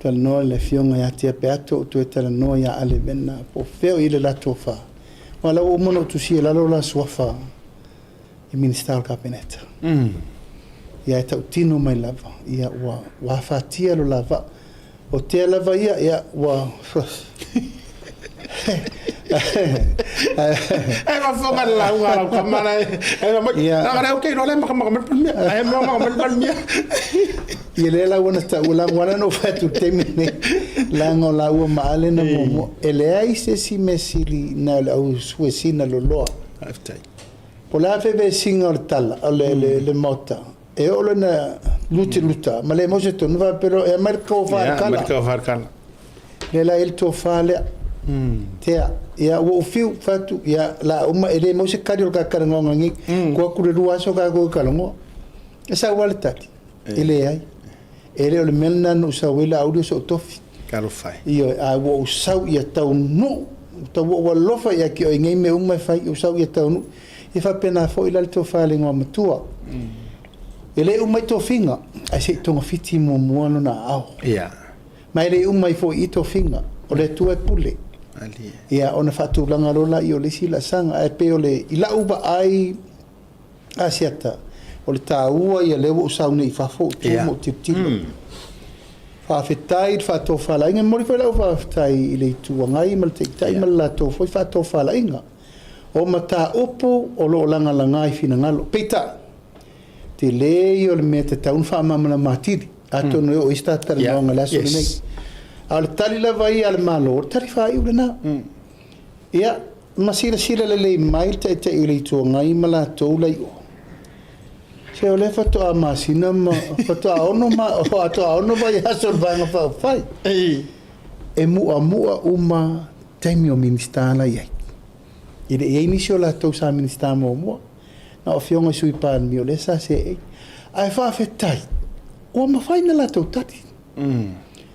Talanoa i le Afioga ia Tea Peato, ou toe talanoa ia Ale Vena, po o fea o i ai le la tofa. Aua o la ua uma ona ou tusia i lalo la suafa i Minisita o le Kapeneta. Ia e tautino mai lava, ia ua, ua afatia lo la vaa. O tea lava ia, ia, ua... Ae faafofoga le lauga a lau tama la e fai mai, leaga o lea ou te iloa o la e makamaka mai le Palemia. Ae makamaka mai le Palemia. Ia lea la ua na taua, leaga ua ala ona ou fai atu i le taimi lenei, leaga o laua ma Ale na muamua. E leai se isi mea sili na o le au fuesina loloa. Faafetai. Po o le a fevesiga o le tala, o le Maota, E oo loa ina lutiluta ma le maua se tonu, faapea loa, e aumai le tofa le kala. Aumai le tofa le kala. Lea la e i ai le tofa lea. Tea, ia ua ou fiu, fai atu, ia la uma, e le maua se kali o le talanoaga nei. Tuu atu le 2 aso tatou e talanoa. E sau lava le tali, e leai. E le o le mea lena na ou sau ai Laauli o sou tofi. Talofa e. Ioe, ae ua ou sau ia taunuu, ua ou alofa ia te oe i nei mea uma e fai, ou sau ia taunuu. E faapena foi la le tofa a le Igoamatua. E le uma ai tofiga, ae se i togafiti muamua lona aao. Ia. Ma e le uma ai foi i i tofiga, o le Atua e pule. Ia, ona faatulaga loa laia o le isi laasaga. Ae pei o le, i lau vaai Asiata, o le taua ia lea ua ou sau nei i fafo ou tu ma ou tilotilo. Faafetai i le faatofalaiga, e momoli foi lau faafetai i le Itu Agai ma le Taitai ma le latou foi faatofalaiga. O mataupu o lo o lagalaga i finagalo. Peitai, tele ia o le mea e tatau ona faamalamalama atili, atonu e oo i ai se tatou talanoaga i le aso lenei. A o le tali lava ia a le Malo, o le tali faaiu lena. Ia, ma silasila lelei mai le Taitai o le Itu Agai ma latou la i o. Se o lea faatoa masina ma faatoa ono ma faatoa ono vaiaso o le Vaega Faaupufai. E mu'amu'a uma taimi o Minisita la i ai. E le i ai nisi o latou sa Minisita muamua, na o Afioga i Sui Palemia o lea sa seei. Ae faafetai, ua mafai ona latou tali.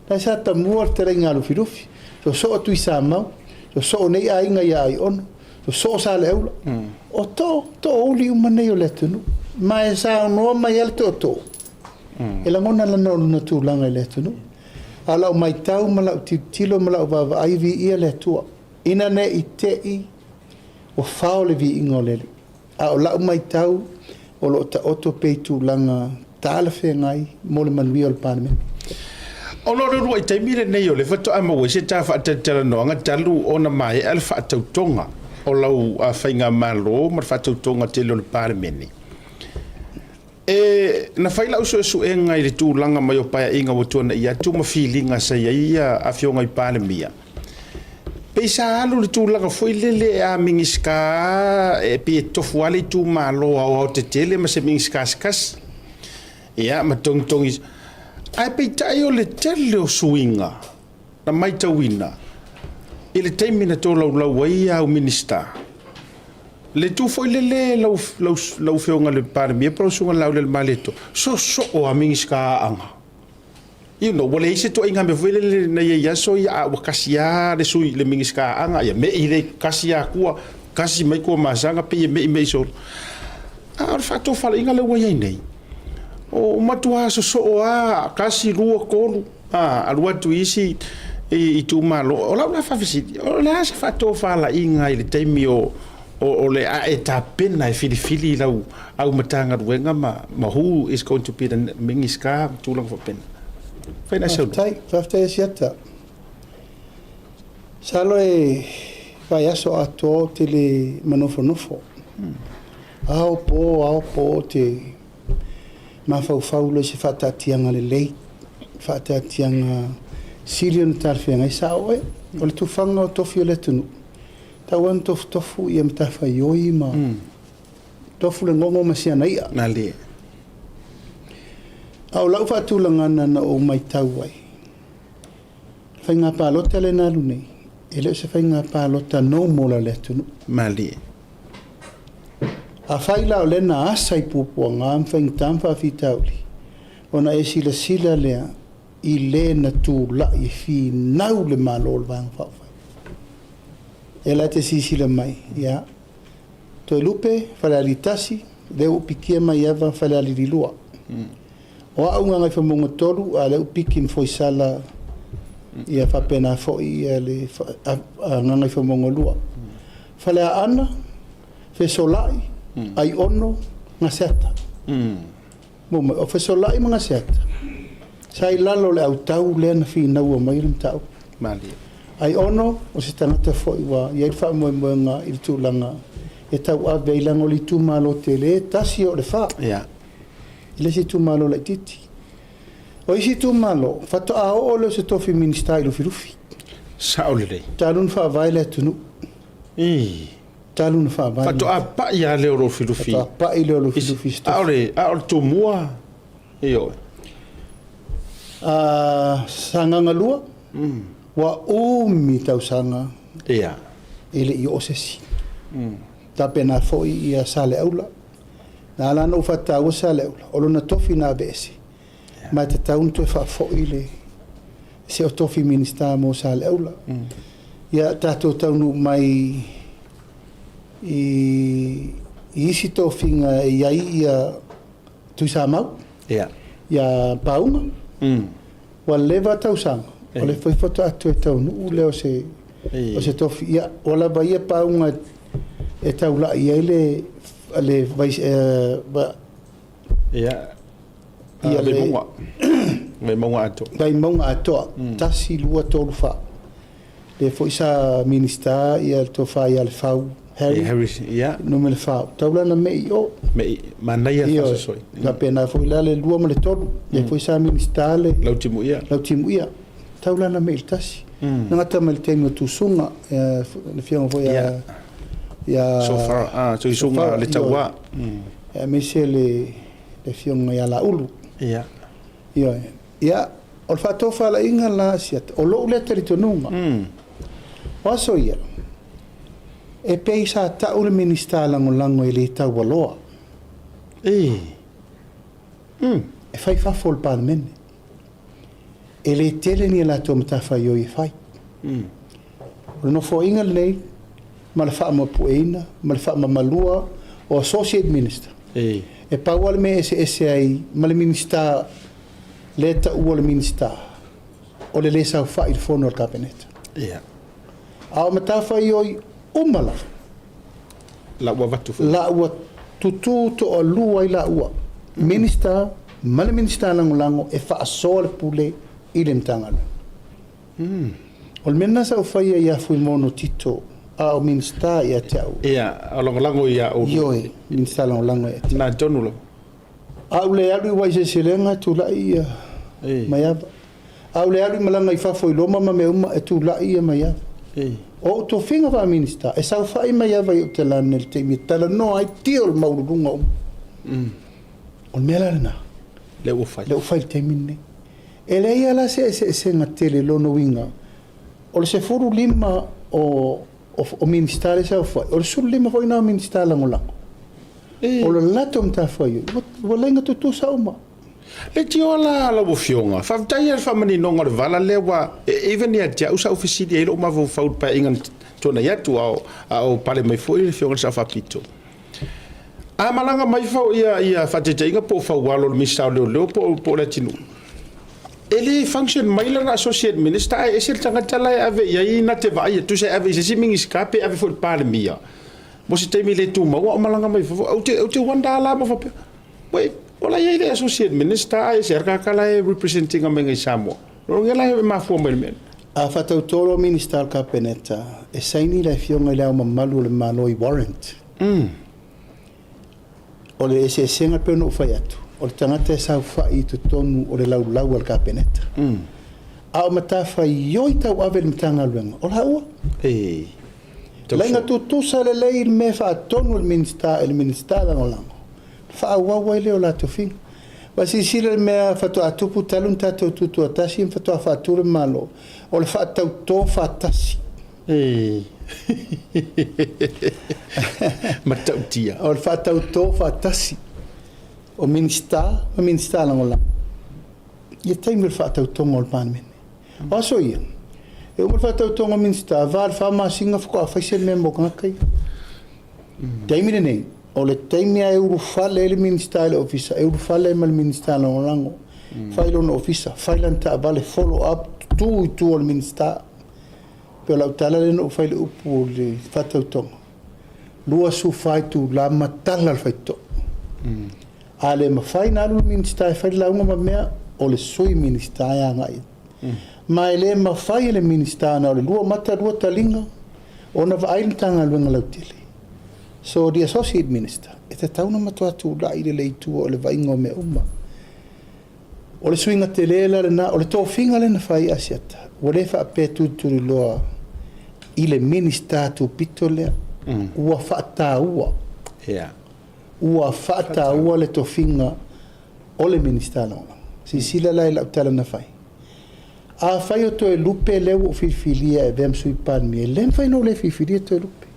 La sa tamua le fetalaiga a Lufilufi, sosoo Tuisamau, sosoo nei aiga ia Aiono, sosoo Saleaula. O too, toouli uma nei o le atunuu. Ma e saunoa mai lava le tootoo, e lagona lana lona tulaga i le atunuu. A o lau matau ma lau tilotilo ma lau vaavaai, viia le Atua, ina ne i te i ua fao le viiga o le Alii. A o lau matau, o lo o taoto pea i tulaga talafeagai mo le manuia o le Palemene. Ona o le uluai taimi lenei o lea faatoa maua ai se ta faatalatalanoaga talu ona maea le faatautoga o lau faigamalo ma le faatautoga tele o le Palemene. E, na fai lau suesuega i le tulaga mai o paeaiga ua tuanai atu ma filiga sa i ai afioga i Palemia. Pei sa alu le tulaga foi lele a Minisita e pei e tofu lava le itumalo aoaotetele ma se Minisita se tasi. Ia, ma togitogi. Ae peitai o le tele o suiga na matauina i le taimi na tolaulau ai au Minisita. Le itu foi lele lau lau lau Afioga i le Palemia po o lau Susuga i le Laaulialemalietoa, soosoo lava Minisita Aoga. You know, ua leai se ituaiga mea foi lele na i ai i aso ia, a ua kasi lava le sui, le Minisita Aoga, ia me'i le kasi Atua, kasi mai Tuamasaga, pei e me'i me'i solo. A o le faatofalaiga lea ua i ai nei, ua matua sosoo lava, tasi, lua, tolu, a, alu atu i isi itumalo. O lau la faafesili, o le a se faatofalaiga i le taimi o o le a e tapena e filifili lau au Matagaluega ma ma who is going to be the Minister ma tulaga faapena? Fai na sau. Faafetai, faafetai Asiata. Masalo e vaiaso atoa ou te le manofonofo. Ao po, ao po ou te mafaufau loa i se faataatiaga lelei, faataatiaga sili ona talafeagai. Sao oe, o le tufaga o tofi o le atunuu, tau lava ona tofutofu ia matafaioi ma tofu le gogo ma siana i'a. Malie. A o lau faatulagana na ou matau ai, faiga palota lea na alu nei, e le o se faiga palota normal a le atunuu. Malie. Afai la o lea na asa i puapuaga ma faigata ma faafitauli, ona e silasila lea i le na tulai e finau le Malo o le Vaega Faaupufai. E la te silasila mai, ia, Toelupe, Falealili 1, lea ua pikia mai Ava, Falealili 2. O au Gagaifomauga 3, a lea ua piki ma Foisala, ia faapena foi ia le Gagaifomauga 2. Faleaana, Fesolai, Aiono, Gaseata. O Fesolai ma Gaseata, sa i lalo o le autau lea na finaua mai le mataupu. Malie. Aiono, o se tagata foi ua i ai le faamoemoega i le tulaga e tauave ai, leaga o le itumalo tele, tasi o le fa. I le isi itumalo laitiiti. O isi itumalo, faatoa oo lea o se tofi Minisita i Lufilufi. Sao lelei. Talu ona faavae le atunuu. Talu ona faavae. Faatoa pai lava lea o Lufilufi. Faatoa pai lea o Lufilufi i se tofi. A o le Tumua, ioe. Sagaga 2, ua umi tausaga e le i oo se isi. Tapena foi ia Saleaula. Na ala ona ou faataua Saleaula, o lona tofi na aveese, ma e tatau ona toe faafoi le se o tofi Minisita mo Saleaula. Ia tatou taunuu mai i isi tofiga e i ai ia Tuisamau, ia Pauga, ua leva tausaga, o le foi faatoa toe taunuu lea o se o se tofi. Ia, ua lava ia pauga e taulai ai le le vai ia ia le Vaimauga. Vaimauga atoa. Vaimauga atoa. 1, 2, 3, 4. Lea foi sa Minisita ia le tofa ia Lefau Harry. Harry, ia. Numera 4. Taulana mei i o. Mei, manaia fasosoi. Faapena foi la le 2 ma le 3. Lea foi sa Minisita le Lautimuia. Lautimuia. Taulana mei i le tasi. Na gata mai le taimi o Tuisuga, le afioga foi ia ia Sofara, Tuisuga le Taua. Aemaise le afioga ia Laulu. Ia. Ioe. Ia, o le faatofalaiga la Asiata, o lou lea talitonuga, o aso ia, e pei sa tau le Minisita Lagolago e le taualoa. E fai fafo o le Palemene. E le tele ni a latou matafaioi e fai. O le nofoaiga lenei ma le faamapueina ma le faamamalua o Associate Minister, e pau lava le mea e eseese ai ma le Minisita lea e taua o le Minisita, o le le saofai i le fono a le Kapeneta. A o matafaioi uma lava, La ua avatu foi. La ua tutū toalua ai laua, Minisita ma le Minisita Lagolago e faasoa le pule i le Matagaluega. O le mea lena sa ou faia ia Fuimono Tito a o Minisita ia te au. Ia, o lagolago ia oulua. Ioe, Minisita Lagolago ia te au. Na tonu lava. A ou le alu i Waiseleselega e tulai ia Maiava. A ou le alu i malaga i fafo i Roma ma mea uma e tulai ia Maiava. O ou tofiga faa-Minisita e saofai Maiava i ou talane i le taimi e talanoa ai tia o le maualuluga uma. O le mea la lena. Lea ua fai. Lea ua fai i le taimi lenei. E leai lava la se eseesega tele, lona uiga, o le 15 o O Minisita lea e saofai, o le 15 foi lena o Minisita Lagolago. O le latou matafaioi, ua laina tutusa uma. Leitioa la lau Afioga, faafetai i le faamaninoga o le vala lea ua even ia te au sa ou fesili ai lou mafaufau i le paeaiga na tuanai atu a o pale mai foi le Afioga i le Sao Faapito. A malaga mai ia faataitaiga po o Faualo le Minisita o Leoleo po o Leatinuu, e le function mai lana Associate Minister ae ese le tagata la e ave i ai na te vaaia, tusa e ave i se isi Minisita pe ave foi i le Palemia mo se taimi le tumau a o malaga mai fafo. Ou te wonder la ma faapea, wait, o la e i ai le Associate Minister ae ese lava le tagata la e represent ina mai i Samoa. O lona uiga la e mafua mai i le mea lea. A faatauto loa Minisita o le Kapeneta, e saini le Afioga i Le Ao Mamalu o le Malo i warrant. O le eseesega e pei ona ou fai atu, o le tagata e saofai i totonu o le laulau a le Kapeneta. A o matafaioi tauave i le Matagaluega, o laua. Laina tutusa lelei le mea e faatonu e le Minisita i le Minisita Lagolago, faaauau ai lea o la tofiga. Ua silasila i le mea faatoa tupu talu ona tatou tutoatasi ma faatoa faatu le Malo, o le faatauto faatasi. Matautia. O le faatauto faatasi o Minisita ma Minisita Lagolago i le taimi o le faatautoga o le Palemene. O aso ia, e uma le faatautoga o Minisita, va i le 4 masina faatoa fai se mea mo tagata ia. Taimi lenei, o le taimi lava e ulufale ai le Minisita i le Ofisa, e ulufale ai ma le Minisita Lagolago, fai lona Ofisa, fai lana taavale, follow up, tu i tua o le Minisita. Pei o lau tala lea na ou fai i le upu o le faatautoga, 24 itula matala le faitotoa. A le mafai ona alu le Minisita e fai le lauga ma mea, o le Sui Minisita e agai atu. Ma e le mafai e le Minisita na o le lua mata lua taliga ona vaai le Matagaluega lautele. So the Associate Minister, e tatau ona matua tulai lelei i tua o le vaaiga o mea uma. O le suiga tele la lena, o le tofiga lea na fai i Asiata, ua le faapea tulituliloa i le Minisita tupito lea, ua faataua, ua faataua le tofiga o le Minisita Lagolago. Silasila la i lau tala na fai. Afai o Toelupe lea ua ou filifilia e avea ma Sui Palemia, e le mafai ona ou le filifilia Toelupe.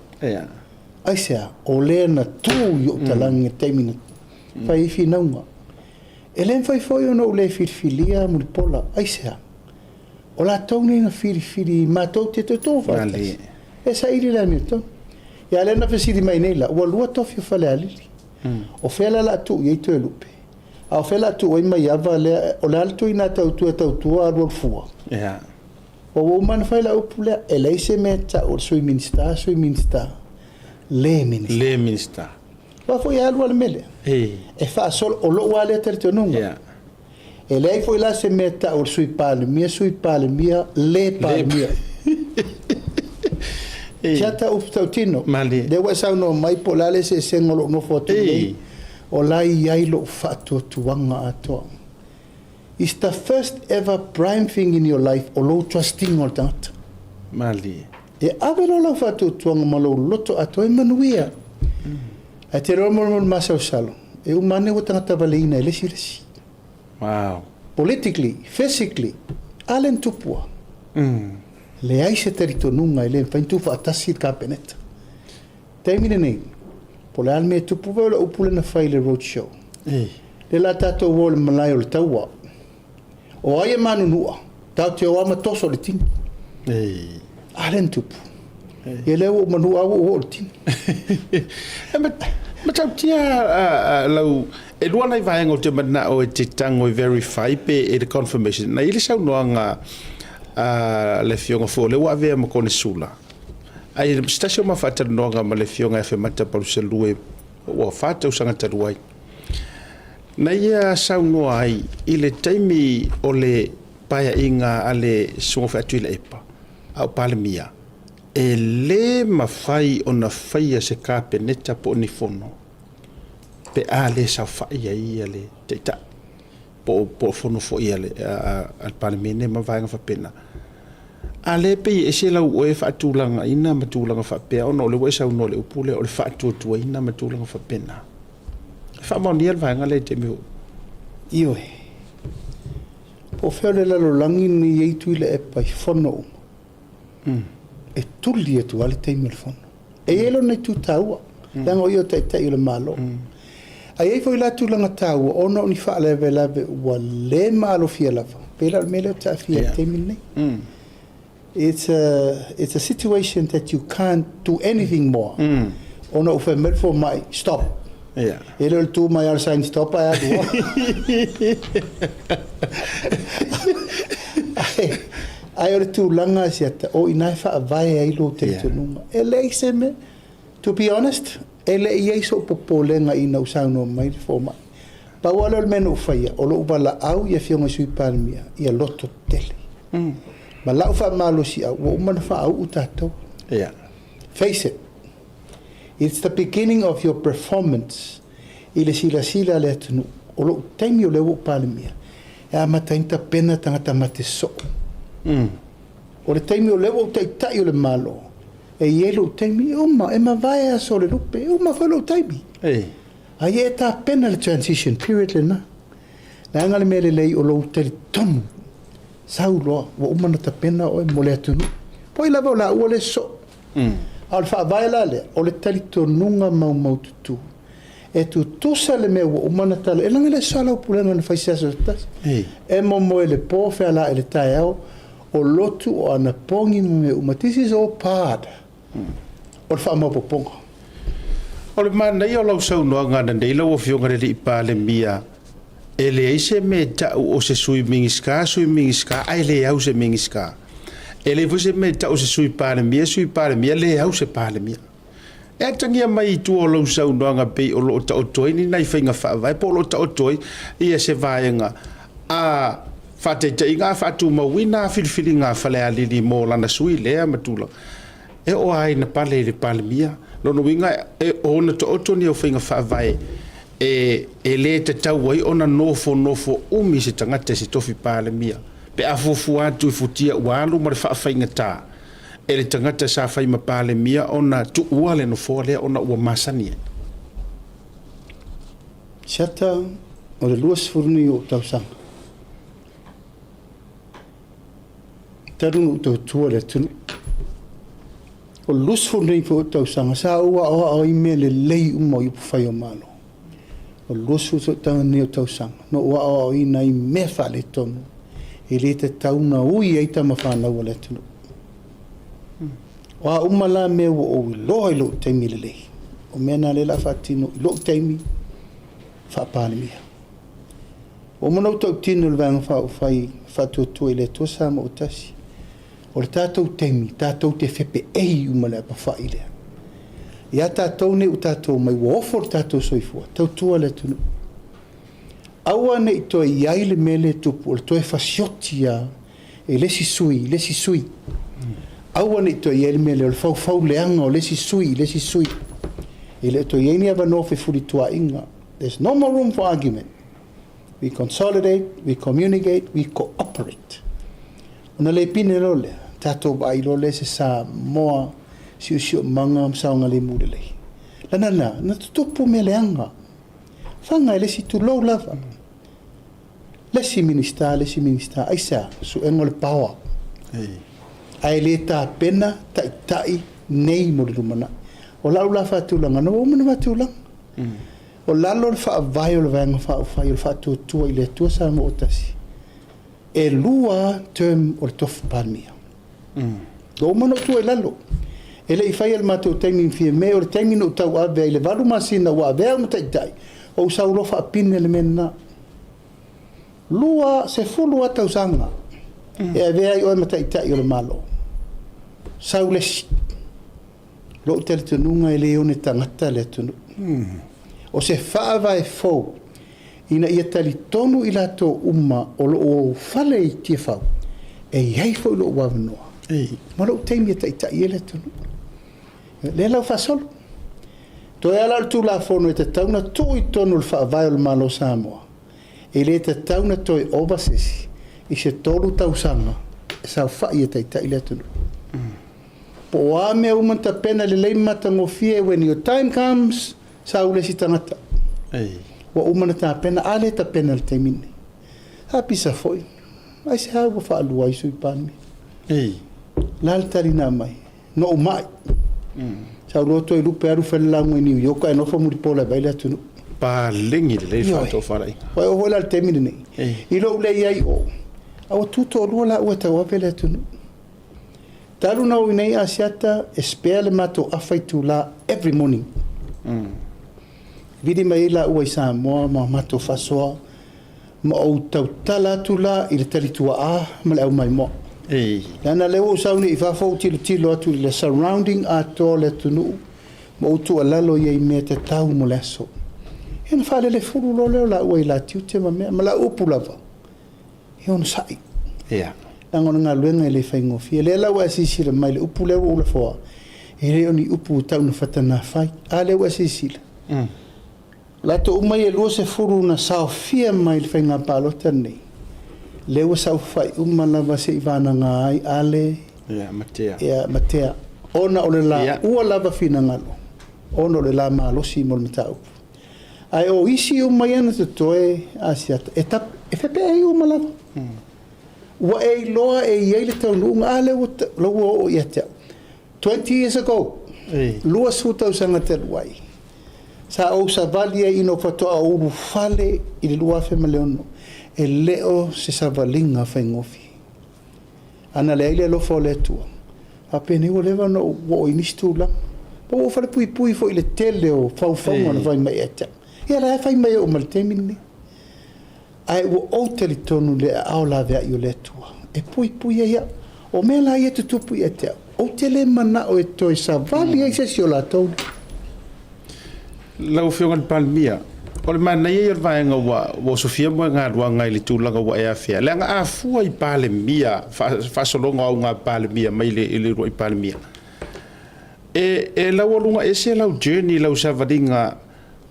Aisea? O lea na tu i ou talagi i le taimi na fai ai finauga. E le mafai foi ona ou le filifilia Mulipola. Aisea? O latou nei na filifili matou te totogo faatasi. E saili le amiotonu. Ia lea na fesili mai nei la, ua lua tofi o Falealili. O fea la o le a tuu i ai Toelupe? A o fea la a tuu ai Maiava lea, o le a le tuina tautua tautua alualu fua? Ua uma ona fai lau upu lea, e leai se mea e tau o le Sui Minisita, Sui Minisita, le Minisita. Le Minisita. Aua foi e alu lava le mea lea. E faasolo, o lou lava lea talitonuga. E leai foi la se mea e tau o le Sui Palemia, Sui Palemia, le Palemia. Siata upu tautino. Lea ua e saunoa mai po o le a le eseesega o lou nofo atu nei, o la e i ai lou faatuatuaga atoa. It's the first ever prime thing in your life o lou trust ina o le tagata. Malie. E ave loa lau faatuatuaga ma lou loto atoa e manuia. Ae te iloa mo le masalosalo, e uma ane ua tagata valeina e le isi le isi. Wow. Politically, physically, a lea na tupu a. Leai se talitonuga e le mafai ona tuufaatasi le Kapeneta. Taimi lenei, po o le a le mea e tupu, vaai o le upu lea na fai i le road show. Lea la tatou o i le malae o le taua. O ai e manunua, tatou te o lava ma toso i le tini. A lea na tupu. Ia lea ua ou manua lava ua ou oo i le tini. E matautia lau, e lua nai vaega ou te manao e te tago e verify pe e le confirmation. Na i ai le saunoaga a le afioga foi o lea ua avea ma Konesula. Ae se tasi o ma faatalanoaga ma le afioga ia Afemata Palusalue ua 4 tausaga talu ai. Na ia saunoa ai i le taimi o le paeaiga a le Susuga foi a Tuilaepa a o Palemia, e le mafai ona faia se Kapeneta po o ni fono pe a le saofai ai le Taitai po o fono foi a le Palemene ma vaega faapena. A lea e pei e ese lau oe faatulagaina ma tulaga faapea ona o lea ua e saunoa i le upu lea o le faatuatuaina ma tulaga faapena. E faamaonia le vaega lea i le taimi o... Ioe. Po o fea o le lalolagi lenei e i ai Tuilaepa i fono uma. E tuli atu lava le taimi o le fono. E i ai lona itu taua, leaga o ia o le Taitai o le Malo. Ae i ai foi la tulaga taua ona o ni faalavelave ua le maalofia lava, pei la o le mea lea ou te aafia ai i le taimi lenei. It's a, it's a situation that you can't do anything more. Ona ua fai mai le fomai, stop. E le o le tu mai lava o le sign stop ae alu loa. Ae o le tulaga e siata, o i ina e faavae ai lou talitonuga. E leai se mea, to be honest, e le i i ai sou popolega ina ua saunoa mai le fomai. Pau lava lea o le mea na ou faia, o lou valaau i afioga i Sui Palemia, ia loto tele. Ma lau faamalosiau, ua uma ona faauu tatou. Face it, it's the beginning of your performance i le silasila a le atunuu. O lou taimi o lea ua ou Palemia, e amata ai ona tapena tagata mate soo. O le taimi o lea ua ou Taitai o le Malo, e i ai lou taimi, e uma, e mavae aso o le lupe, e uma foi lou taimi. A ia e tapena le transition period lena. Leaga le mea lelei o lou talitonu, sau loa, ua uma ona tapena oe mo le atunuu. Po ai lava o laua le soo. A o le faavae la lea, o le talitonuga maumaututu. E tutusa le mea ua uma ona tala, e leaga e le soalaupulega na fai se aso se tasi. E momoe le po, fealaai le taeao, o lotu, o anapogi ma mea uma. This is all part o le faamaopoopoga. O le manaia o lau saunoaga ananei lau Afioga i le Alii Palemia, e leai se mea e tau o se Sui Minisita, Sui Minisita ae le au se Minisita. E leai foi se mea e tau o se Sui Palemia, Sui Palemia le au se Palemia. E atagia mai i tua o lau saunoaga pei o lo o taoto ai ni nai faiga faavae po o lo o taoto ai ia se vaega a faataitaiga a faatumauina filifiliga a Falealili mo lana sui lea ma tulaga e oo lava ina pale i le Palemia. Lona uiga e ono taoto ni au faiga faavae e le tatau ai ona nofonofo umi se tagata i se tofi Palemia pe a fuafua atu i futia ua alu ma le faafaigata e le tagata sa fai ma Palemia ona tuua le nofoa lea ona ua masani ai. Siata, o le 20 nei o ou tausaga, talu ona ou tautua i le atunuu. O le 20 nei foi o ou tausaga, sa ou aoao ai mea lelei uma o upufai o Malo. O le 20 foi nei o tausaga, na ou aoaoina ai mea faaletonu e le tatau ona ui ai tama fanau a le atunuu. O a uma la mea ua ou iloa i lou taimi lelei, o mea na lea o le a faatino i lou taimi faa-Palemia. Ua uma ona ou tautino i le Vaega Faaupufai Faatuatua i le Atua Samoa ua Tasi, o le tatou taimi tatou te fepeei uma i le apefai lea. Ia tatou nei ua tatou omai ua ofo le tatou soifua, tautua le atunuu. Aua ne i toe i ai le mea lea e tupu o le toe fasioti lava e le isi sui i le isi sui. Aua ne i toe i ai le mea lea o le faufau leaga o le isi sui i le isi sui. E le o toe i ai ni avanoa fefulituaaiga. There's no more room for argument. We consolidate, we communicate, we cooperate. Ona le pine loa lea, tatou vaai loa lea i se Samoa siosiomaga ma saogalemu lelei. Lana na, na tutupu mea leaga. Faga e le isi tulou lava. Le isi Minisita, le isi Minisita, aisea? Suega o le paoa. Ae le tapena taitai nei mo le lumanai. O lau la faatulaga, na ua uma ona faatulaga. O lalo o le faavae o le Vaega Faaupufai o le Faatuatua i le Atua Samoa ua Tasi, e lua term o le tofi Palemia. Ua uma ona ou tua i lalo. E le i faia le matou taimi ma Fiame, o le taimi na ou tauave ai i le valu masina ua avea au ma taitai, ou sau loa faapine le mea lena. 20 lava tausaga e avea ai oe ma taitai o le Malo. Sau le isi. Lou talitonuga e le one tagata le atunuu. O se faavae fou ina ia talitonu i latou uma o lo o ou fale i Tiafau, e i ai foi lou avanoa ma lou taimi e taitai ai le atunuu. Lea la ua faasolo. Toe ala o le Tulafono e tatau ona tuu i totonu o le Faavae o le Malo o Samoa, e le tatau ona toe ova se isi i se 3 tausaga e saofai e taitai le atunuu. Po o a mea uma na tapena lelei ma matagofie, when your time comes, sau le isi tagata. Ua uma ona tapena, a le tapena i le taimi lenei. A pisa foi, aisea ua faalua ai Sui Palemia? La le tali na aumai. Na ou ma'i. Sau loa Toelupe alu fai le lauga i New York ae nofo Mulipola e vaai le atunuu. Paleni lelei le Ioe. faatofalaiga. Ua e oo foi la i le taimi lenei, i lou le i ai i o, a ua tu toalua laua e tauave le atunuu. Talu ona ou i inei Asiata, e spare le matou afa itula every morning. Vili mai ai laua i Samoa ma matou faasoa ma ou tautala atu la i le talituaa ma le aumaimoa. Leaga lea ua ou sau nei i fafo ou tilotilo atu i le surrounding atoa o le atunuu ma ou tuualalo i ai i mea tatau mo le aso. Ia ona faalelefulu loa lea o laua i la tiute ma mea, ma lau upu lava, ia onosai. Leaga o le galuega e le faigofie. Lea la ua e silasila mai i le upu lea ua ou lafoa, e le o ni upu e tau ina fatanafai. A lea ua e silasila? Latou uma ia e 20 na saofia mai i le faiga palota lenei, lea ua saofafai uma lava se i vanaga ai Ale Ia, ma Tea, ona o le laua lava finagalo, ona o le la malosi mo le mataupu. Ae o isi uma ia na totoe Asiata, e tap, e fepeai uma lava. Ua e iloa e i ai le taunuuga, a lea ua, la ua oo ia te au. 20 years ago, 20 tausaga talu ai, sa ou savali ai ina faatoa ou ulufale i le 2006, e le o se savaliga faigofie. Ana leai le alofa o le Atua, faapenei ua leva ona ou oo i nisi tulaga. Ma ua ou falepuipui foi i le tele o faufauga na fai mai ia te au. Ia la e fai mai e oo mai i le taimi lenei. Ae ua ou talitonu i le aao laveai o le Atua e puipui ai au. O mea la ia e tutupu ia te au, ou te le manao e toe savali ai se isi o latou nei. Lau Afioga i le Palemia, o le manaia ia o le vaega ua osofia moegaluaga i le tulaga ua e afea, leaga a fua i Palemia, faasologa o auga Palemia mai le uluai Palemia, e laualuga ese lau journey, lau savaliga,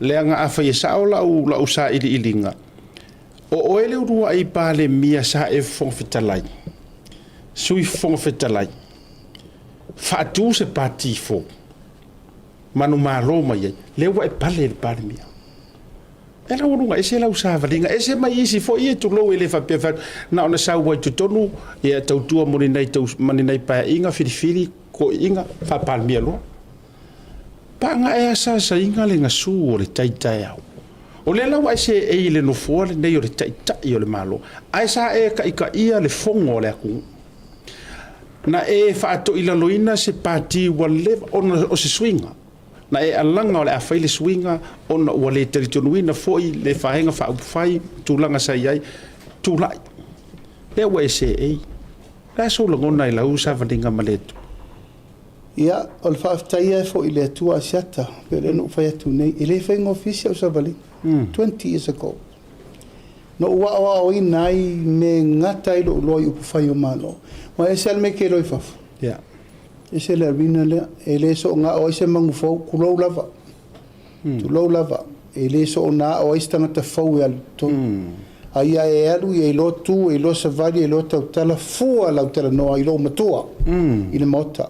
leaga afai e sao lau sailiiliga, o oe le uluai Palemia sa e Fofoga Fetalai, Sui Fofoga Fetalai, faatu se pati fou, manumalo mai ai, lea ua e pale i le Palemia. E laualuga ese lau savaliga, ese mai isi foi ia tulou e le faapea fai atu, na ona sau ai totonu, ia tautua mo ni nai ma ni nai paeaiga filifili toeaiina faa-Palemia loa. Paga e asaasaina le gasu o le tai taeao. O lea la ua e seei i le nofoa lenei o le Taitai o le Malo, ae sa e taitaia le fono a le atunuu. Na e faatoilaloina se pati ua leva ona o se suiga. Na e alaga o le a fai le suiga ona ua le talitonuina foi le Vaega Faaupufai, tulaga sa i ai, tulai. Lea ua e seei. O le a sou lagona i lau savaliga ma le Atua? Ia, o le faafetai lava foi i le Atua Asiata, pei o lea na ou fai atu nei, e le faigofie si au savaliga, 20 years ago. Na ou aoaoina ai me e gata ai lou iloa i upufai o Malo. Aua e ese lava le mea e te iloa i fafo, ese le arena lea, e le soona ao ai se manu fou, tulou lava, tulou lava, e le soona ao ai se tagata fou e alu i totonu. A ia e alu, ia iloa tu, e iloa savali, e iloa tautala, fua lau talanoa i lou matua i le Maota.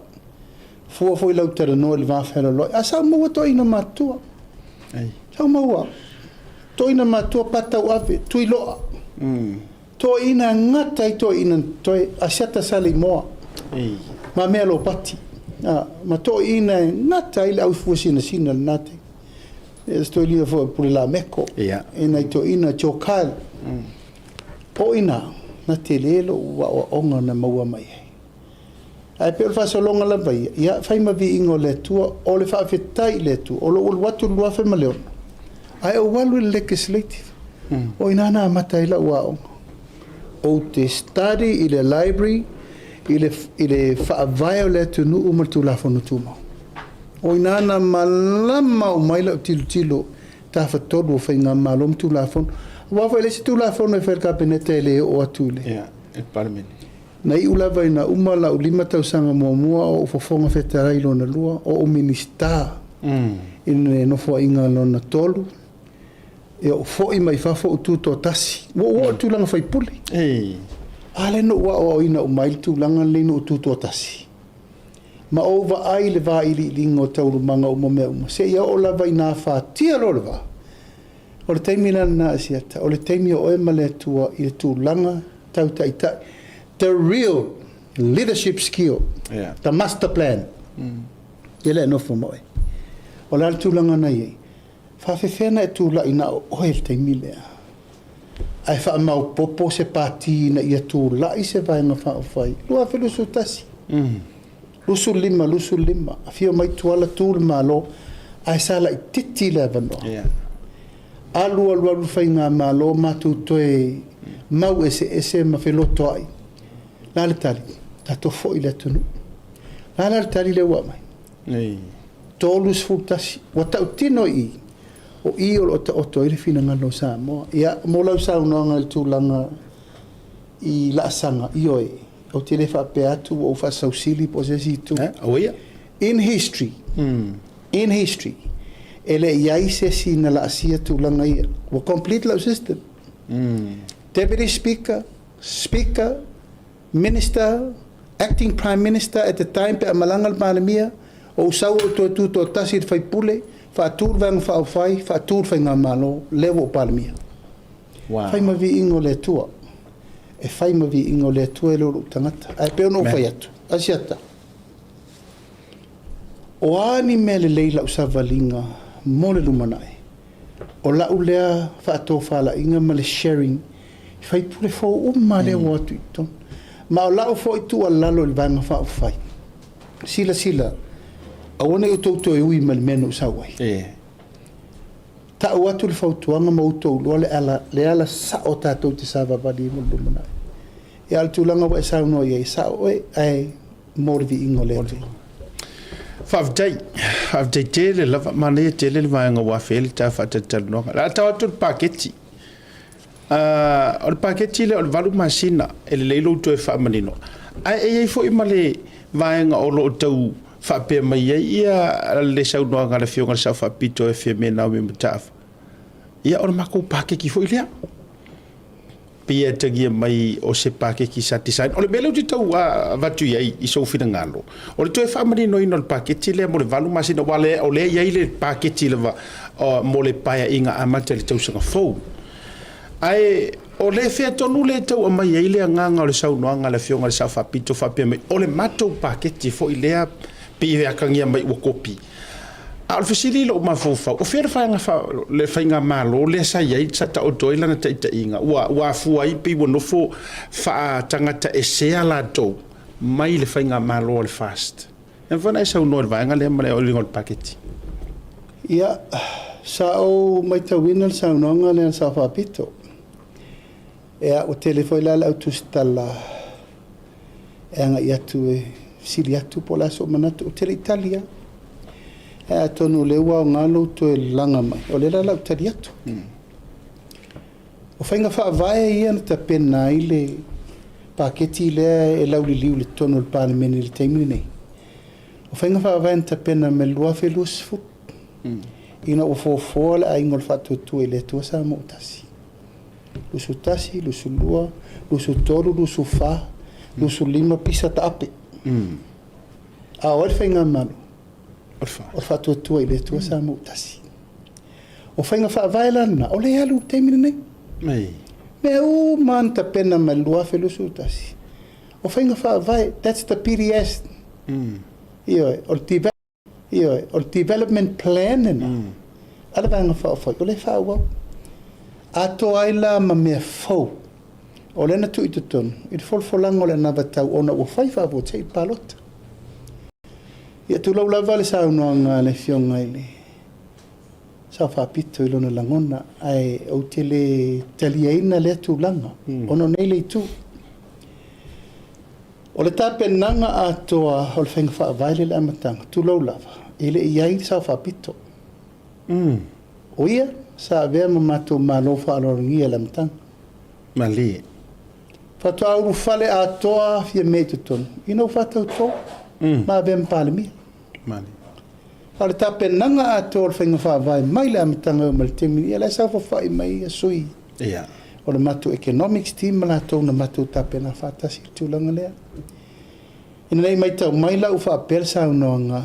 Fua foi lau talanoa i le va fealoaloai. A sa ou maua toeaina matutua. Sa ou maua toeaina matutua pa tauave, Tuiloa. Toeaina e gata ai toeaina na totoe, Asiata Saleimoa ma Mea Lopati. Ma toeaina e gata ai le aufuasinasina i lena taimi. E se toeaina foi o Pule Lameko, e nai toeaina Joe Kyle. O i ina, na tele lou aoaoga na maua mai ai. Ae pei o le faasologa lava ia, ia fai ma viiga o le Atua, o le faafetai i le Atua, o lou alu atu i le 2006, ae ou alu i le Legislative. O i ina na amata ai lau aoga. Ou te study i le library, i le, i le faavae o le atunuu ma le Tulafono Tumau. O i ina na malama uma ai lau tilotilo tafatolu o faigamalo ma Tulafono. Aua foi e leai se Tulafono e fai e le Kapeneta e le oo atu i le... Ia, i le Palemene. Na iu lava ina uma lau 5 tausaga muamua o ou Fofoga Fetalai lona lua, o ou Minisita i le Nofoaiga lona tolu, e ou foi mai fafo ou tutoatasi. Ua ou oo i le tulaga faipule. A lea na ou aoaoina uma ai le tulaga lenei na ou tutoatasi. Ma ou vaai i le vailiiliga o taualumaga uma mea uma, seia oo lava ina afatia loa le va. O le taimi la lena Asiata, o le taimi o oe ma le Atua i le tulaga tau taitai, the real leadership skill, the master plan. Ia lea e nofo ma oe. O le a le tulaga na i ai? Faafefea ona e tulai na o oe i le taimi lea? Ae faamaopoopo se pati ina ia tulai se Vaega Faaupufai 2021, 25, 25, afio mai Tuala tu le Malo, ae sa laitiiti le avanoa. Alu alu alu le faigamalo matou toe mau eseese ma felotoai. O le a le tali? Tatou foi i le atunuu. O le a la le tali lea ua aumai? 31. Ua tautino i i, o i o lo o taoto ai le finagalo o Samoa. Ia, mo lau saunoaga i le tulaga i laasaga, ioe, ou te le faapea atu ua ou faasausili po o se isi itu. In history, in history, e le i ai se isi na laasia tulaga ia. Ua complete lau system. Deputy Speaker, Speaker, Minister, Acting Prime Minister at the time pe a malaga le Palemia, ou sau ou toe tutoatasi i le faipule, faatu le Vaega Faaupufai, faatu le Faigamalo, lea ua ou Palemia. Fai ma viiga o le Atua. E fai ma viiga o le Atua e le o lou tagata. Ae pei ona ou fai atu, Asiata, o a ni mea lelei lau savaliga mo le lumanai, O lau lea faatofalaiga ma le sharing i faipule fou uma lea ua o atu i totonu. Ma o lau foi tuualalo i le Vaega Faaupufai, silasila, aua ne i outou toe ui mai i le mea na ou sau ai. Tau atu le fautuaga ma outou iloa le ala, le ala sao tatou te savavali ai mo le lumanai. Ia a o le tulaga ua e saunoa i ai, e sao oe, ae mo le viiga o le Atua. Faafetai, faafetai tele lava, manaia tele le vaega ua afe ai le ta faatalatalanoaga. O le a tau atu le paketi. O le paketi lea o le 8 masina, e lelei lou toe faamanino. Ae e i ai foi ma le vaega o lo o tau faapea mai ai ia le saunoaga a le Afioga i le Sao Faapito e Fiame Naomi Mataafa. Ia o le matou paketi foi lea. Pei e atagia mai o se paketi sa design. O le mea lea ou te tau avatu i ai i sou finagalo, o le toe faamaninoina o le paketi lea mo le 8 masina, aua o lea e i ai le paketi lava mo le paeaiga amata i le tausaga fou. Ae o le fea tonu lea e tau aumai ai le agaga o le saunoaga a le Afioga i le Sao Faapito faapea mai, o le matou paketi foi lea pei e atagia mai ua kopi. A o le fesili i lou mafaufau, o fea le vaega le faigamalo lea sa i ai, sa taoto ai lana taitaiga, ua ua afua ai pei ua nofo faatagata esea latou mai le faigamalo a le FAST? E mafai ona e saunoa i le vaega lea ma le uiga o le paketi? Ia, sa ou matauina le saunoaga lea a le Sao Faapito. Ia, ua tele foi la le au tusitala e agai atu e fesili atu po o le a sou manatu. Ou te le i tali lava. Ae atonu o lea ua aoga lou toe laga mai, o lea la o le a ou tali atu. O faiga faavae ia na tapena ai le paketi lea e lauliliu i totonu o le Palemene i le taimi lenei, o faiga faavae na tapena mai le 2020, ina ua foafoa le aiga o le Faatuatua i le Atua Samoa ua Tasi. 21, 22, 23, 24, 25 pisa taape. A o ai le faigamalo? O le Faatuatua i le Atua Samoa ua Tasi. O faiga faavae la lena, o lea e alu i le taimi lenei. Mea uma na tapena mai le 2021, o faiga faavae, that's the PDS. Ioe, o le Ioe, o le development plan lena a le Vaega Faaupufai, o lea e faaauau. Atoa ai la ma mea fou o lea na tuu i totonu i le folafolaga o le anavatau ona ua fai faafuasei le palota. Ia tulou lava le saunoaga a le Afioga i le Sao Faapito i lona lagona, ae ou te le taliaina lea tulaga ona o nei le itu. O le tapenaga atoa o le faiga faavae lea i le amataga, tulou lava, e le i i ai le Sao Faapito. O ia sa avea ma matou Malo faaaloalogia i le amataga. Malie. Faatoa ulufale atoa Fiame i totonu ina ua faatauto ma avea ma Palemia. Malie. A o le tapenaga atoa o le faiga faavae mai le amataga e oo mai i le taimi nei, ia la e saofafai mai ia sui o le matou economics team ma latou na matou tapena faatasi i le tulaga lea. Ina ne i matau mai la ua faapea le saunoaga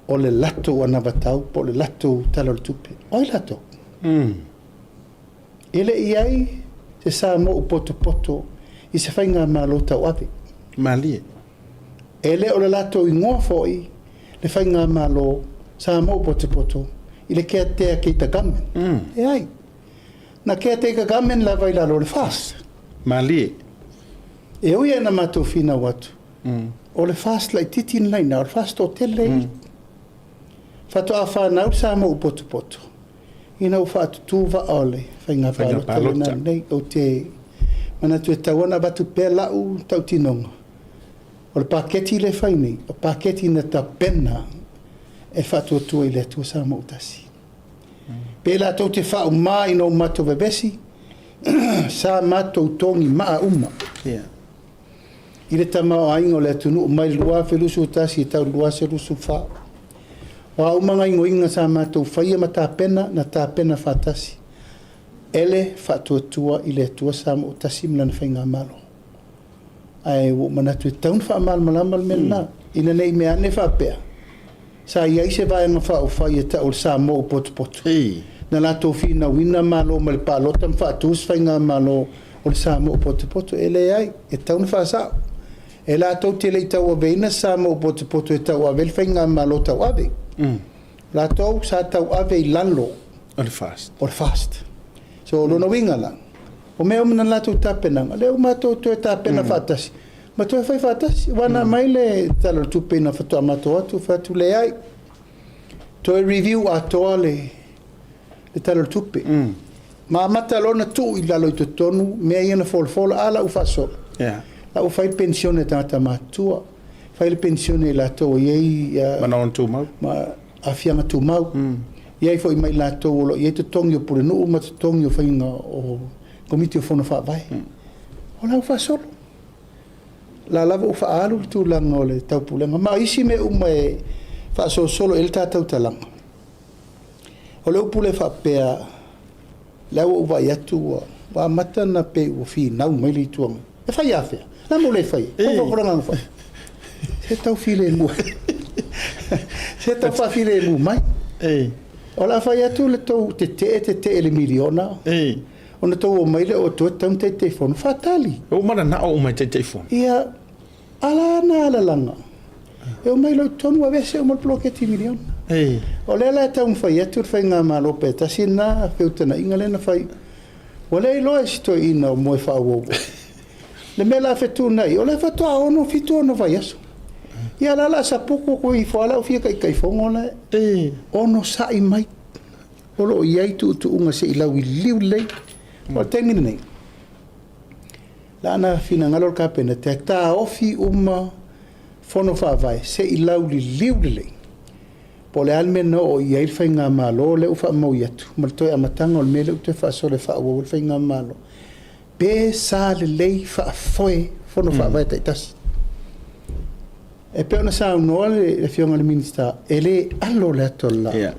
o le latou anavatau po o le latou Tala o le Tupe. O ai latou? E le i i ai se Samoa ua potopoto i se faigamalo tauave. Malie. E le o le latou igoa foi le Faigamalo Samoa ua potopoto i le caretaker government. Leai. Na caretaker government lava i lalo o le FAST. Malie. E ui lava ina matou finau atu, o le FAST laitiiti lena i ina, o le FAST toatele lea i i. Faatoa fanau le Samoa ua potopoto ina ua faatutu vaa o le faiga palota lena nei. Ou te manatu e tatau ona avatu pea lau tautinoga, o le paketi lea e fai nei, o paketi na tapena e Faatuatua i le Atua Samoa ua Tasi. Pe latou te faauma ina ua matou vevesi, sa matou togi maa uma i le tamaoaiga o le atunuu mai le 2021 e tau i le 2024. O a uma gaoioiga sa matou faia ma tapena, na tapena faatasi e le Faatuatua i le Atua Samoa ua Tasi ma Lana Faigamalo. Ae ua ou manatu e tatau ona faamalamalama le mea lena, ina ne i meaane faapea, sa i ai se vaega faaupufai e tau o le Samoa ua potopoto, na latou finauina Malo mai le palota ma faatu se faigamalo o le Samoa ua potopoto. E leai, e tatau ona faasao. E latou te le i tauaveina se Samoa ua potopoto e tauave ai le faigamalo tauave. O latou sa tauave i lalo o le FAST. O le FAST. So, o lona uiga la, o mea uma na latou tapenaga, lea ua matou toe tapena faatasi, ma toe fai faatasi. Aua na aumai le Tala o le Tupe ina faatoa matou o atu, fai atu, leai, toe review atoa le le Tala o le Tupe. Ma amata loa ona tuu i lalo i totonu mea ia na folafola, a la ua faasolo. La ua fai le penisione a tagata matutua, fai le penisione a i latou e i ai manaoga tumau ma aafiaga tumau. I ai foi ma i latou o lo o i ai totogi o pulenuu ma totogi o faiga o Komiti o Fono Faavae. O la ua faasolo. O la lava ua faaalu le tulaga o le taupulega ma isi mea uma e faasolosolo i ai le ta tautalaga. O le upu lea faapea, lea ua ou vaai atu ua amata ona pei ua finau mai le Itu Agai. E fai afea? O le a le mea ua le fai ai? Ko lou agaga fai. Se tau filemu. Se tau faafilemu mai. O le a fai atu le tou tetee tetee i le miliona. Ona tou omai lea o toe tatau ona Taitaifono. Faatali. Ua mananao uma e Taitaifono. Ia, Ala ana alalaga, e omai loa i totonu aveese uma le poloketi miliona. O lea la e taumafai atu le faigamalo pe tasi lena feutagaiga lea na fai. Ua le iloa e si toeaina o moe faauouo le mea la fetuunai, o lea faatoa ono fitu ono vaiaso. Ia la o le a sapuku atu ifo lava lau fia taitaifono la e onosai mai. O lo o i ai tuutuuga se i lauiliu lelei. O le taimi lenei, Lana finagalo le Kapeneta e taofi uma fono faavae se i lauliliu lelei po o le a le mea na oo i ai le faigamalo lea ua faamaui atu ma le toe amataga o le mea lea ua toe faasolo e faaauau ai le faigamalo pe sa lelei faafoe fono faavae taitasi. E pei ona saunoa le Afioga i le Minisita, e le alo le ata o le laa.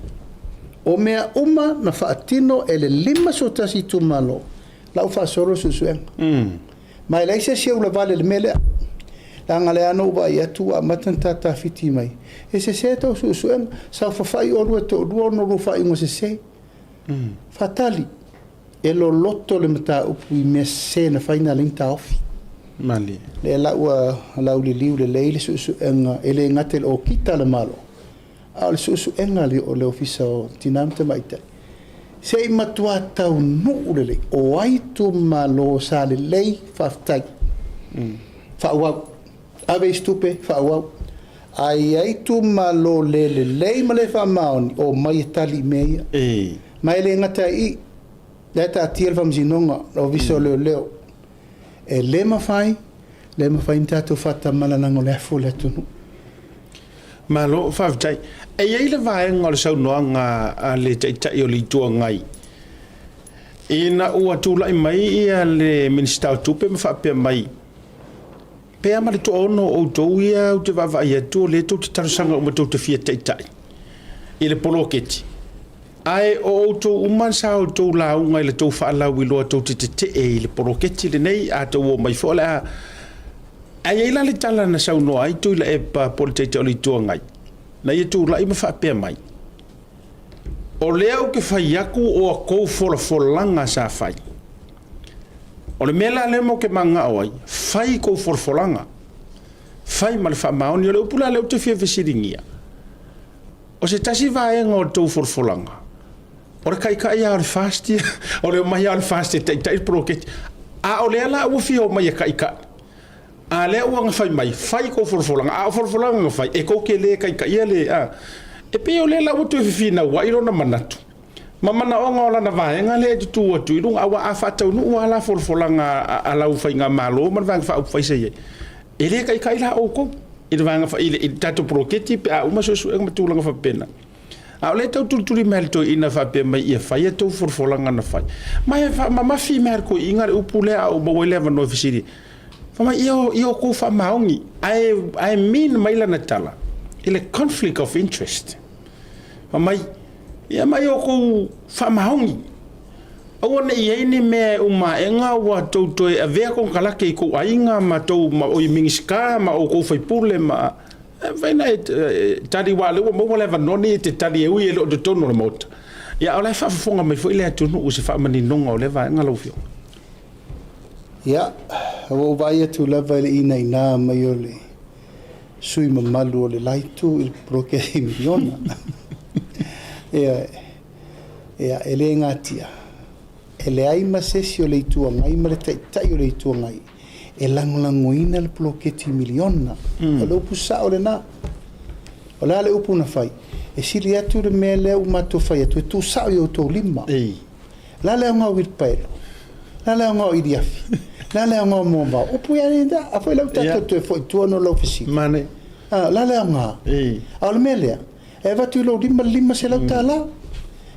O mea uma na faatino e le 51 itumalo, la ua faasolo le suesuega. Ma e leai se isi e ulavale i le mea lea. Leaga lea na ou vaai atu ua amata ona tatafiti mai, e sese tou suesuega, saofafai oulua e toalua ona oulua faaiuga sese. Faatali, e loloto le mataupu i mea sese na fai na ala ai ona taofi. Malie. Lea la ua lauliliu lelei le suesuega, e le gata i le Okita a le Malo, a o le suesuega a le Ofisa o Tina ma Tamaitai, se i matua taunuu lelei, o ai itumalo sa lelei, faafetai, faaauau, ave isi tupe, faaauau. Ae i ai itumalo le lelei ma le faamaoni, omai e tali i mea ia. Ma e le gata ai i i, la e taatia le Faamasinoga, le Ofisa o Leoleo, e le mafai, le mafai ona tatou faatamala leaga o le afu o le atunuu. Malo faafetai. E i ai le vaega o le saunoaga a le Taitai o le Itu Agai ina ua tulai mai le Minisita o Tupe ma faapea mai, pe a ma le toaono o outou ia ou te vaavaai atu o lea tou te talosaga uma tou te fia taitai i le poloketi, ae o outou uma sa outou lauga i le tou faalauiloa tou te tetee i le poloketi lenei, a tou omai foi o le a. Ae i ai la le tala na saunoa ai Tuilaepa po o le Taitai o le Itu Agai, na ia tulai ma faapea mai, O lea ou te fai atu o a tou folafolaga sa fai. O le mea la lea ou te mananao ai, fai tou folafolaga. Fai ma le faamaoni. O le upu la lea ou te fia fesiligia, o se tasi vaega o le tou folafolaga, o le taitai lava o le FAST ia, o le omai lava o le FAST e taitai le poloketi. A o lea la ua fia omai e taitai, a lea ua na fai mai, fai tou folafolaga, a o folafolaga na fai, e tou te le taitaia le... A, e pei o lea la ua toe fefinauai lona manatu ma manaoga o lana vaega lea e tutu atu i luga. Aua a faataunuu lava la folafolaga a lau faigamalo ma le Vaega Faaupufai sa i ai, e le taitai la outou i le vaega i le tatou poloketi pe a uma suesuega ma tulaga faapena. A o lea e tau tulituli mai e le toeaina faapea mai ia fai a outou folafolaga na fai. Ma e faamamafi mai lava e le toeaina le upu lea a ou maua ai le avanoa e fesili ai. Fai mai, ia outou faamaoni, ae mean mai lana tala i le conflict of interest. Fai mai, ia ma ia outou faamaoni, aua ne i i ai ni mea e uma aega ua tou toe avea konekarate i tou aiga ma tou ma oi Minisita ma outou sui usufono ma... E mafai ona e tali aua o lea ua maua le avanoa lenei e te tali e ui e le o i totonu o le Maota, ia a o la e faafofoga mai foi le atunuu i se faamaninoga o lea vaega lau Afioga. Ia, ua ou vaai atu lava i le inaina mai o le sui usufono mamalu o le la itu i le poloketi miliona. Ioe. Ia, e le natia, e leai ma se isi o le Itu Agai ma le Taitai o le Itu Agai e lagolagoina le poloketi miliona. O le upu sao lena. O le a le upu na fai? E sili atu le mea lea ua matou fai atu e tuusao i outou lima. O le a le aoga o uilipaelo? O le a le aoga o iliafi? O le a le aoga o moavao? Upu ia nei a foi la ua tatou toe foi i tua ona o lau fesili. Manaia. O le a le aoga? A o le mea lea, e avatu i lou lima le $500.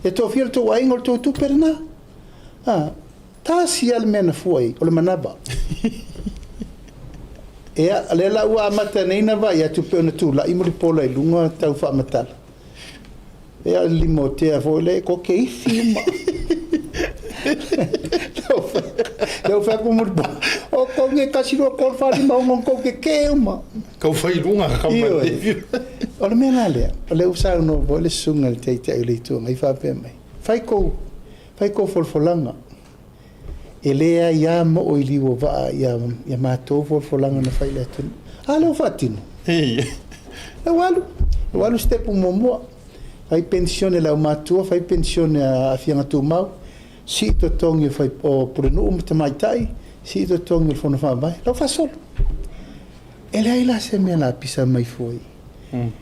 E toafia le tou aiga o le tou tupe lena. Tasi lava le mea na fua i ai, o le manava. Ia, o lea la ua amata nei ona vaai atu pei ona tulai Mulipola i luga tau faamatala. Ia, o le limotea foi lea e koke ifi uma. Lea ua fai atu Mulipola, o kou nei, 1, 2, 3, 4, 5, 6, kou kekē uma. Kau fai i luga, kau Ioe. O le mea la lea, o lea ua saunoa foi le susuga i le Taitai o le Itu Agai faapea mai, fai kou, fai kou folafolaga. E leai lava moo i liu o vaa ia matou folafolaga na fai i le atunuu. A lea ua faatino. Lea ua alu, ua alu sitepu muamua, fai penisione a le aumatua, fai penisione a aafiaga tumau, sii totogi o pulenuu ma tamaitai, sii totogi o le Fono Faavae, la ua faasolo. E leai la se mea la pisa mai fua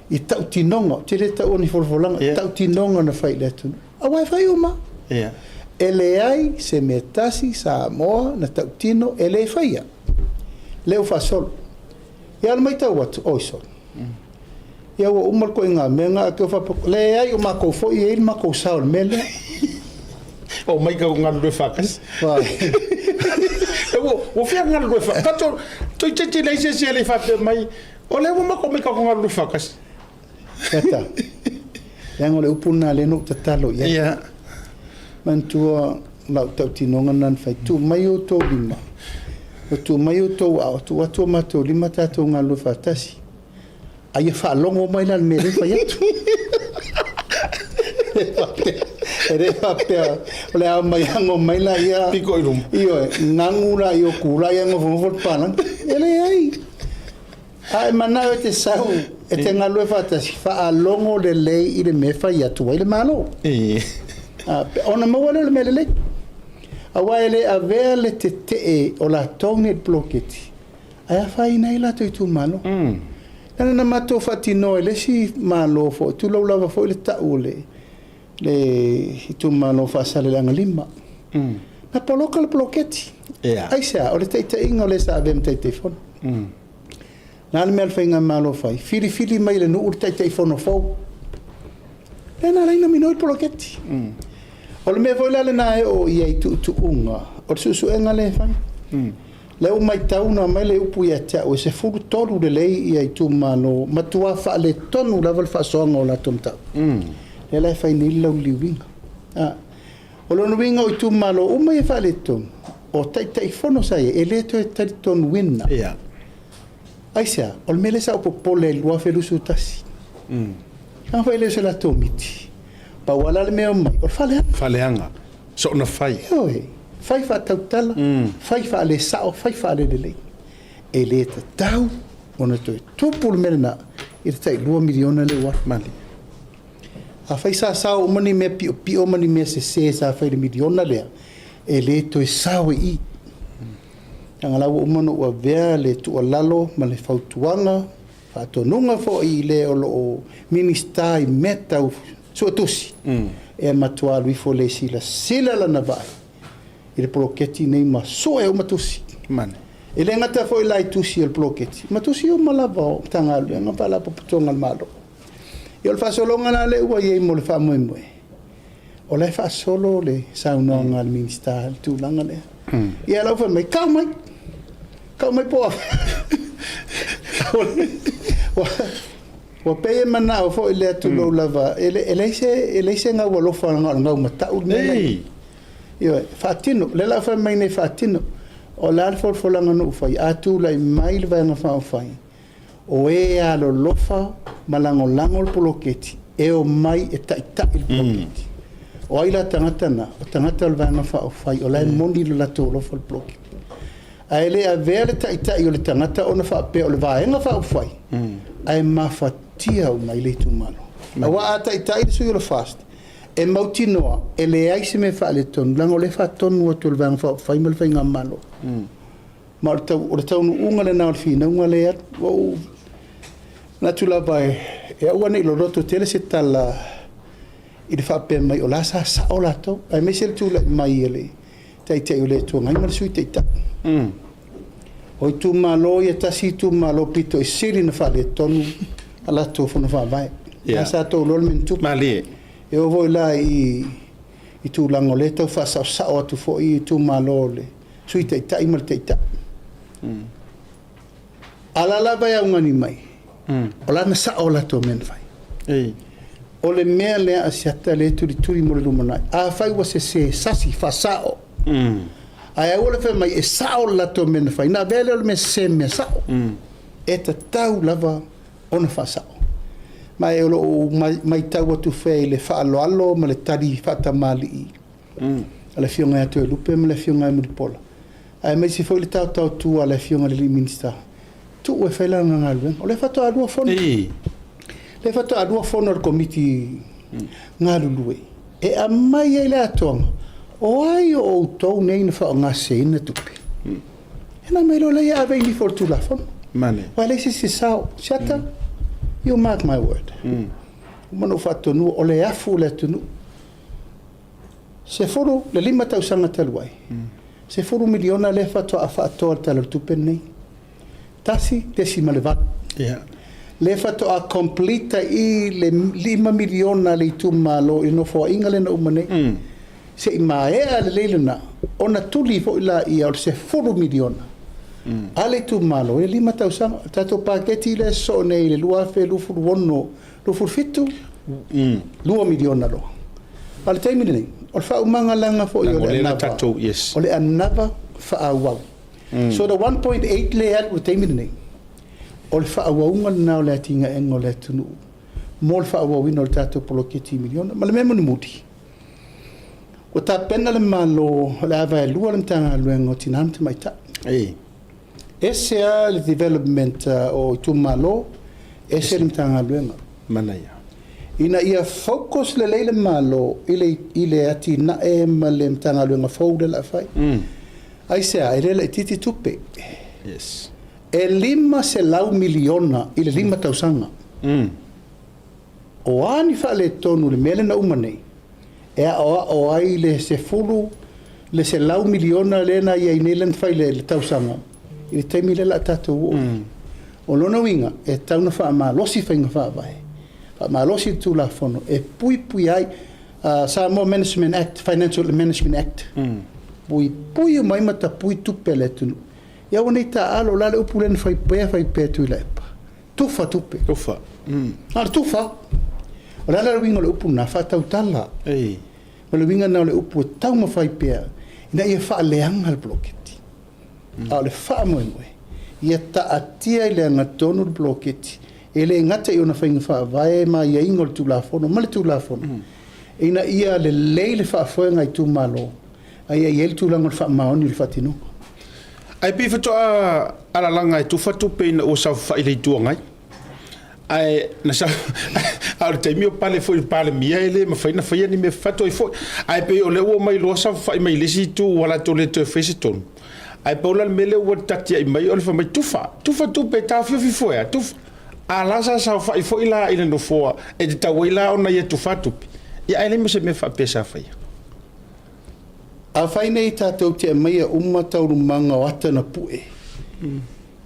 i tautinoga, ou te le taua ni folafolaga, tautinoga na fai i le atunuu. Aua e fai uma. E leai se mea tasi Samoa na tautino e le faia. Lea ua faasolo. Ia o le matau atu, oi sole. Ia ua uma le koiga mea na ake faapea, leai o makou foi e i ai le makou sao i le mea lea. O mai ka galulue faatasi. Ua fia galulue faatasi. Toeitiiti leai se isi e le i faapea mai, o lea ua matou omai tatou galulue faatasi. Tata, leaga o le upu lena lea na ou tatalo i ai. Ia. Manatua lau tautinoga lena na fai, tuu mai outou lima, tuu mai outou aao, tuu atu o matou lima tatou galulue faatasi. A ia faalogo mai la le mea lea e fai atu. E le faapea o le a omai ago mai laia. Piko i luma. Ioe, gagu laia o ku laia nofonofo le palagi. E leai. A e manao e te sau e te galue faatasi, faalogo lelei i le mea e fai atu ai le Malo. Ona maua lea o le mea lelei. Aua e le avea le tetee o latou nei i le poloketi, ae afaina ai latou itumalo. Leaga na matou faatinoa i le isi Malo foi, tulou lava foi le tau o le le itumalo o Faasaleleaga 5. Na poloka le poloketi. Aisea? O le taitaiga o le sa avea ma Taitaifono. O le a le mea a le Faigamalo fai? Filifili mai e le nuu le Taitaifono fou. Lea na ala ai ona minoi le poloketi. O le mea foi la lena e oo i ai i tuutuuga, o le suesuega lea e fai. Lea ua matau na aumai le upu ia te au e 13 lelei ia itumalo matua faaletonu lava le faasoaga o latou mataupu. Lea la e fai nei le lauliliuina. O lona uiga o itumalo uma ia faaletonu, o Taitaifono sa i ai e le toe talitonuina. Aisea? O le mea lea sa ou popole ai i le 2021. Leaga foi e le o se latou miti. Pau lava la le mea e omai, o le faaleaga. Faaleaga. Soona fai. Ioe, fai faatautala, fai faalesao, fai faalelelei. E le tatau. Ona toe tupu le mea lena i le tai $2 miliona lea ua alu. Malie. Afai sa sao uma ni mea piopio ma ni mea sese sa fai i le miliona lea, e le toe sao i i. Leaga la ua uma ona ou avea le tuualalo ma le fautuaga, faatonuga foi i le o lo o Minisita i mea tau suetusi, e matua alu ifo lea e silasila lana vaai i le poloketi nei ma sue uma tusi. Mane. E le gata foi la i tusi o le poloketi, ma tusi uma lava o Matagaluega ma Faalapotopotoga a le Malo. Ia o le faasologa la lea ua i ai mo le faamoemoe, o la e faasolo le saunoaga a le Minisita i le tulaga lea. Ia la ua fai mai, tau mai, tau mai po o Ua pei e manao foi lea tulou lava, e leai se, e leai se gau alofa na o le gau matau le mea lea. Ei. Ioe, faatino. O lea la fai mai nei faatino. O le a le folafolaga na ou faia? A tulai mai le Vaega Faaupufai, o e alolofa ma lagolago le poloketi, e omai e taitai le poloketi. O ai la tagata na? O tagata o le Vaega Faaupufai o la e moni lo latou alofa i le poloketi. Ae le avea le taitai o le tagata ona faapea o le Vaega Faaupufai, ae mafatia uma i le itumalo. Aua a taitai le sui o le FAST, e mautinoa e leai se mea faaletonu, leaga o lea e faatonu atu e le Vaega Faaupufai ma le Faigamalo. Ma o le, tau, o le taunuuga lena o le finauga lea e alu. Ua ou manatu lava e, e aua ne i loloto tele se tala i le faapea mai o la sa sao latou, aemaise le tulai mai e le Taitai o le Itu Agai ma le Sui Taitai. O itumalo ia, tasi itumalo pito i sili ona faaletonu a latou fono faavae. Yeah. Sa tou iloa le mea na tupu. Malie. E oo foi la i i tulaga o lea e tau faasaosao atu foi i itumalo o le Sui Taitai ma le Taitai. A la lava e augani mai, o la na sao latou mea na fai. Ei. O le mea lea a Asiata lea e tulituli mo le lumanai. Afai ua sese, sasi, faasao. Ae aua le fai mai e sao le latou mea na fai. Na avea lea o le mea sese ma mea sao. E tatau lava ona faasao. Ma e o lo o matau atu pea i le faaaloalo ma le tali faatamalii a le Afioga ia Toelupe ma le Afioga ia Mulipola, aemaise foi le taotaotua a le Afioga i le Minisita, tuu e fai lana galuega. O lea faatoa lua fono. Lea faatoa lua fono a le Komiti galulue e aumai ai le atoaga o ai o outou nei na faaaogaseseina tupe. Ona aumai loa lea ave i nifo o le Tulafono. Mane. Aua e leai se isi e sao. Siata, you mark my word. Uma ona ou faatonuina, o le afu o le atunuu. 15 tausaga talu ai, $10 miliona lea faatoa faatoa i le Tala o le Tupe lenei. 1.8. Lea faatoa complete ai le $5 miliona a le itumalo i le nofoaiga lea na uma nei. Se i maea lelei lena, ona tuli foi laia o le $10 miliona a le itumalo i le 5 tausaga. O le tatou paketi lea e sosoo nei i le 2026, 27, $2 miliona loa. A o le taimi lenei, o le faaumaga foi o le anava, o le anava faaauau. So the 1.8 lea e alu i le taimi lenei, o le faaauauga lena o le atinaega o le atunuu mo le faaauauina o le tatou poloketi miliona. Ma le mea mulimuli, ua tapena le Malo o le a vaelua le Matagaluega o Tina ma Tamaitai. Ese lava le development o itumalo, ese le Matagaluega. Manaia. Ina ia focus lelei le Malo i le atinae ma le Matagaluega fou lea o le a fai. Aisea, e le laitiiti tupe. Yes. E $500 miliona i le 5 tausaga. O a ni faaletonu i le mea lea na uma nei, e aoao ai le sefulu, le $100 miliona lea na i ai nei lea na fai i le tausaga, i le taimi lea o le a tatou oo i ai. O lona uiga, e tatau ona faamalosi faiga faavae, faamalosi le Tulafono e puipuia ai, Samoa Management Act, Financial Management Act, puipui uma ai ma tapui tupe a le atunuu. Ia aua ne i taaalo, o le a le upu lea na fai pea fai pea Tuilaepa? Tufa tupe. Tufa. Na o le tufa. O le a la le uiga o le upu lena? Faatautala. Ei. O le uiga lena o le upu e taumafai pea ina ia faaleaga le poloketi. A o le faamoemoe, ia taatia i le agatonu le poloketi, e le gata i ona faiga faavae ma aiaiga o le Tulafono ma le Tulafono, ina ia lelei le faafoega a itumalo, a ia i ai le tulaga o le faamaoni o le faatinoga. Ae pei faatoa alalaga e tufa tupe ina ua saofafai i le Itu Agai. Ae na sa a o le taimi o pale foi i le Palemia e le mafai ona faia ni mea fatu ai foi. Ae pei o lea ua omai loa saofafai mai i le isi itu ua latou le toe faia se tonu. Ae pau la le mea lea ua tatiai mai o le fai mai tufa, tufa tupe e taofiofi foi a, tufa. A la sa saofai foi la i le nofoa e tatau ai la ona ia tufa tupe. Ia ae leai ma se mea faapea sa faia. Afai nei tatou te aumaia uma taualumaga o ata na pue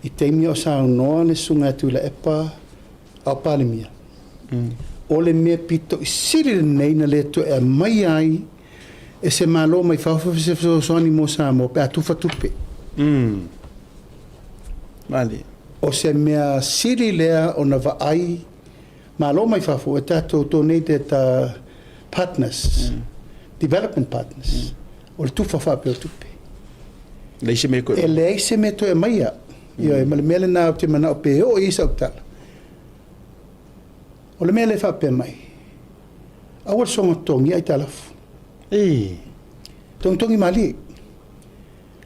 i taimi a o saunoa le Susuga ia Tuilaepa a o Palemia, o le mea pito i sili lenei na le toe aumaia ai e se Malo mai fafo se fesoasoani mo Samoa pe a tufa tupe. O se mea sili lea ona vaai Malo mai fafo e tatou donated partners, development partners, o le tufa faapea o tupe. Leai se mea toe E leai se mea toe aumaia. Ioe, ma le mea lena ou te manao pe oo i ai sau tala. O le mea lea e faapea mai, aua le soona totogia aitalafu. Togitogi malie.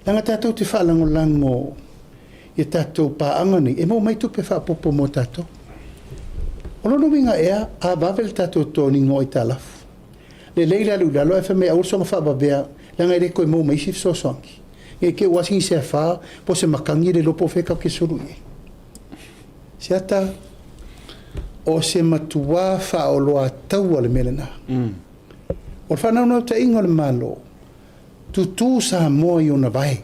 Leaga tatou te faalagolago i a tatou paaga nei e maua mai tupe faaopoopo mo tatou. O lona uiga ea, a vave le tatou toniga o aitalafu, lelei le alu i lalo ae fai mai aua le soona faavavea leaga e le toe maua mai isi fesoasoani. Ne i te i ua asigi se afa po o se matagi e le iloa po o fea tatou te sulu i ai. Seata, o se matua faaoloataua le mea lena. O le faanaunautaiga o le Malo, Tutū Samoa i ona vae.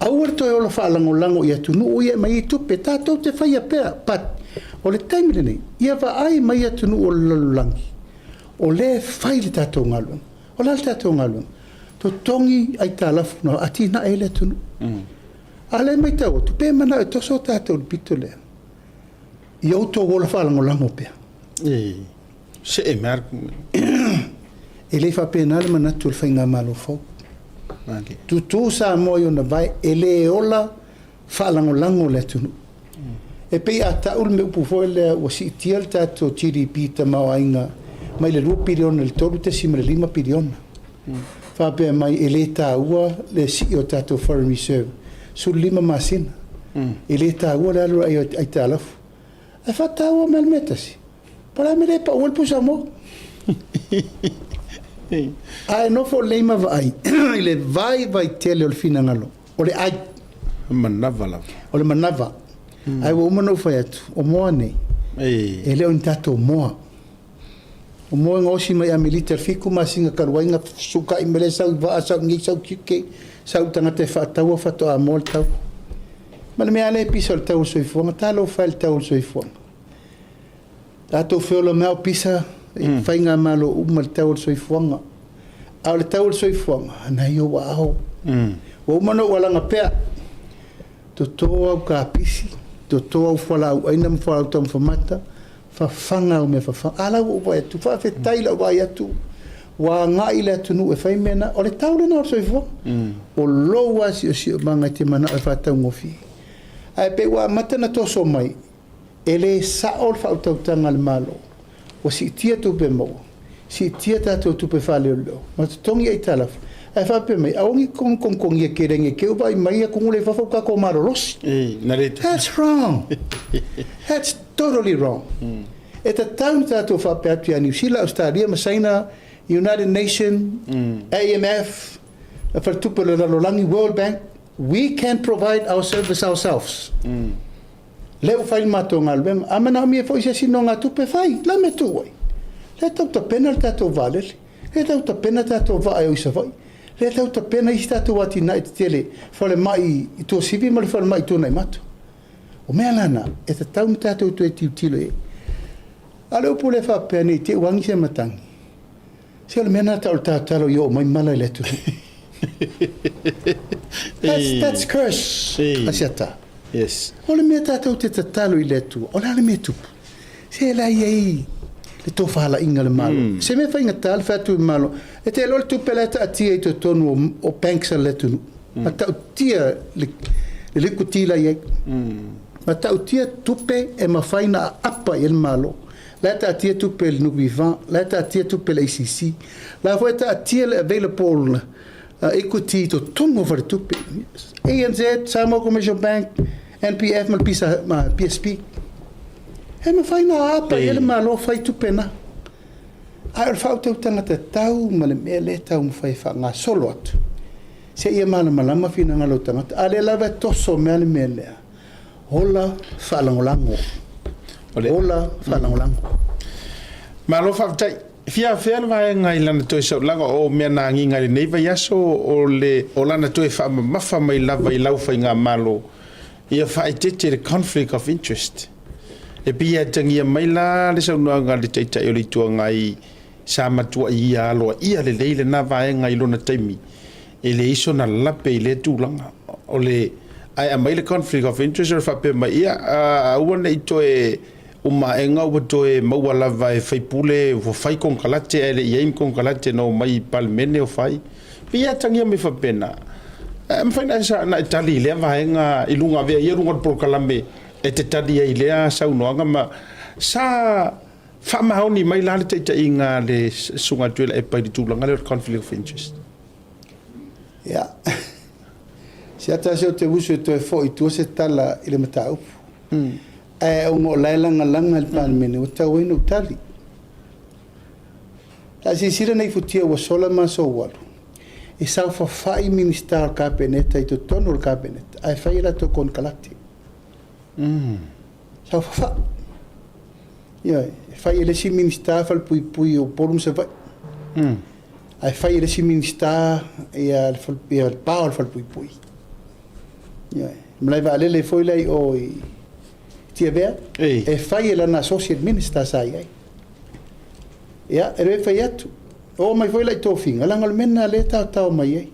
Aua le toe ola faalagolago i atunuu ia e aumai ai tupe, tatou te faia pea, but o le taimi lenei, ia vaai mai atunuu o le lalolagi, o lea e fai le tatou galuega. O le a le tatou galuega? Totogi aitalafu na atinae ai le atunuu. A o lea e matau atu, pe manao e toso tatou i le pito lea, ia outou ola faalagolago pea. See mai lava. E le faapena le manatu o le Faigamalo fou. Tutu Samoa i ona vae, e le ola faalagolago le atunuu. E pei a tau le mea upu foi lea ua siitia le tatou GDP tamaoaiga mai le 2 piliona i le 3.5 piliona. Faapea mai e le taua le sii o tatou foreign reserve 15 masina. E le taua le alu ai aitalafu. Ae faataua mai le mea tasi. Po o le a mea lea e pau ai le pusa moa? Ae nofo lelei ma vaai i le vaivai tele o le finagalo, o le ai. Manava lava. O le manava. Ae ua uma ona ou fai atu, o moa nei, e le o ni tatou moa. O moa e gaosi mai Amerika i le fitu masina talu ai na fesuutai mai lea sau i vaa, sau i inei, sau i UK, sau i tagata e faataua faatoa moa le tau. Ma le mea lava lea e pisa o le tau o le soifuaga, talofa e i le tau o le soifuaga. Tatou feola mai o pisa i faigamalo uma i le tau o le soifuaga. A o le tau o le soifuaga, na i ou aao. Ua uma ona ou alaga pea, toto au kapisi, toto au fualaau aina ma fualaau taumafa mata, fafaga au mea fafaga. A la ua ou vaai atu, faafetai i lau vaai atu, ua agai le atunuu e fai mea na. O le tau lena o le soifuaga. O lou lava siosiomaga e te manao e faataugofie. Ae pei ua amata ona toso mai, E le sao le faautautaga a le Malo, ua siitia tupe maua, siitia tatou tupe faaleoleo, ma totogi aitalafu, ae faapea mai, aua ne i togitogigia tele ne i te i ua vaai mai atunuu la i fafo ua tatou malolosi. That's wrong. That's totally wrong. E tatau ona tatou faapea atu ia Niu Sila, Ausetalia ma Saina, United Nation, AMF, Faletupe o le Lalolagi, World Bank, we can provide our service ourselves. Lea ua fai le matou galuega. A manaomia foi se isi nogatupe, fai. La mea tuu ai. Lea tau tapena le tatou vaalele. Lea tau tapena tatou vaa e o i Savaii. Lea tau tapena isi tatou atinae tetele, falemai i Tuasivi ma le falemai i Tuanaimato. O mea la na, e tatau ona tatou toe tilotilo i ai. A o le upu lea faapea ne i te i ua agi se matagi, Se o le mea lena tau o le tatalo ia oo mai mala i le atunuu. That's, that's curse, Asiata. Yes. O le mea tatou te tatalo i le Atua, o le a le mea e tupu? Se la i ai le tofalaiga o le Malo. Mm. Se mea faigata le fai atu i le Malo, e te iloa le tupe la e taatia i totonu o, o banks a le atunuu. Mm. Matautia le, le liquidity la i ai. Mm. Matautia tupe e mafai na aapa i ai le Malo. La e taatia tupe i le NPF, la e taatia tupe i le ACC, la foi e taatia le available Equity i totonu o faletupe, ANZ, Samoa Commercial Bank, NPF ma le PSP. E mafai ona aapa i ai le Malo fai tupe na. Ae o le faautautaga tatau ma le mea lea e taumafai e faagasolo atu, seia malamalama finagalo o tagata, a o lea lava e toso mea le mea lea, ola faalagolago, ola faalagolago. Malo faafetai. E fia afea le vaega i lana toe saulaga o mea na agiga i lenei vaiaso o le o lana toe faamamafa mai lava i lau faigamalo ia faaeteete le conflict of interest. E pei e atagia mai la le saunoaga a le Taitai o le Itu Agai sa matuai ia aloaia lelei lena vaega i lona taimi, e leai sona lape i lea tulaga. O le ae aumai le conflict of interest o le faapea mai, ia, aua ne i toe uma aega ua toe maua lava e faipule ua fai konekarate ae le i i ai ni konekarate na omai i Palemene o fai. Pei e atagia mai faapena, e mafai ona e tali i lea vaega i luga, avea ia luga o le polokalame e te tali ai i lea saunoaga ma sa faamaoni mai la le taitaiga a le Susuga a Tuilaepa i le tulaga lea o le conflict of interest. Ia, se tasi o te uso e toe foi i tua se tala i le mataupu. Ae ona o la e lagalaga i le Palemene, ua tatau ai ona ou tali. A silasila nei futia ua sola ma aso ua alu, e saofafai Minisita o le Kapeneta i totonu o le Kapeneta ae fai a latou konekarate. Saofafai. Ioe, e fai e le isi Minisita falepuipui o Upolu ma Savaii. Ae fai e le isi Minisita ia le pa o le falepuipui. Ioe, malae vaalele foi la i o i Tiavea, e fai e lana Associate Minister sa i ai. Ia, e le fai atu. Oo mai foi la i tofiga, leaga o le mea lena lea e taotao mai ai.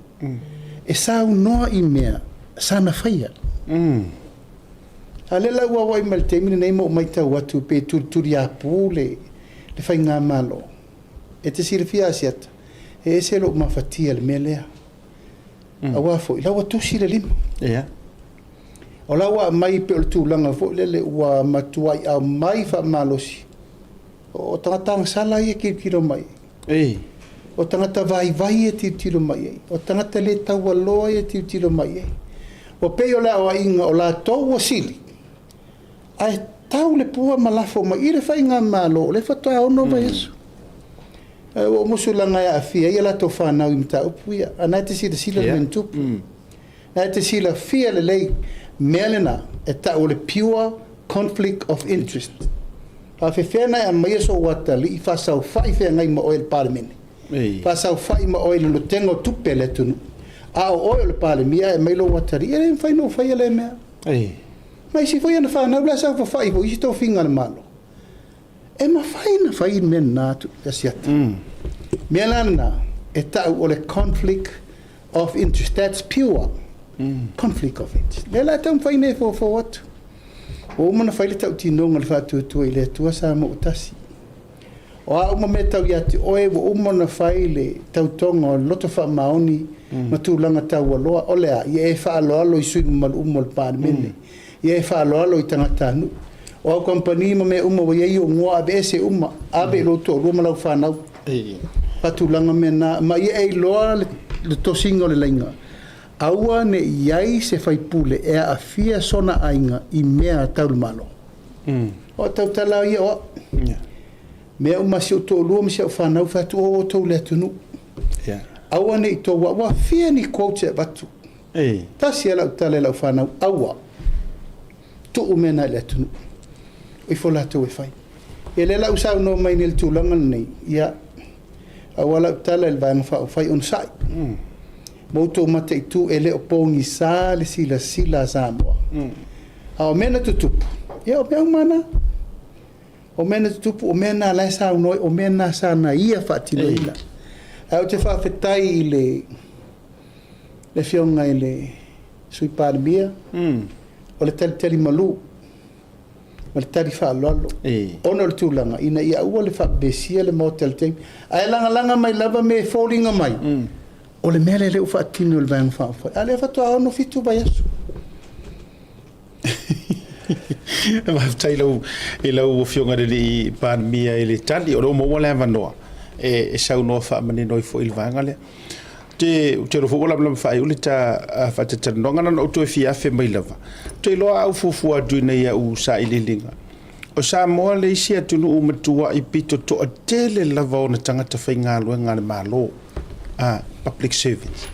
E saunoa i mea sana faia. A o lea la ua auai mai i le taimi lenei ma ou matau atu pe tulituliapu le faigamalo. E te silafia Asiata, e ese lou mafatia i le mea lea. Aua foi, la ua tusi le lima. O la ua aumai pei o le tulaga foi lele ua matuai aumai faamalosi. O tagata agasala ia e tilotilo mai ai. O tagata vaivai ia e tilotilo mai ai. O tagata le taualoa ia e tilotilo mai ai. Ua pei o le aoaiga o latou ua sili, ae tau le pua ma lafo mai i le faigamalo o lea faatoa 6 vaiaso. Ae ua ou musu leaga e aafia ai a latou fanau i mataupu ia. A na e te silasila i le mea na tupu. Na e te silafia lelei mea lena e tau o le pure conflict of interest. Faafefea na e aumaia sou atalii faasaofai feagai ma oe i le Palemene, faasaofai ma oe i le lotega o tupe a le atunuu, a o oe o le Palemia ae aumai lou atalii, e le mafai ona ou faia lea mea. Ma isi foi ana fanau la e saofafai foi i isi tofiga a le Malo. E mafai ona fai le mea lena Asiata. Mea la lena e tau o le conflict of interest, that's pure conflict of interest. Lea la e taumafai nei e foufou atu. Ua uma ona fai le tautinoga o le faatuatua i le Atua Samoa ua tasi. O a uma mea tau ia te oe, ua uma ona fai le tautoga o le loto faamaoni ma tulaga taualoa. O le a? Ia e faaaloalo i sui usufono mamalu uma o le Palemene. Ia e faaaloalo i tagatanuu. O au kamupani ma mea uma ua i ai ou igoa, aveese uma, ave i lou toalua ma lau fanau. Faatulaga mea na, ma ia e iloa le tosiga o le laiga. Aua ne i i ai se faipule e aafia sona aiga i mea tau le Malo. O au tautala ia o au. Mea uma a si ou toalua ma si au fanau, fai atu, o outou le atunuu. Aua ne i tou, ua fia ni quotes e avatu. Tasi lava lau tala i lau fanau, aua. Tuu mea na i le atunuu. O ifo latou e fai. Ia lea la ua saunoa mai nei i le tulaga lenei, ia, aua lau tala i le Vaega Faaupufai onosai. Ma outou mataitu e le o pogisa le silasila a Samoa. A o mea na tutupu, ia o mea uma na. O mea na tutupu, o mea na la e saunoa ai, o mea na sa na ia faatinoina. Ae ou te faafetai i le le Afioga i le Sui Palemia, o le talitali malu ma le tali faaaloalo ona o le tulaga ina ia aua le faapepesia le Maota i le taimi, ae lagalaga mai lava mea e foliga mai o le mea lea lea ua faatino e le Vaega Faaupufai, a o lea faatoa 6, 7 vaiaso. Faafetai i lau Afioga i le Alii Palemia i le tali, o lea ua maua le avanoa e saunoa faamanino ai foi i le vaega lea. Te, ou te iloa foi ua lamalama faaiu le ta faatatalanoaga, na ona ou toe fia afe mai lava. Ou te iloa a ou fuafua atu i au sailiiliga, o Samoa le isi atunuu matuai pito toatele lava ona tagata faigaluega a le Malo, public servants.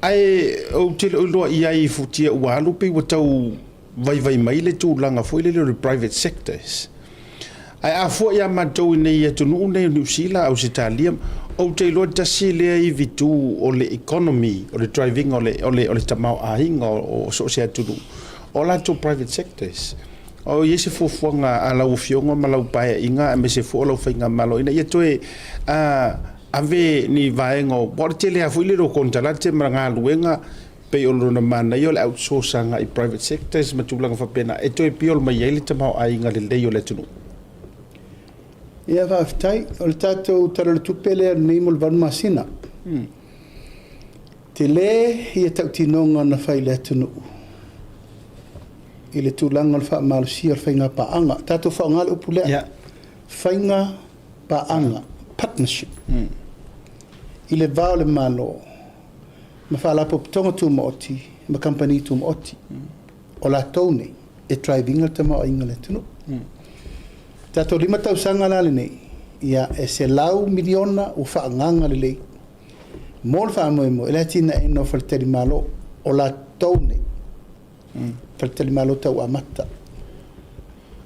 Ae ou te le o iloa i ai i futia ua alu pei ua tau vaivai mai le tulaga foi lele o le private sectors. Ae a fua ia matou i nei atunuu nei o Niu Sila, Ausetalia, ou te iloa tasi lea ivitu o le economy, o le driving o le tamaoaiga o so o se atunuu, o latou private sectors. O i ai se fuafuaga a lau Afioga ma lau Paeaiga aemaise foi o lau Faigamalo ina ia toe ave ni vaega o, aua o le tele lava foi lele o konekarate ma galuega pei o lona manaia o le outsource agai i private sectors ma tulaga faapena e toe piol mai ai le tamaoaiga lelei o le atunuu. Ia faafetai. O le tatou Tala o le Tupe lea lenei mo le 8 masina. Tele ia tautinoga na fai i le atunuu i le tulaga o le faamalosia o le faiga paaga. Tatou faaaoga le upu lea. Faiga paaga, partnership. I le va o le Malo ma Faalapotopotoga Tumaoti ma Kamupani Tumaoti. O latou nei e drive ina le tamaoaiga o le atunuu. Tatou 5 tausaga la lenei, ia e $100 miliona ua faaagaaga lelei mo le faamoemoe i le atinaeina o faletalimalo o latou nei. Faletalimalo tau amata.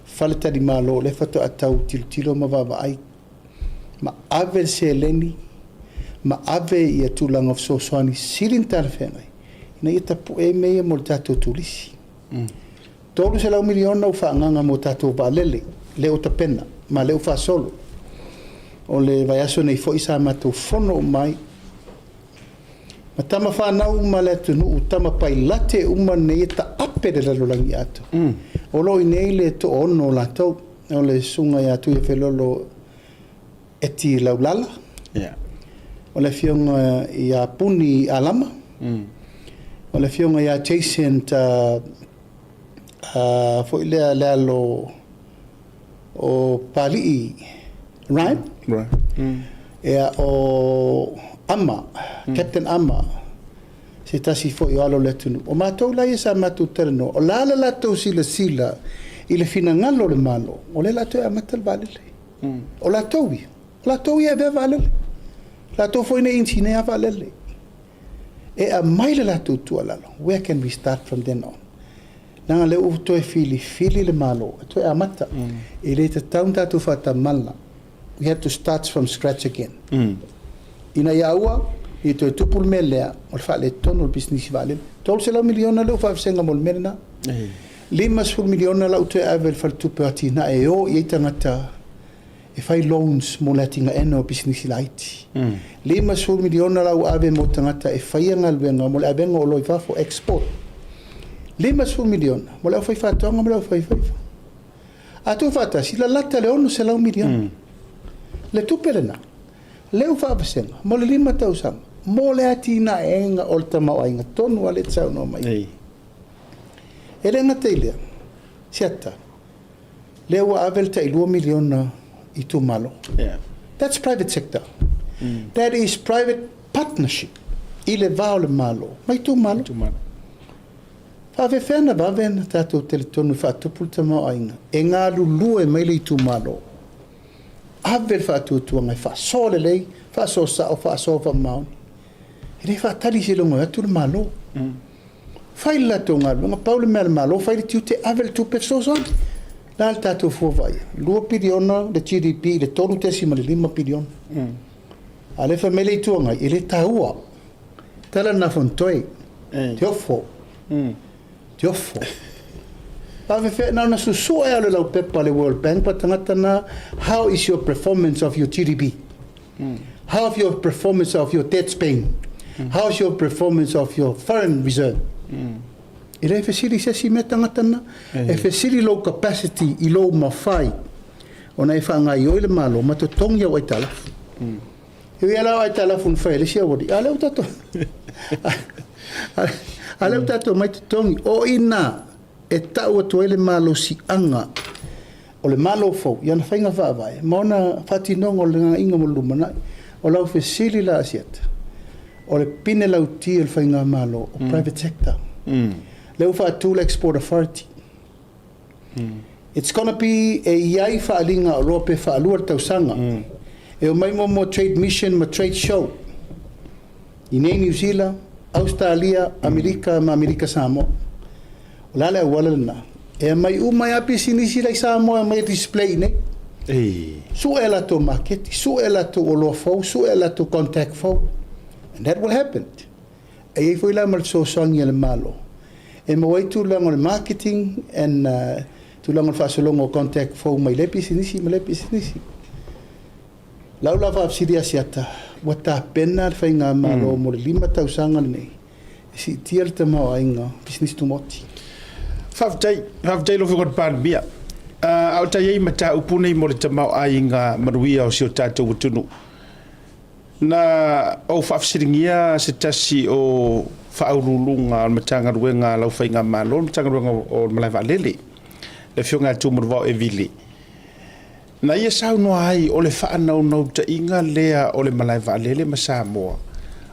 Faletalimalo lea faatoa tau tilotilo ma vaavaai ma ave le seleni ma ave ia tulaga o fesoasoani sili ona talafeagai ina ia tapue ai mea ia mo le tatou turisi. $300 miliona ua faaagaaga mo tatou vaalele, lea ua tapena ma lea ua faasolo. O le vaiaso nei foi sa matou fono uma ai ma tama fanau uma a le atunuu, tama pailate uma nei e taape le lalolagi atoa. O lo o i inei le toaono o latou, o le susuga ia Tuiafelolo Eti Laulala, o le afioga ia Puni Alama, o le afioga ia Jason foi lea le alo o Palii Ryan, ia o Ama, Captain Ama, se tasi foi o alo o le atunuu. O matou la ia sa matou talanoa, o le a le latou silasila i le finagalo o le Malo, o lea o le a toe amata le vaalele. O latou ia, o latou ia e avea vaalele. Latou foi nei inisinia vaalele. E aumai le latou tuualalo, where can we start from then on? Leaga lea ua toe filifili le Malo e toe amata. E le tatau ona tatou faatamala. We have to start from scratch again. Ina ia aua ne i toe tupu le mea lea o le faaletonu o le pisinisi vaalele. $300 miliona lea ua faavasega mo le mea lena. $50 miliona la ua toe ave i le faletupe o atinae e o i ai tagata e fai loans mo le atinaeina o pisinisi laiti. $50 miliona la ua ave mo tagata e faia galuega mo le avega o oloa i fafo, export. $50 miliona mo le aufaifaatoaga ma le aufaifaiva. A tuufaatasi, lalata le $600 miliona. Le tupe lena, lea ua faavasega mo le 5 tausaga mo le atinaeina o le tamaoaiga tonu lava lea e te saunoa mai ai. E le gata i lea, Siata, lea ua ave le tai $2 miliona i itumalo. That's private sector. That is private partnership i le va o le Malo ma itumalo. Faafefea ona vave ona tatou talitonu e faatupu le tamaoaiga e galulue mai le itumalo, ave le faatuatuaga e faasoa lelei, faasoa sao, faasoa faamaoni. E le faatali seiloga e o atu le Malo. Fai le latou galuega, pau le mea a le Malo, fai le tiute, ave le tupe fesoasoani. O le a le tatou fua vaaia? 2 piliona le GDP i le 3.5 piliona. A o lea e fai mai le Itu Agai, e le taua. Tala lena Fonotoe, te ofo, te ofo. Faafefea, na ona susue lava o le laupepa a le World Bank pa tagata na, how is your performance of your GDP? How is your performance of your debt paying? How is your performance of your foreign reserve? E le fesili se isi mea tagata na, e fesili lou capacity i lou mafai ona e faagaoioi le Malo ma totogi au aitalafu. E ui lava la o aitalafu na fai e le isi aualii, a o lea ua tatou a lea ua tatou omai totogi. O i ina e tau atu ai le malosiaga o le Malo fou i ana faiga faavae ma ona faatinoga o le gagaiga mo le lumanai. O lau fesili la Asiata, O le pine lauti o le faigamalo o private sector. Lea ua faatu le Export Authority. It's gonna be e i ai faaaliga oloa pe faalua i le tausaga. E omai muamua trade mission ma trade show i nei Niu Sila, Ausetalia, Amerika ma Amerika Samoa. O le a le auala lena? E aumai uma ai lava pisinisi la i Samoa e aumai e display i inei. Sue a latou maketi, sue a latou oloa fou, sue a latou contact fou. And that will happen. E i ai foi la ma le fesoasoani a le Malo e maua ai tulaga o le marketing and tulaga o le faasologa o contact fou mai lea pisinisi ma lea pisinisi. Lau la faafesili Asiata, ua tapena le Faigamalo mo le 5 tausaga lenei e siitia le tamaoaiga pisinisi tumaoti? Faafetai, faafetai i lau Afioga i le Palemia. A o ta i ai mataupu nei mo le tamaoaiga manuia o si o tatou atunuu, Na ou faafesiligia se tasi o faauluuluga o le Matagaluega a lau Faigamalo, le Matagaluega o le Malae Vaalele, le Afioga ia Tumanuvao Evile, na ia saunoa ai o le faanaunautaiga lea o le Malae Vaalele ma Samoa,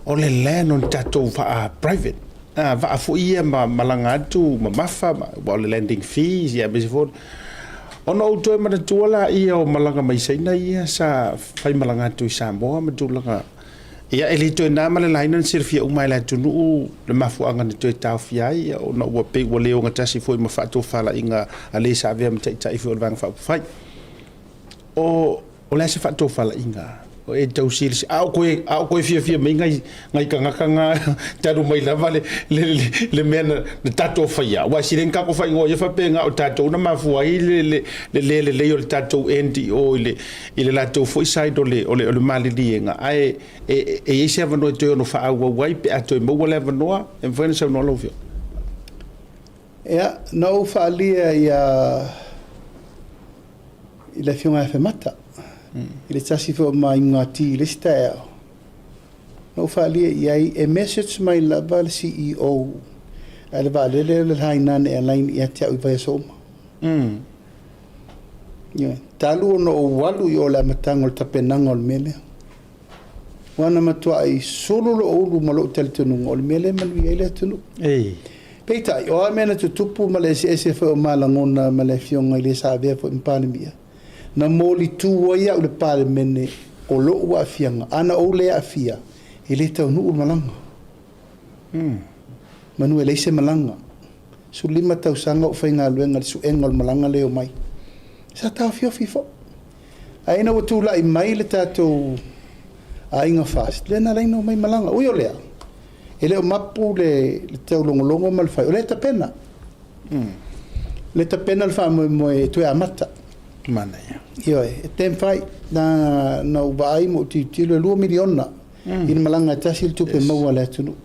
o le land o ni tatou vaa private, vaa foi ia ma malaga atu mamafa, aua o le landing fees aemaise foi. Ona ou toe manatua laia o malaga mai Saina ia sa faimalaga atu i Samoa ma tulaga ia e le toe na ma le laina na silafia uma e le atunuu le mafuaaga na toe taofia ai ona ua pei ua le ogatasi foi ma faatofalaiga a le sa avea ma taitai foi o le Vaega Faaupufai. O O le a se faatofalaiga o e tausi le a o koe a o koe fiafia mai ngai ngai tagata nga talu mai lava le le le, le mea na, na tatou faia aua e sili ai na tatou faaigoa ia faapea na o tatou na mafua ai le le le le lelei o le tatou NDO i le i le latou foi side o le o le o le maliliega ae e e i ai se avanoa e toe ono faaauau ai pe a toe maua le avanoa e mafai ona saunoa lau Afioga. Ia, na ou faaalia ia i le Afioga ia Femata, i le tasi foi o ma iuga-ti i le isi taeao, na ou faaalia i ai, e message mai lava le CEO a le vaalele o le Hainan Airline ia te au i vaiaso uma. Ioe. Talu ona ou alu i o i le amataga o le tapenaga o le mea lea. Aua na matuai sulu lou ulu ma lou talitonuga o le mea lea e manuia ai le atunuu. Peitai, o a mea na tutupu ma le eseese foi o ma lagona ma le Afioga i le sa avea foi ma Palemia, na molitu ai au i le Palemene o lou aafiaga, a na ou le aafia, e le taunuu le malaga. Manu e leai se malaga. 15 tausaga ou faigaluega i le suega o le malaga lea e omai. Sa taofiofi foi. Ae ina ua tulai mai le tatou aiga FAST, lea na ala ai ona omai malaga. Ui o lea, e le o mapu le taulogologo ma le fai, o lea e tapena. O lea e tapena le faamoemoe e toe amata. Manaia. Ioe, e tempai. Na, na ou vaai ma ou tilotilo, e $2 miliona i le malaga e tasi le tupe maua a le atunuu.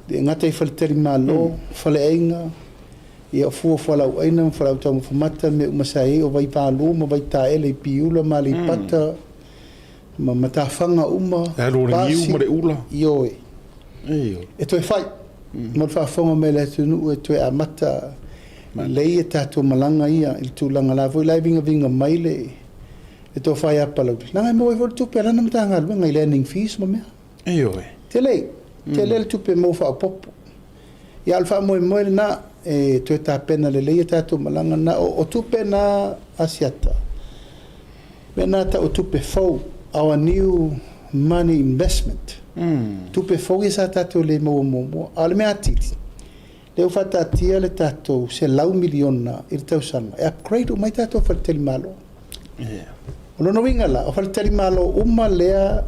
E gata i faletalimalo, faleaiga, Ia, o fua o fualaauaina ma fualaau taumafa mata, mea uma sa i ai, o vai palu ma vai taele i Piula ma Aleipata, ma matafaga uma, Le alu o le niu ma le ula. Ioe. Ioe. E toe fai. Mo le faafofoga mai a le atunuu e toe amata lelei a tatou malaga ia i le tulaga la foi la e vigaviga mai le le tofa ia Palauli. Leaga e maua ai foi le tupe a lana Matagaluega i landing fees ma mea. Ioe. Tele, tele le tupe maua faaopoopo. Ia, o le faamoemoe lena e toe tapena lelei a tatou malaga na. O tupe na Asiata, mea na tau o tupe fou, our new money investment. Tupe fou ia sa tatou le maua muamua. A o le mea atili, lea ua faataatia le tatou $100 miliona i le tausaga e upgrade uma ai tatou faletalimalo. O lona uiga la, o faletalimalo uma lea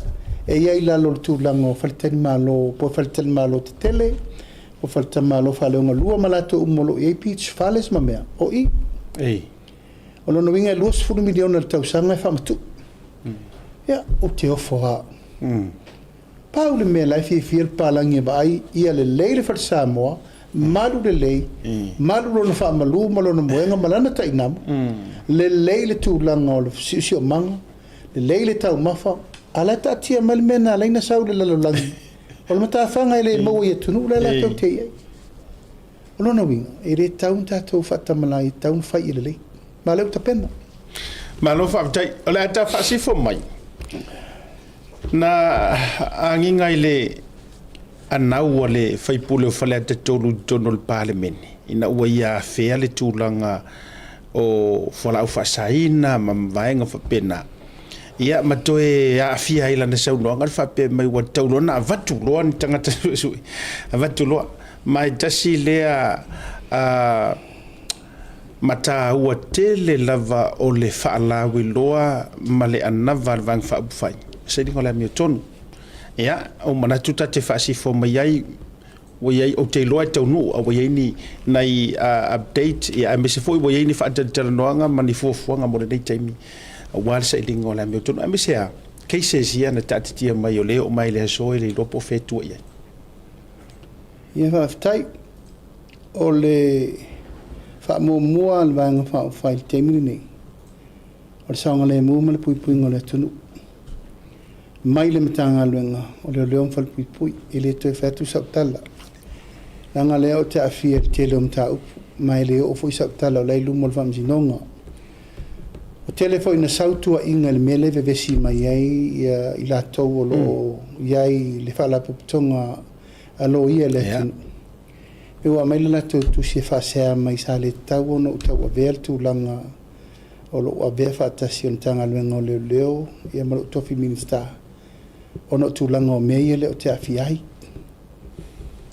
e i ai i lalo o le tulaga o faletalimalo po o faletalimalo tetele, o faletalimalo faaleogalua ma latou uma o lo o i ai beach fales ma mea, o i. O lona uiga e $20 miliona i le tausaga e faamatuu. Ia, ou te ofo lava au. Pau le mea la e fiafia le papalagi e vaai, ia lelei le fale Samoa, malu lelei, malu lona faamalu ma lona moega ma lana tainamu, lelei le tulaga o le siosiomaga, lelei le taumafa, a o la e taatia mai le mea na ala ai ona sau i le lalolagi, o le matafaga e le maua i atunuu la e latou te i ai. O lona uiga, e le tatau ona tatou faatamalai, e tatau ona fai ia lelei. Ma o lea ua tapena. Malo faafetai. O le a ta faasifo mai. Na agiga i le anau a le sui usufono o Faleata 3 i totonu o le Palemene, ina ua ia afea le tulaga o fualaau faasaina ma vaega faapena, ia ma toe aafia ai i lana saunoaga le faapea mai ua tatau loa ona avatu loa ni tagata suesue, avatu loa. Ma e tasi lea mataua tele lava o le faalauiloa ma le anava a le Vaega Faaupufai, sailiga o le amiotonu. Ia, ua manatu ta te faasifo mai ai, ua i ai, ou te iloa e taunuu, a ua i ai ni nai update, ia aemaise foi ua i ai ni faatalatalanoaga ma ni fuafuaga mo lenei taimi aua le sailiga o le amiotonu, aemaise lava cases ia na taatitia mai o lea e oo mai i le aso e le iloa po o fea e tua i ai. Ia faafetai. O le faamuamua a le Vaega Faaupufai i le taimi lenei, o le saogalemu ma le puipuiga o le atunuu. Mai le Matagaluega o Leoleo ma Falepuipui. E le toe fai atu sau tala, leaga lea ou te aafia i le tele o mataupu, ma e le oo foi sau tala o la e i luma o le Faamasinoga. Ua tele foi ina sau tuuaiga i le mea lea e vevesi mai ai i latou o lo o i ai i le Faalapotopotoga a Loia i le atunuu. E ua aumai le latou tusi e faasea mai sa le tatau ona ou tauavea le tulaga o lou avea faatasi o le Matagaluega o Leoleo ma lou tofi Minisita ona o tulaga o mea ia lea ou te aafia ai.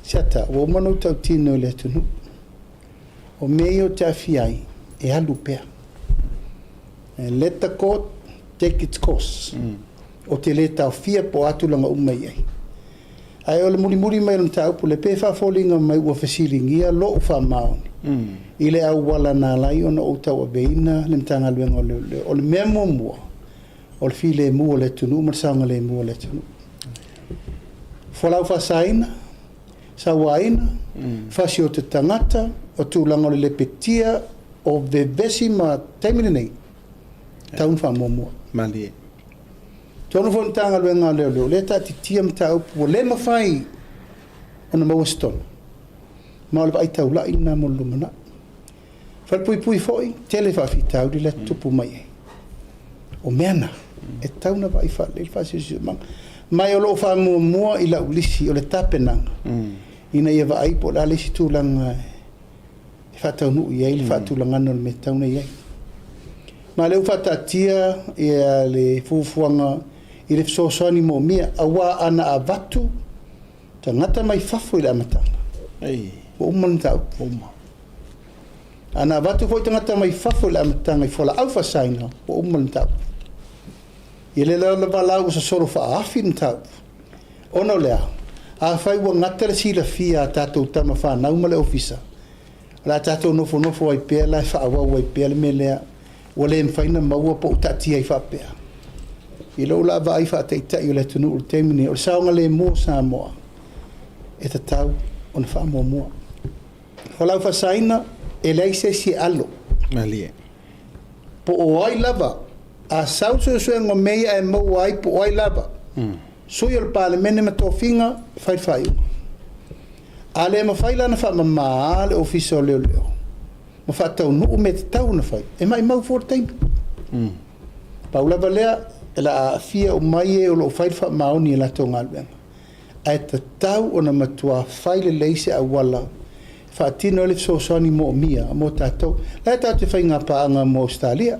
Siata, ua uma ona ou tautino i le atunuu. O mea ia ou te aafia ai, e alu pea. And let the court take its course. Ou te le taofia po o a tulaga uma e i ai. Ae o le mulimuli mai o le mataupu lea, pe faafoliga mai ua fesiligia lou faamaoni i le auala na ala ai ona ou tauaveina le Matagaluega o Leoleo. O le mea muamua, o le filemu o le atunuu ma le saogalemu o le atunuu. Fualaau faasaina, sauaina, fasiota tagata, o tulaga o le lepetia, o vevesi ma taimi lenei, tatau ona faamuamua. Malie. Totonu foi o le Matagaluega a Leoleo, o lea e taatitia mataupu ua le mafai ona maua se tonu, ma o le vaai taulai lena mo le lumanai. Falepuipui foi, tele faafitauli la e tutupu mai ai. O mea na, e tatau ona vaai faalelei le faasiosiomaga. Ma o lo o faamuamua i lau lisi o le tapenaga, ina ia vaai po o le a le isi tulaga e faataunuu i ai le faatulagaga o le mea e tatau ona i ai. Ma o lea ua faataatia le fuafuaga i le fesoasoani moomia, aua ana avatu tagata mai fafo i le amataga, ua uma le mataupu. Ana avatu foi tagata mai fafo i le amataga i fualaau faasaina, ua uma le mataupu. Ia lea lava la ua sosolo faaafi le mataupu. Ona o le a? Afai ua gata le silafia a tatou tama fanau ma le ofisa, o le a tatou nofonofo ai pea la e faaauau ai pea le mea lea ua le mafai ona maua po o taatia ai faapea. I lou la vaai faataitai o le atunuu i le taimi lenei, o le saogalemu o Samoa e tatau ona faamuamua. Fualaau faasaina, e leai se isi e alo. Malie. Po o ai lava, a sau suesuega o mea ia ae maua ai po o ai lava, sui o le Palemene ma tofiga, fai le faaiuga. A le mafai la ona faamama le Ofisa o Leoleo ma faataunuu mea tatau ona fai, e maumau fua le taimi. Pau lava lea, e la aafia uma ai e o lo o fai le faamaoni i latou galuega. Ae tatau ona matua fai lelei se auala e faatino ai le fesoasoani moomia mo tatou. La e tatou te faiga paaga mo Ausetalia,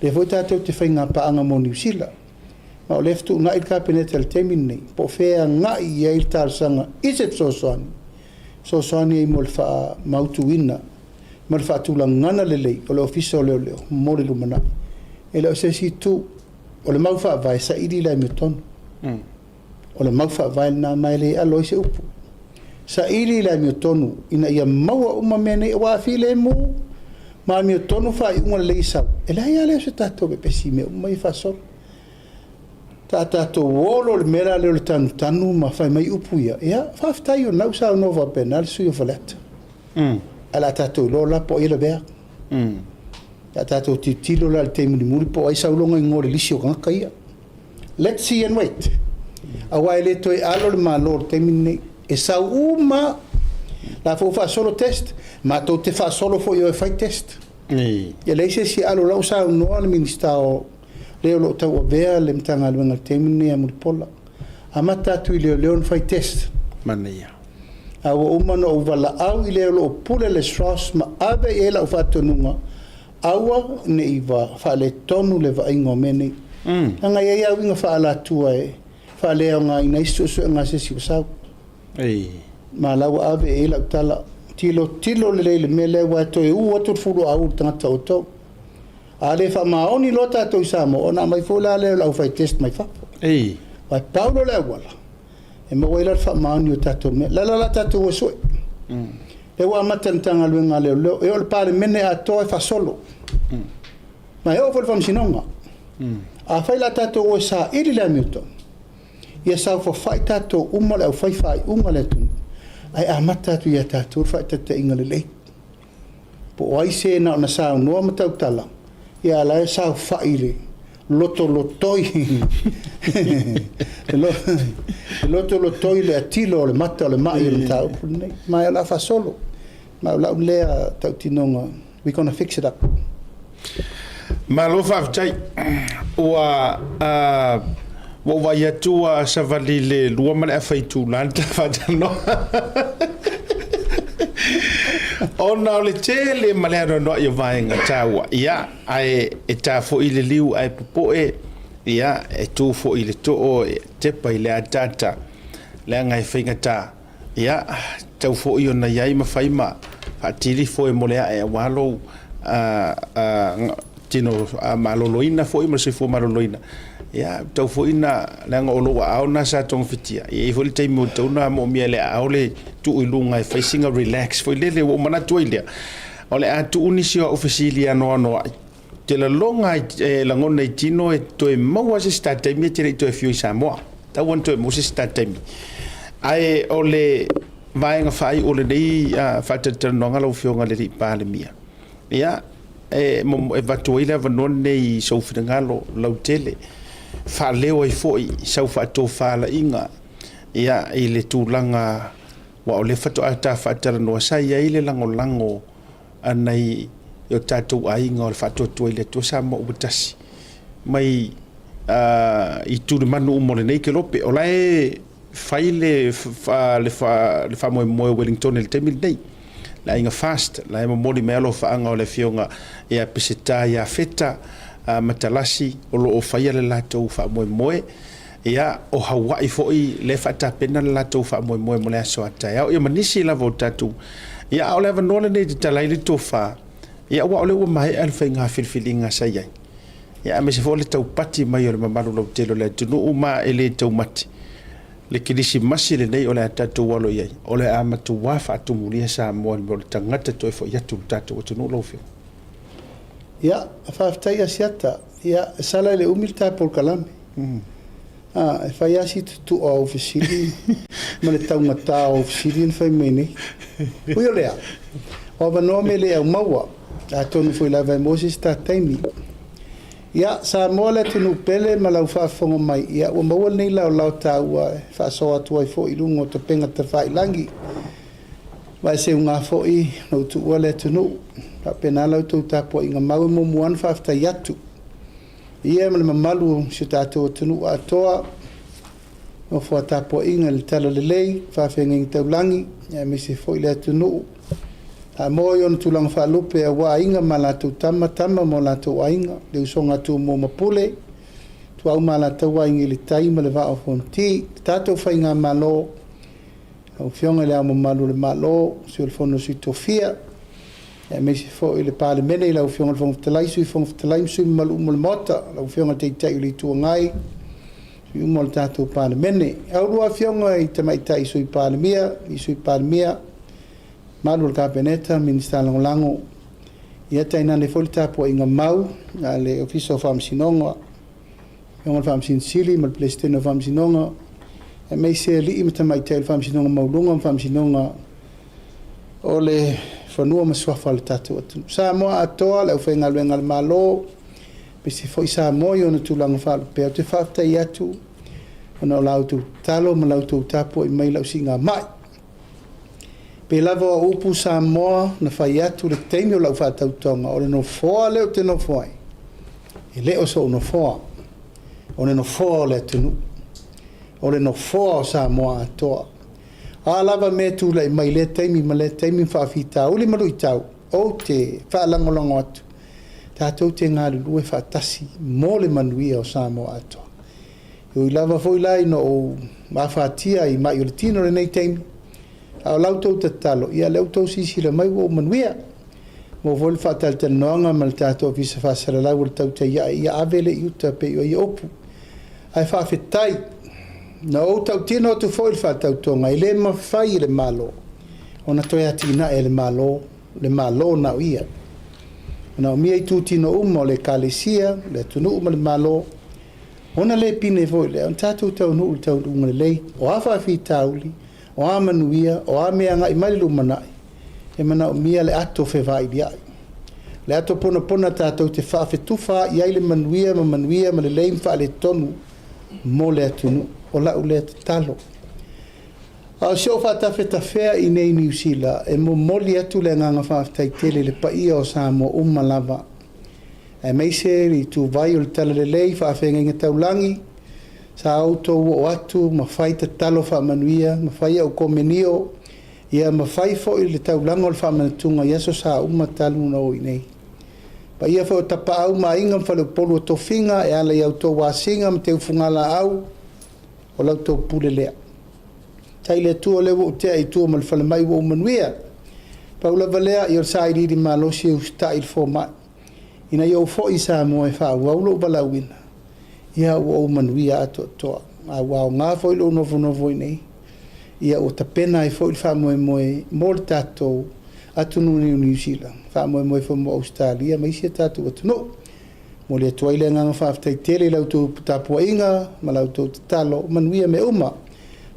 lea foi tatou te faiga paaga mo Niu Sila. Ma o lea e fetuunai le Kapeneta i le taimi lenei, po o fea e agai i ai le talosaga i se fesoasoani, fesoasoani ai mo le faamautuina ma le faatulagaga lelei o le Ofisa o Leoleo mo le lumanai. E le o se isi itu, o le mau faavae saili i le amiotonu. O le mau faavae lena ma e le alo ai se upu. Saili i le amiotonu ina ia maua uma mea nei, aua a filemu ma amiotonu faaiuga lelei e sau, e leai lava lea o se tatou vevesi i mea uma ia faasolo. Ta tatou olo i le mea la lea o le tanutanu ma fai mai upu ia, ia faafetai o lena ua saunoa faapena le sui usufono o Faleata. Ae o le a tatou iloa la po o ai e lavea. O le a tatou tilotilo la i le taimi mulimuli po o ai sau lona igoa i le lisi o tagata ia. Let's see and wait. Aua e le toe alo le Malo i le taimi lenei. E sau uma, la foi ua faasolo test, matou te faasolo foi o e fai test. E leai se isi e alo, la ua saunoa le Minisita o Le o lo o tauavea le Matagaluega i le taimi lenei ia Mulipola. Amata atu i leoleo ona fai test. Manaia. A ua uma ona ou valaau i le o lo o pule le SROS ma ave i ai lau faatonuga, aua ne i faaletonu le vaaiga o mea nei. Leaga e i ai lava uiga faaalatua e faaleaogaina ai se suesuega a se isi ua sau. Ma la ua ave i ai lau tala, tilotilo lelei i le mea lea aua e toe u atu le fuluauu i le tagata o outou. A le faamaoni loa tatou i Samoa, ona aumai foi la lea o le aufai test mai fafo. Aua e pau lea o le auala e maua ai la le faamaoni o tatou mea. O le ala la tatou o e sue. Lea ua amata e le Matagaluega a Leoleo, e oo i le Palemene atoa e faasolo. Ma e oo foi i le Faamasinoga. Afai la tatou o e saili le amiotonu, ia saofafai tatou uma le aufai faaiuga a le atunuu, ae amata atu ia tatou le faataitaiga lelei. Po o ai se na ona saunoa ma tautala, ia a o la e saofai i le lotolotoi le lotolotoi le atilo o le mata o le mai o le mataupu lenei. Ma o le a faasolo. Ma o lau lea tautinoga, we gonna fix it up. Malo faafetai. Ua ua ou vaai atu ua savali le 2 ma le afa itula le ta faatalanoa. Ona o le tele ma le anoanoai o vaega taua, ia, ae e ta foi le liu ae popoe, ia, e tu foi le too e tepa i le ataata, leaga e faigata. Ia, tatau foi ona i ai ma fai ma faatili foe mo le ae aua lou tino maloloina foi ma le soifua maloloina. Ia, tatau foi na, leaga o lou aao lena sa togafitia. E i ai foi le taimi ua tatau ona moomia e le aao le tuu i luga e fai sina relax foi lele. Ua ou manatu ai lea, o le a tuu nisi o au fesili anoanoai. Ou te lagona e lagona i tino e toe maua se isi ta taimi e te le i toe afio i Samoa. Tau ona toe maua se isi ta taimi. Ae o le vaega faaiu o lenei faatalatalanoaga lau Afioga i le Palemia, ia, e avatu ai le avanoa lenei i sou finagalo lautele, faaleo ai foi sau faatofalaiga, ia, i le tulaga aua o lea faatoa ta faatalanoa, sa i ai le lagolago a nai o tatou aiga o le faatuatua i le Atua Samoa ua tasi mai i tulimanu uma o lenei kelope. O la e fai le faamoemoe o Wellington i le taimi lenei, le aiga Fast, la e momoli mai alofaaga o le afioga ia Peseta ia Feta Matalasi o lo o faia le latou faamoemoe. Ia, o Hawaii foi lea e faatapena le latou faamoemoe mo le aso a taeao, ia ma nisi lava o tatou. Ia, a o le avanoa lenei e tatala ai le tofa, ia aua o lea ua maea le faiga filifiliga sa i ai, ia aemaise foi o le taupati mai o le mamalu lautele o le atunuu, ma e le taumate le Kerisimasi lenei o le a tatou alo i ai, o le a matua faatumulia Samoa i le mea o le tagata toe foi atu i le tatou atunuu lau Afioga. Ia, faafetai Asiata. Ia, e sala i le umi le ta polokalame. A, e fai lava si tutua o au fesili ma le taugata o au fesili na fai mai nei. Ui o lea, o avanoa me le au maua, atonu foi lava e maua se isi ta taimi. Ia, Samoa le atunuu pele ma lau faafofoga mai, ia ua maua lenei laolao taua e faasoa atu ai foi i luga o tapega tafailagi. Ma e seuga foi na ou tuua le atunuu. Faapena la outou tapuaiga mau e muamua ona faafetai atu. Ia ma le mamalu o si o tatou atunuu atoa, nofo a tapuaiga i le Talalelei, faafeagaiga taulagi, aemaise foi le atunuu Samoa i ona tulaga faalupe aua aiga ma latou tama, tama ma o latou aiga, le usoga a Tumua ma Pule, Ituau ma Alataua, Aiga i le Tai ma le Vaa o Fonoti, le tatou Faigamalo, Lau Afioga i Le Ao Mamalu o le Malo, Sui o le Fono a Sui Tofia, aemaise foi le Palemene i lau Afioga i le Fofoga Fetalai, Sui Fofoga Fetalai ma sui usufono mamalu uma o le Maota, lau Afioga i le Taitai o le Itu Agai, sui uma o le tatou Palemene. A oulua Afioga i Tamaitai Sui Palemia, i Sui Palemia, mamalu o le Kapeneta, Minisita Lagolago, ia tainane foi le tapuaiga mau a le Ofisa o Faamasinoga, Afioga i le Faamasino Sili ma le Peresetene o Faamasinoga, aemaise alii ma tamaitai o le Faamasinoga Maualuga ma Faamasinoga o le Fanua ma Suafa o le tatou atunuu. Samoa atoa, le aufaigaluega a le Malo, aemaise foi Samoa i ona tulaga faalupea. Ou te faafetai atu ona o la outou tatalo ma la outou tapuai mai i lau siigamai. Pei lava o upu Samoa na fai atu i le taimi o lau faatautoga, o le nofoa lea ou te nofo ai, e le o sou nofoa. O le nofoa o le atunuu, o le nofoa o Samoa atoa. O a lava mea e tulai mai i lea taimi ma lea taimi ma faafitauli ma luitau, ou te faalagolago atu, tatou te galulue faatasi mo le manuia o Samoa atoa. E ui lava foi la ina ou afatia i mai o le tino i lenei taimi, a o la outou tatalo, ia lea ua outou silasila mai ua ou manuia. Maua foi le faatalatalanoaga ma le tatou Ofisa Faasalalau o le tautai ae ia ave lea i uta e pei o ia upu. Ae faafetai, na ou tautino atu foi i le faatautoga, e le mafai e le Malo ona toe atinae e le Malo le Malo na o ia. E manaomia itutino uma o le Ekalesia, le atunuu ma le Malo, ona le pine foi lea ona tatou taunuu i le taunuuga lelei. O a faafitauli, o a manuia, o a mea e agai mai i le lumanai, e manaomia le ato fevailiai, le ato ponapona tatou te faafetufa i ai le manuia ma manuia ma lelei ma faaletonu mo le atunuu. O lau lea tatalo. A o si ou faatafetafea i nei Niu Sila, e momoli atu le agaga faafetai tele i le paia o Samoa uma lava, aemaise le ituvai o le Talalelei, faafeagaiga taulagi, sa outou oo atu ma fai tatalo faamanuia, ma fai au komenio, ia ma fai foi le taulaga o le faamanatuga i aso sa uma talu ona o i inei. Paia foi o Tapaau ma Aiga ma Faleupolu o Tofiga e ala i a outou asiga ma teufugalaau, o la outou pule lea. Tai le Atua o lea ua ou tea i tua ma le falemai ua ou manuia. Pau lava lea, ia o le sailiili malosi e usitai i le fomai, ina ia ou foi i Samoa e faaauau lou valaauina, ia ua ou manuia atoatoa. A ua aoga foi lou nofonofo i inei, ia ua tapena ai foi le faamoemoe mo le tatou atunuu nei o Niu Sila, faamoemoe foi mo Ausetalia ma isi a tatou atunuu. Momoli atu ai le agaga faafetai tele i la outou tapuaiga ma la outou tatalo, manuia mea uma.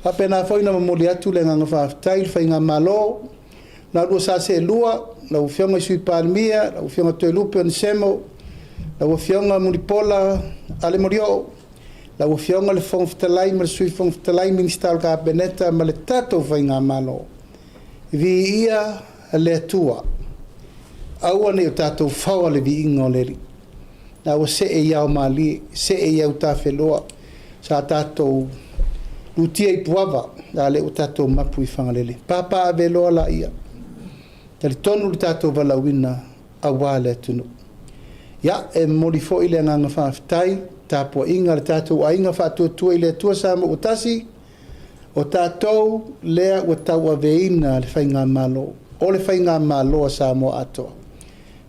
Faapena foi ona momoli atu le agaga faafetai i le Faigamalo, la oulua sa seelua, lau Afioga i le Sui Palemia, lau Afioga Toelupe Onesemo, lau Afioga Mulipola Ale Molioo, lau Afioga i le Fofoga Fetalai ma le Sui Fofoga Fetalai, Minisita o le Kapeneta ma le tatou Faigamalo. Viia le Atua, aua ne i o tatou faoa le viiga o le Alii. La ua see i ao malie, see i autafeloa, sa tatou lutia i Puava, a lea ua tatou mapu i Fagalele. Papaaveloa laia, talitonu le tatou valaauina aua le atunuu. Ia, e momoli foi le agaga faafetai, tapuaiga a le tatou aiga faatuatua i le Atua Samoa ua tasi, o tatou lea ua tauaveina le Faigamalo, o le Faigamalo a Samoa atoa.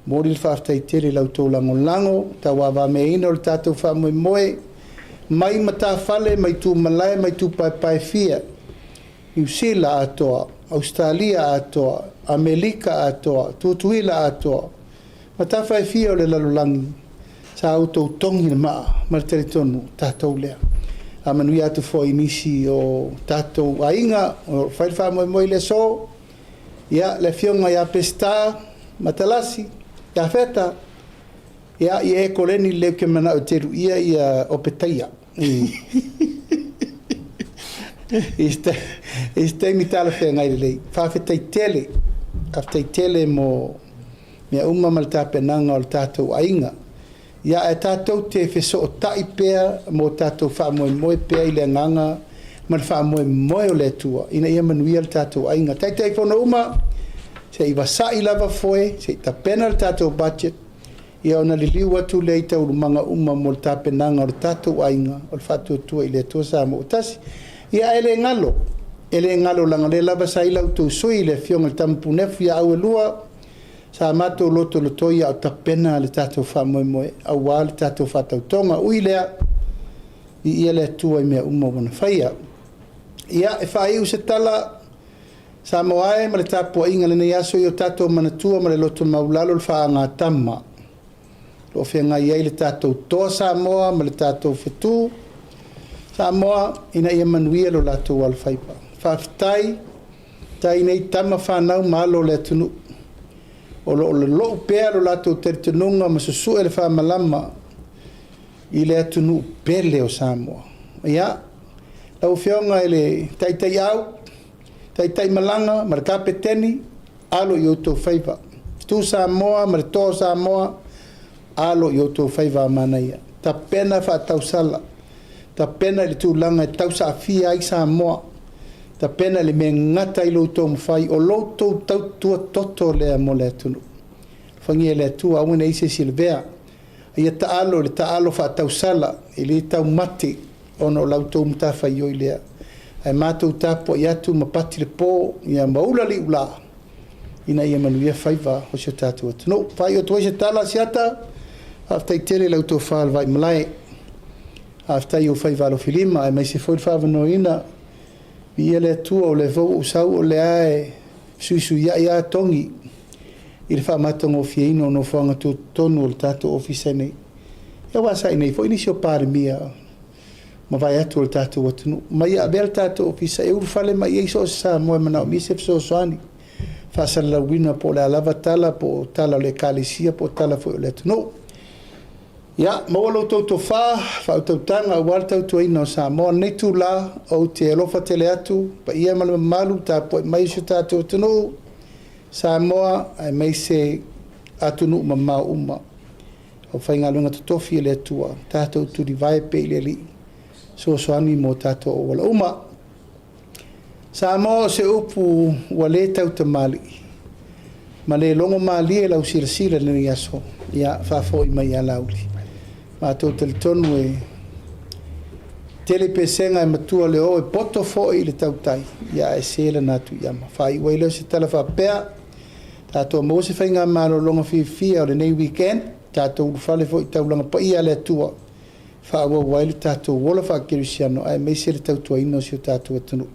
Momoli le faafetai tele i la outou lagolago, tauavameaina o le tatou faamoemoe, mai matafale, mai tumalae, mai tupaepae fia, Niu Sila atoa, Ausetalia atoa, Amelika atoa, Tutuila atoa, ma tafa e fia o le lalolagi, sa outou togi le maa ma le talitonu tatou lea. A manuia atu foi i nisi o tatou aiga o lo o fai le faamoemoe i le aso, ia le afioga ia Peseta Matalasi, ia Feta, ia ia e koleni lelei ou te manao e te luia ia Opetaia i se taimi talafeagai lelei. Faafetai tele, faafetai tele mo mea uma ma le tapenaga o le tatou aiga. Ia ae tatou te fesootai pea mo tatou faamoemoe pea i le agaga ma le faamoemoe o le Atua ina ia manuia le tatou aiga. Taitaifono uma, se i vasai lava foe, se i tapena le tatou budget, ia ona liliu atu lea i taualumaga uma mo le tapenaga o le tatou aiga o le faatuatua i le Atua Samoa ua tasi. Ia ae le galo, e le galo leaga o lea lava sa i la outou sui le Afioga i le Tama Punefu ia Auelua, sa matou lotolotoi a o tapena le tatou faamoemoe aua le tatou faatautoga. Ui lea, viia le Atua i mea uma ua na faia. Ia, e faaiu se tala, Samoa e ma le tapuaiga i lenei aso i o tatou manatua ma le loto maualalo le faagatama o lo o feagai ai le tatou toa Samoa ma le tatou fetu Samoa ina ia manuia lo latou alofaiva. Faafetai, tai nei tama fanau ma alo o le atunuu o lo o lolou pea lo latou talitonuga ma susue le faamalama i le atunuu pele o Samoa. Ia, lau Afioga i le Taitaiau, Taitai Malaga ma le Kapeteni, alo i outou faiva. Tu Samoa ma le Toa o Samoa, alo i outou faiva a manaia. Tapena faatausala. Tapena i le tulaga e tausaafia ai Samoa. Tapena i le mea e gata ai lo outou mafai, o lo outou tautua toto lea mo le atunuu. Alofagia e le Atua, aua ne i i ai se isi e lavea. A ia taalo i le taalo faatausala, e le taumate ona o la outou matafaioi lea. Ae matou tapuai atu ma pati le po, ia ma ula le iula, ina ia manuia faiva o si o tatou atunuu. Faaiu atu ai se tala, Asiata, faafetai tele i lau tofa le Vaimalae. Faafetai i ou faiva alofilima aemaise foi le faaavanoaina. Viia le Atua o lea foi ua ou sau o lea e fesuisuiai lava togi i le faamatagofieina o nofoaga tutotonu o le tatou ofisa nei. Ia aua sa i inei foi nisi o Palemia mavae atu o le tatou atunuu. Ma ia avea le tatou ofisa e ulufale mai i ai so o se Samoa e manaomia se fesoasoani faasalalauina po o le a lava tala, po o tala o le Ekalesia, po o tala foi o le atunuu. Ia, maua lo outou tofa, faautautaga aua le tautuaina o Samoa. Lenei itula, ou te alofa tele atu, paia ma le mamalu, tapuai mai o si o tatou atunuu, Samoa, aemaise atunuu mamao uma. Aufaigaluega totofi a le Atua, tatou tulivae pea i le Alii, fesoasoani mo tatou auala uma. Samoa o se upu ua le tautamalii ma le logo malie lau silasila i lenei aso, ia faafoi mai ia Laauli. Matou talitonu e tele pesega e matua le oo e poto foi i le tautai, ia ae se lana atu i ama. Faaiu ai lea o se tala faapea, tatou maua se faigamalologa fiafia o lenei weekend, tatou ulufale foi i taulaga paia a le Atua, faaauau ai le tatou ola faakerisiano aemaise le tautuaina o si o tatou atunuu.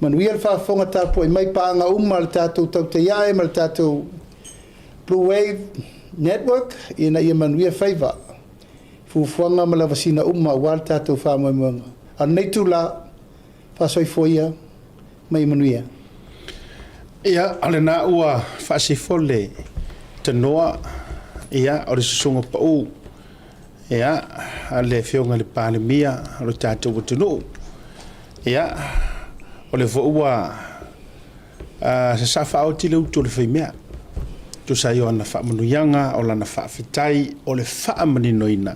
Manuia le faafofoga tapuai mai paaga uma a le tatou Tautai Ae ma le tatou Blue Wave Network ina ia manuia faiva, fuafuaga ma lavasiga uma aua le tatou faamoemoega. A o lenei itula, faasoifua ia ma ia manuia. Ia, o lena ua faasifo le tanoa, ia, o le susuga pau, ia, a le Afioga i le Palemia o le tatou atunuu. Ia, o lea foi ua sasaa faaoti le utu a le faimea, tusa ai o ana faamanuiaga, o lana faafetai, o le faamaninoina,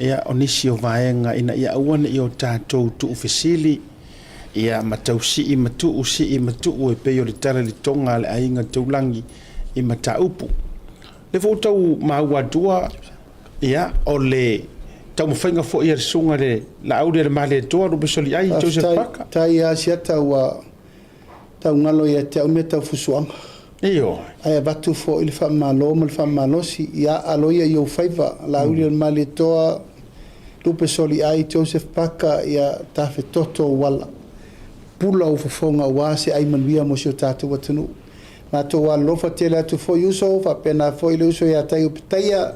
ia, o nisi o vaega ina ia aua ne i o tatou tuufesili, ia, ma tausii ma tuu, sii ma tuu e pei o le tala i le toga a le aiga taulagi i mataupu. Lea foi ua tau maua atua, ia, o le taumafaiga foi a le susuga i le Laaulialemalietoa Lupe Soliai Joseph Parker. Faafetai Asiata ua taugalo ia te au mea tau fusuaga. Ioe. Ae avatu foi le faamalo ma le faamalosi ia alo ia i ou faiva, Laaulialemalietoa Lupe Soliai Joseph Parker, ia tafetoto ou ala, pula ou fofoga aua se ai manuia mo si o tatou atunuu. Matou alolofa tele atu foi uso, faapena foi le uso ia Taio Petaia,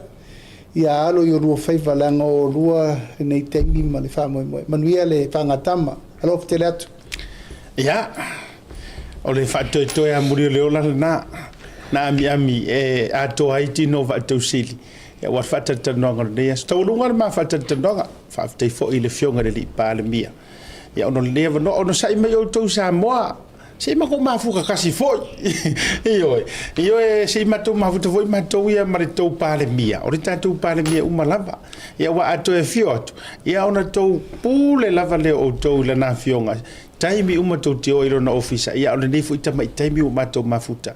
ia alo i olua faiva leaga o olua lenei taimi ma le faamoemoe. Manuia le fagatama. Alofa tele atu. Ia, o le faatoetoe amuli o le ola lena, na amiami e atoa ai tino o Vaatausili, aua le faatalatalanoaga o lenei aso. Taualuga le ma faatalatalanoaga, faafetai foi i le Afioga i le Alii Palemia, ia ona o lenei avanoa, onosai mai outou Samoa, se i matou mafuta tasi foi. Ioe, ioe, se i matou mafuta foi matou ia ma le tou Palemia, o le tatou Palemia uma lava. Ia aua a toe afio atu, ia ona tou pule lava lea o outou i lana afioga. Taimi uma tou te o i lona ofisa, ia o lenei foi tamai taimi ua matou mafuta.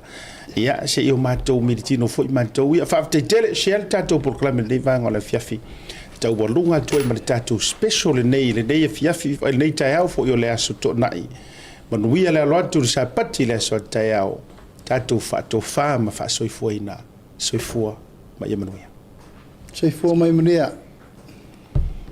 Ia, se i o matou militino foi matou ia. Faafetai tele, share le tatou polokalame i lenei vaega o le afiafi. Taualuga atu ai ma le tatou special lenei, lenei afiafi, lenei taeao foi o le aso Toonai. Manuia le alo atu i le Sapati i le aso a taeao, tatou faatofa ma faasoifuaina. Soifua ma ia manuia. Soifua ma ia manuia.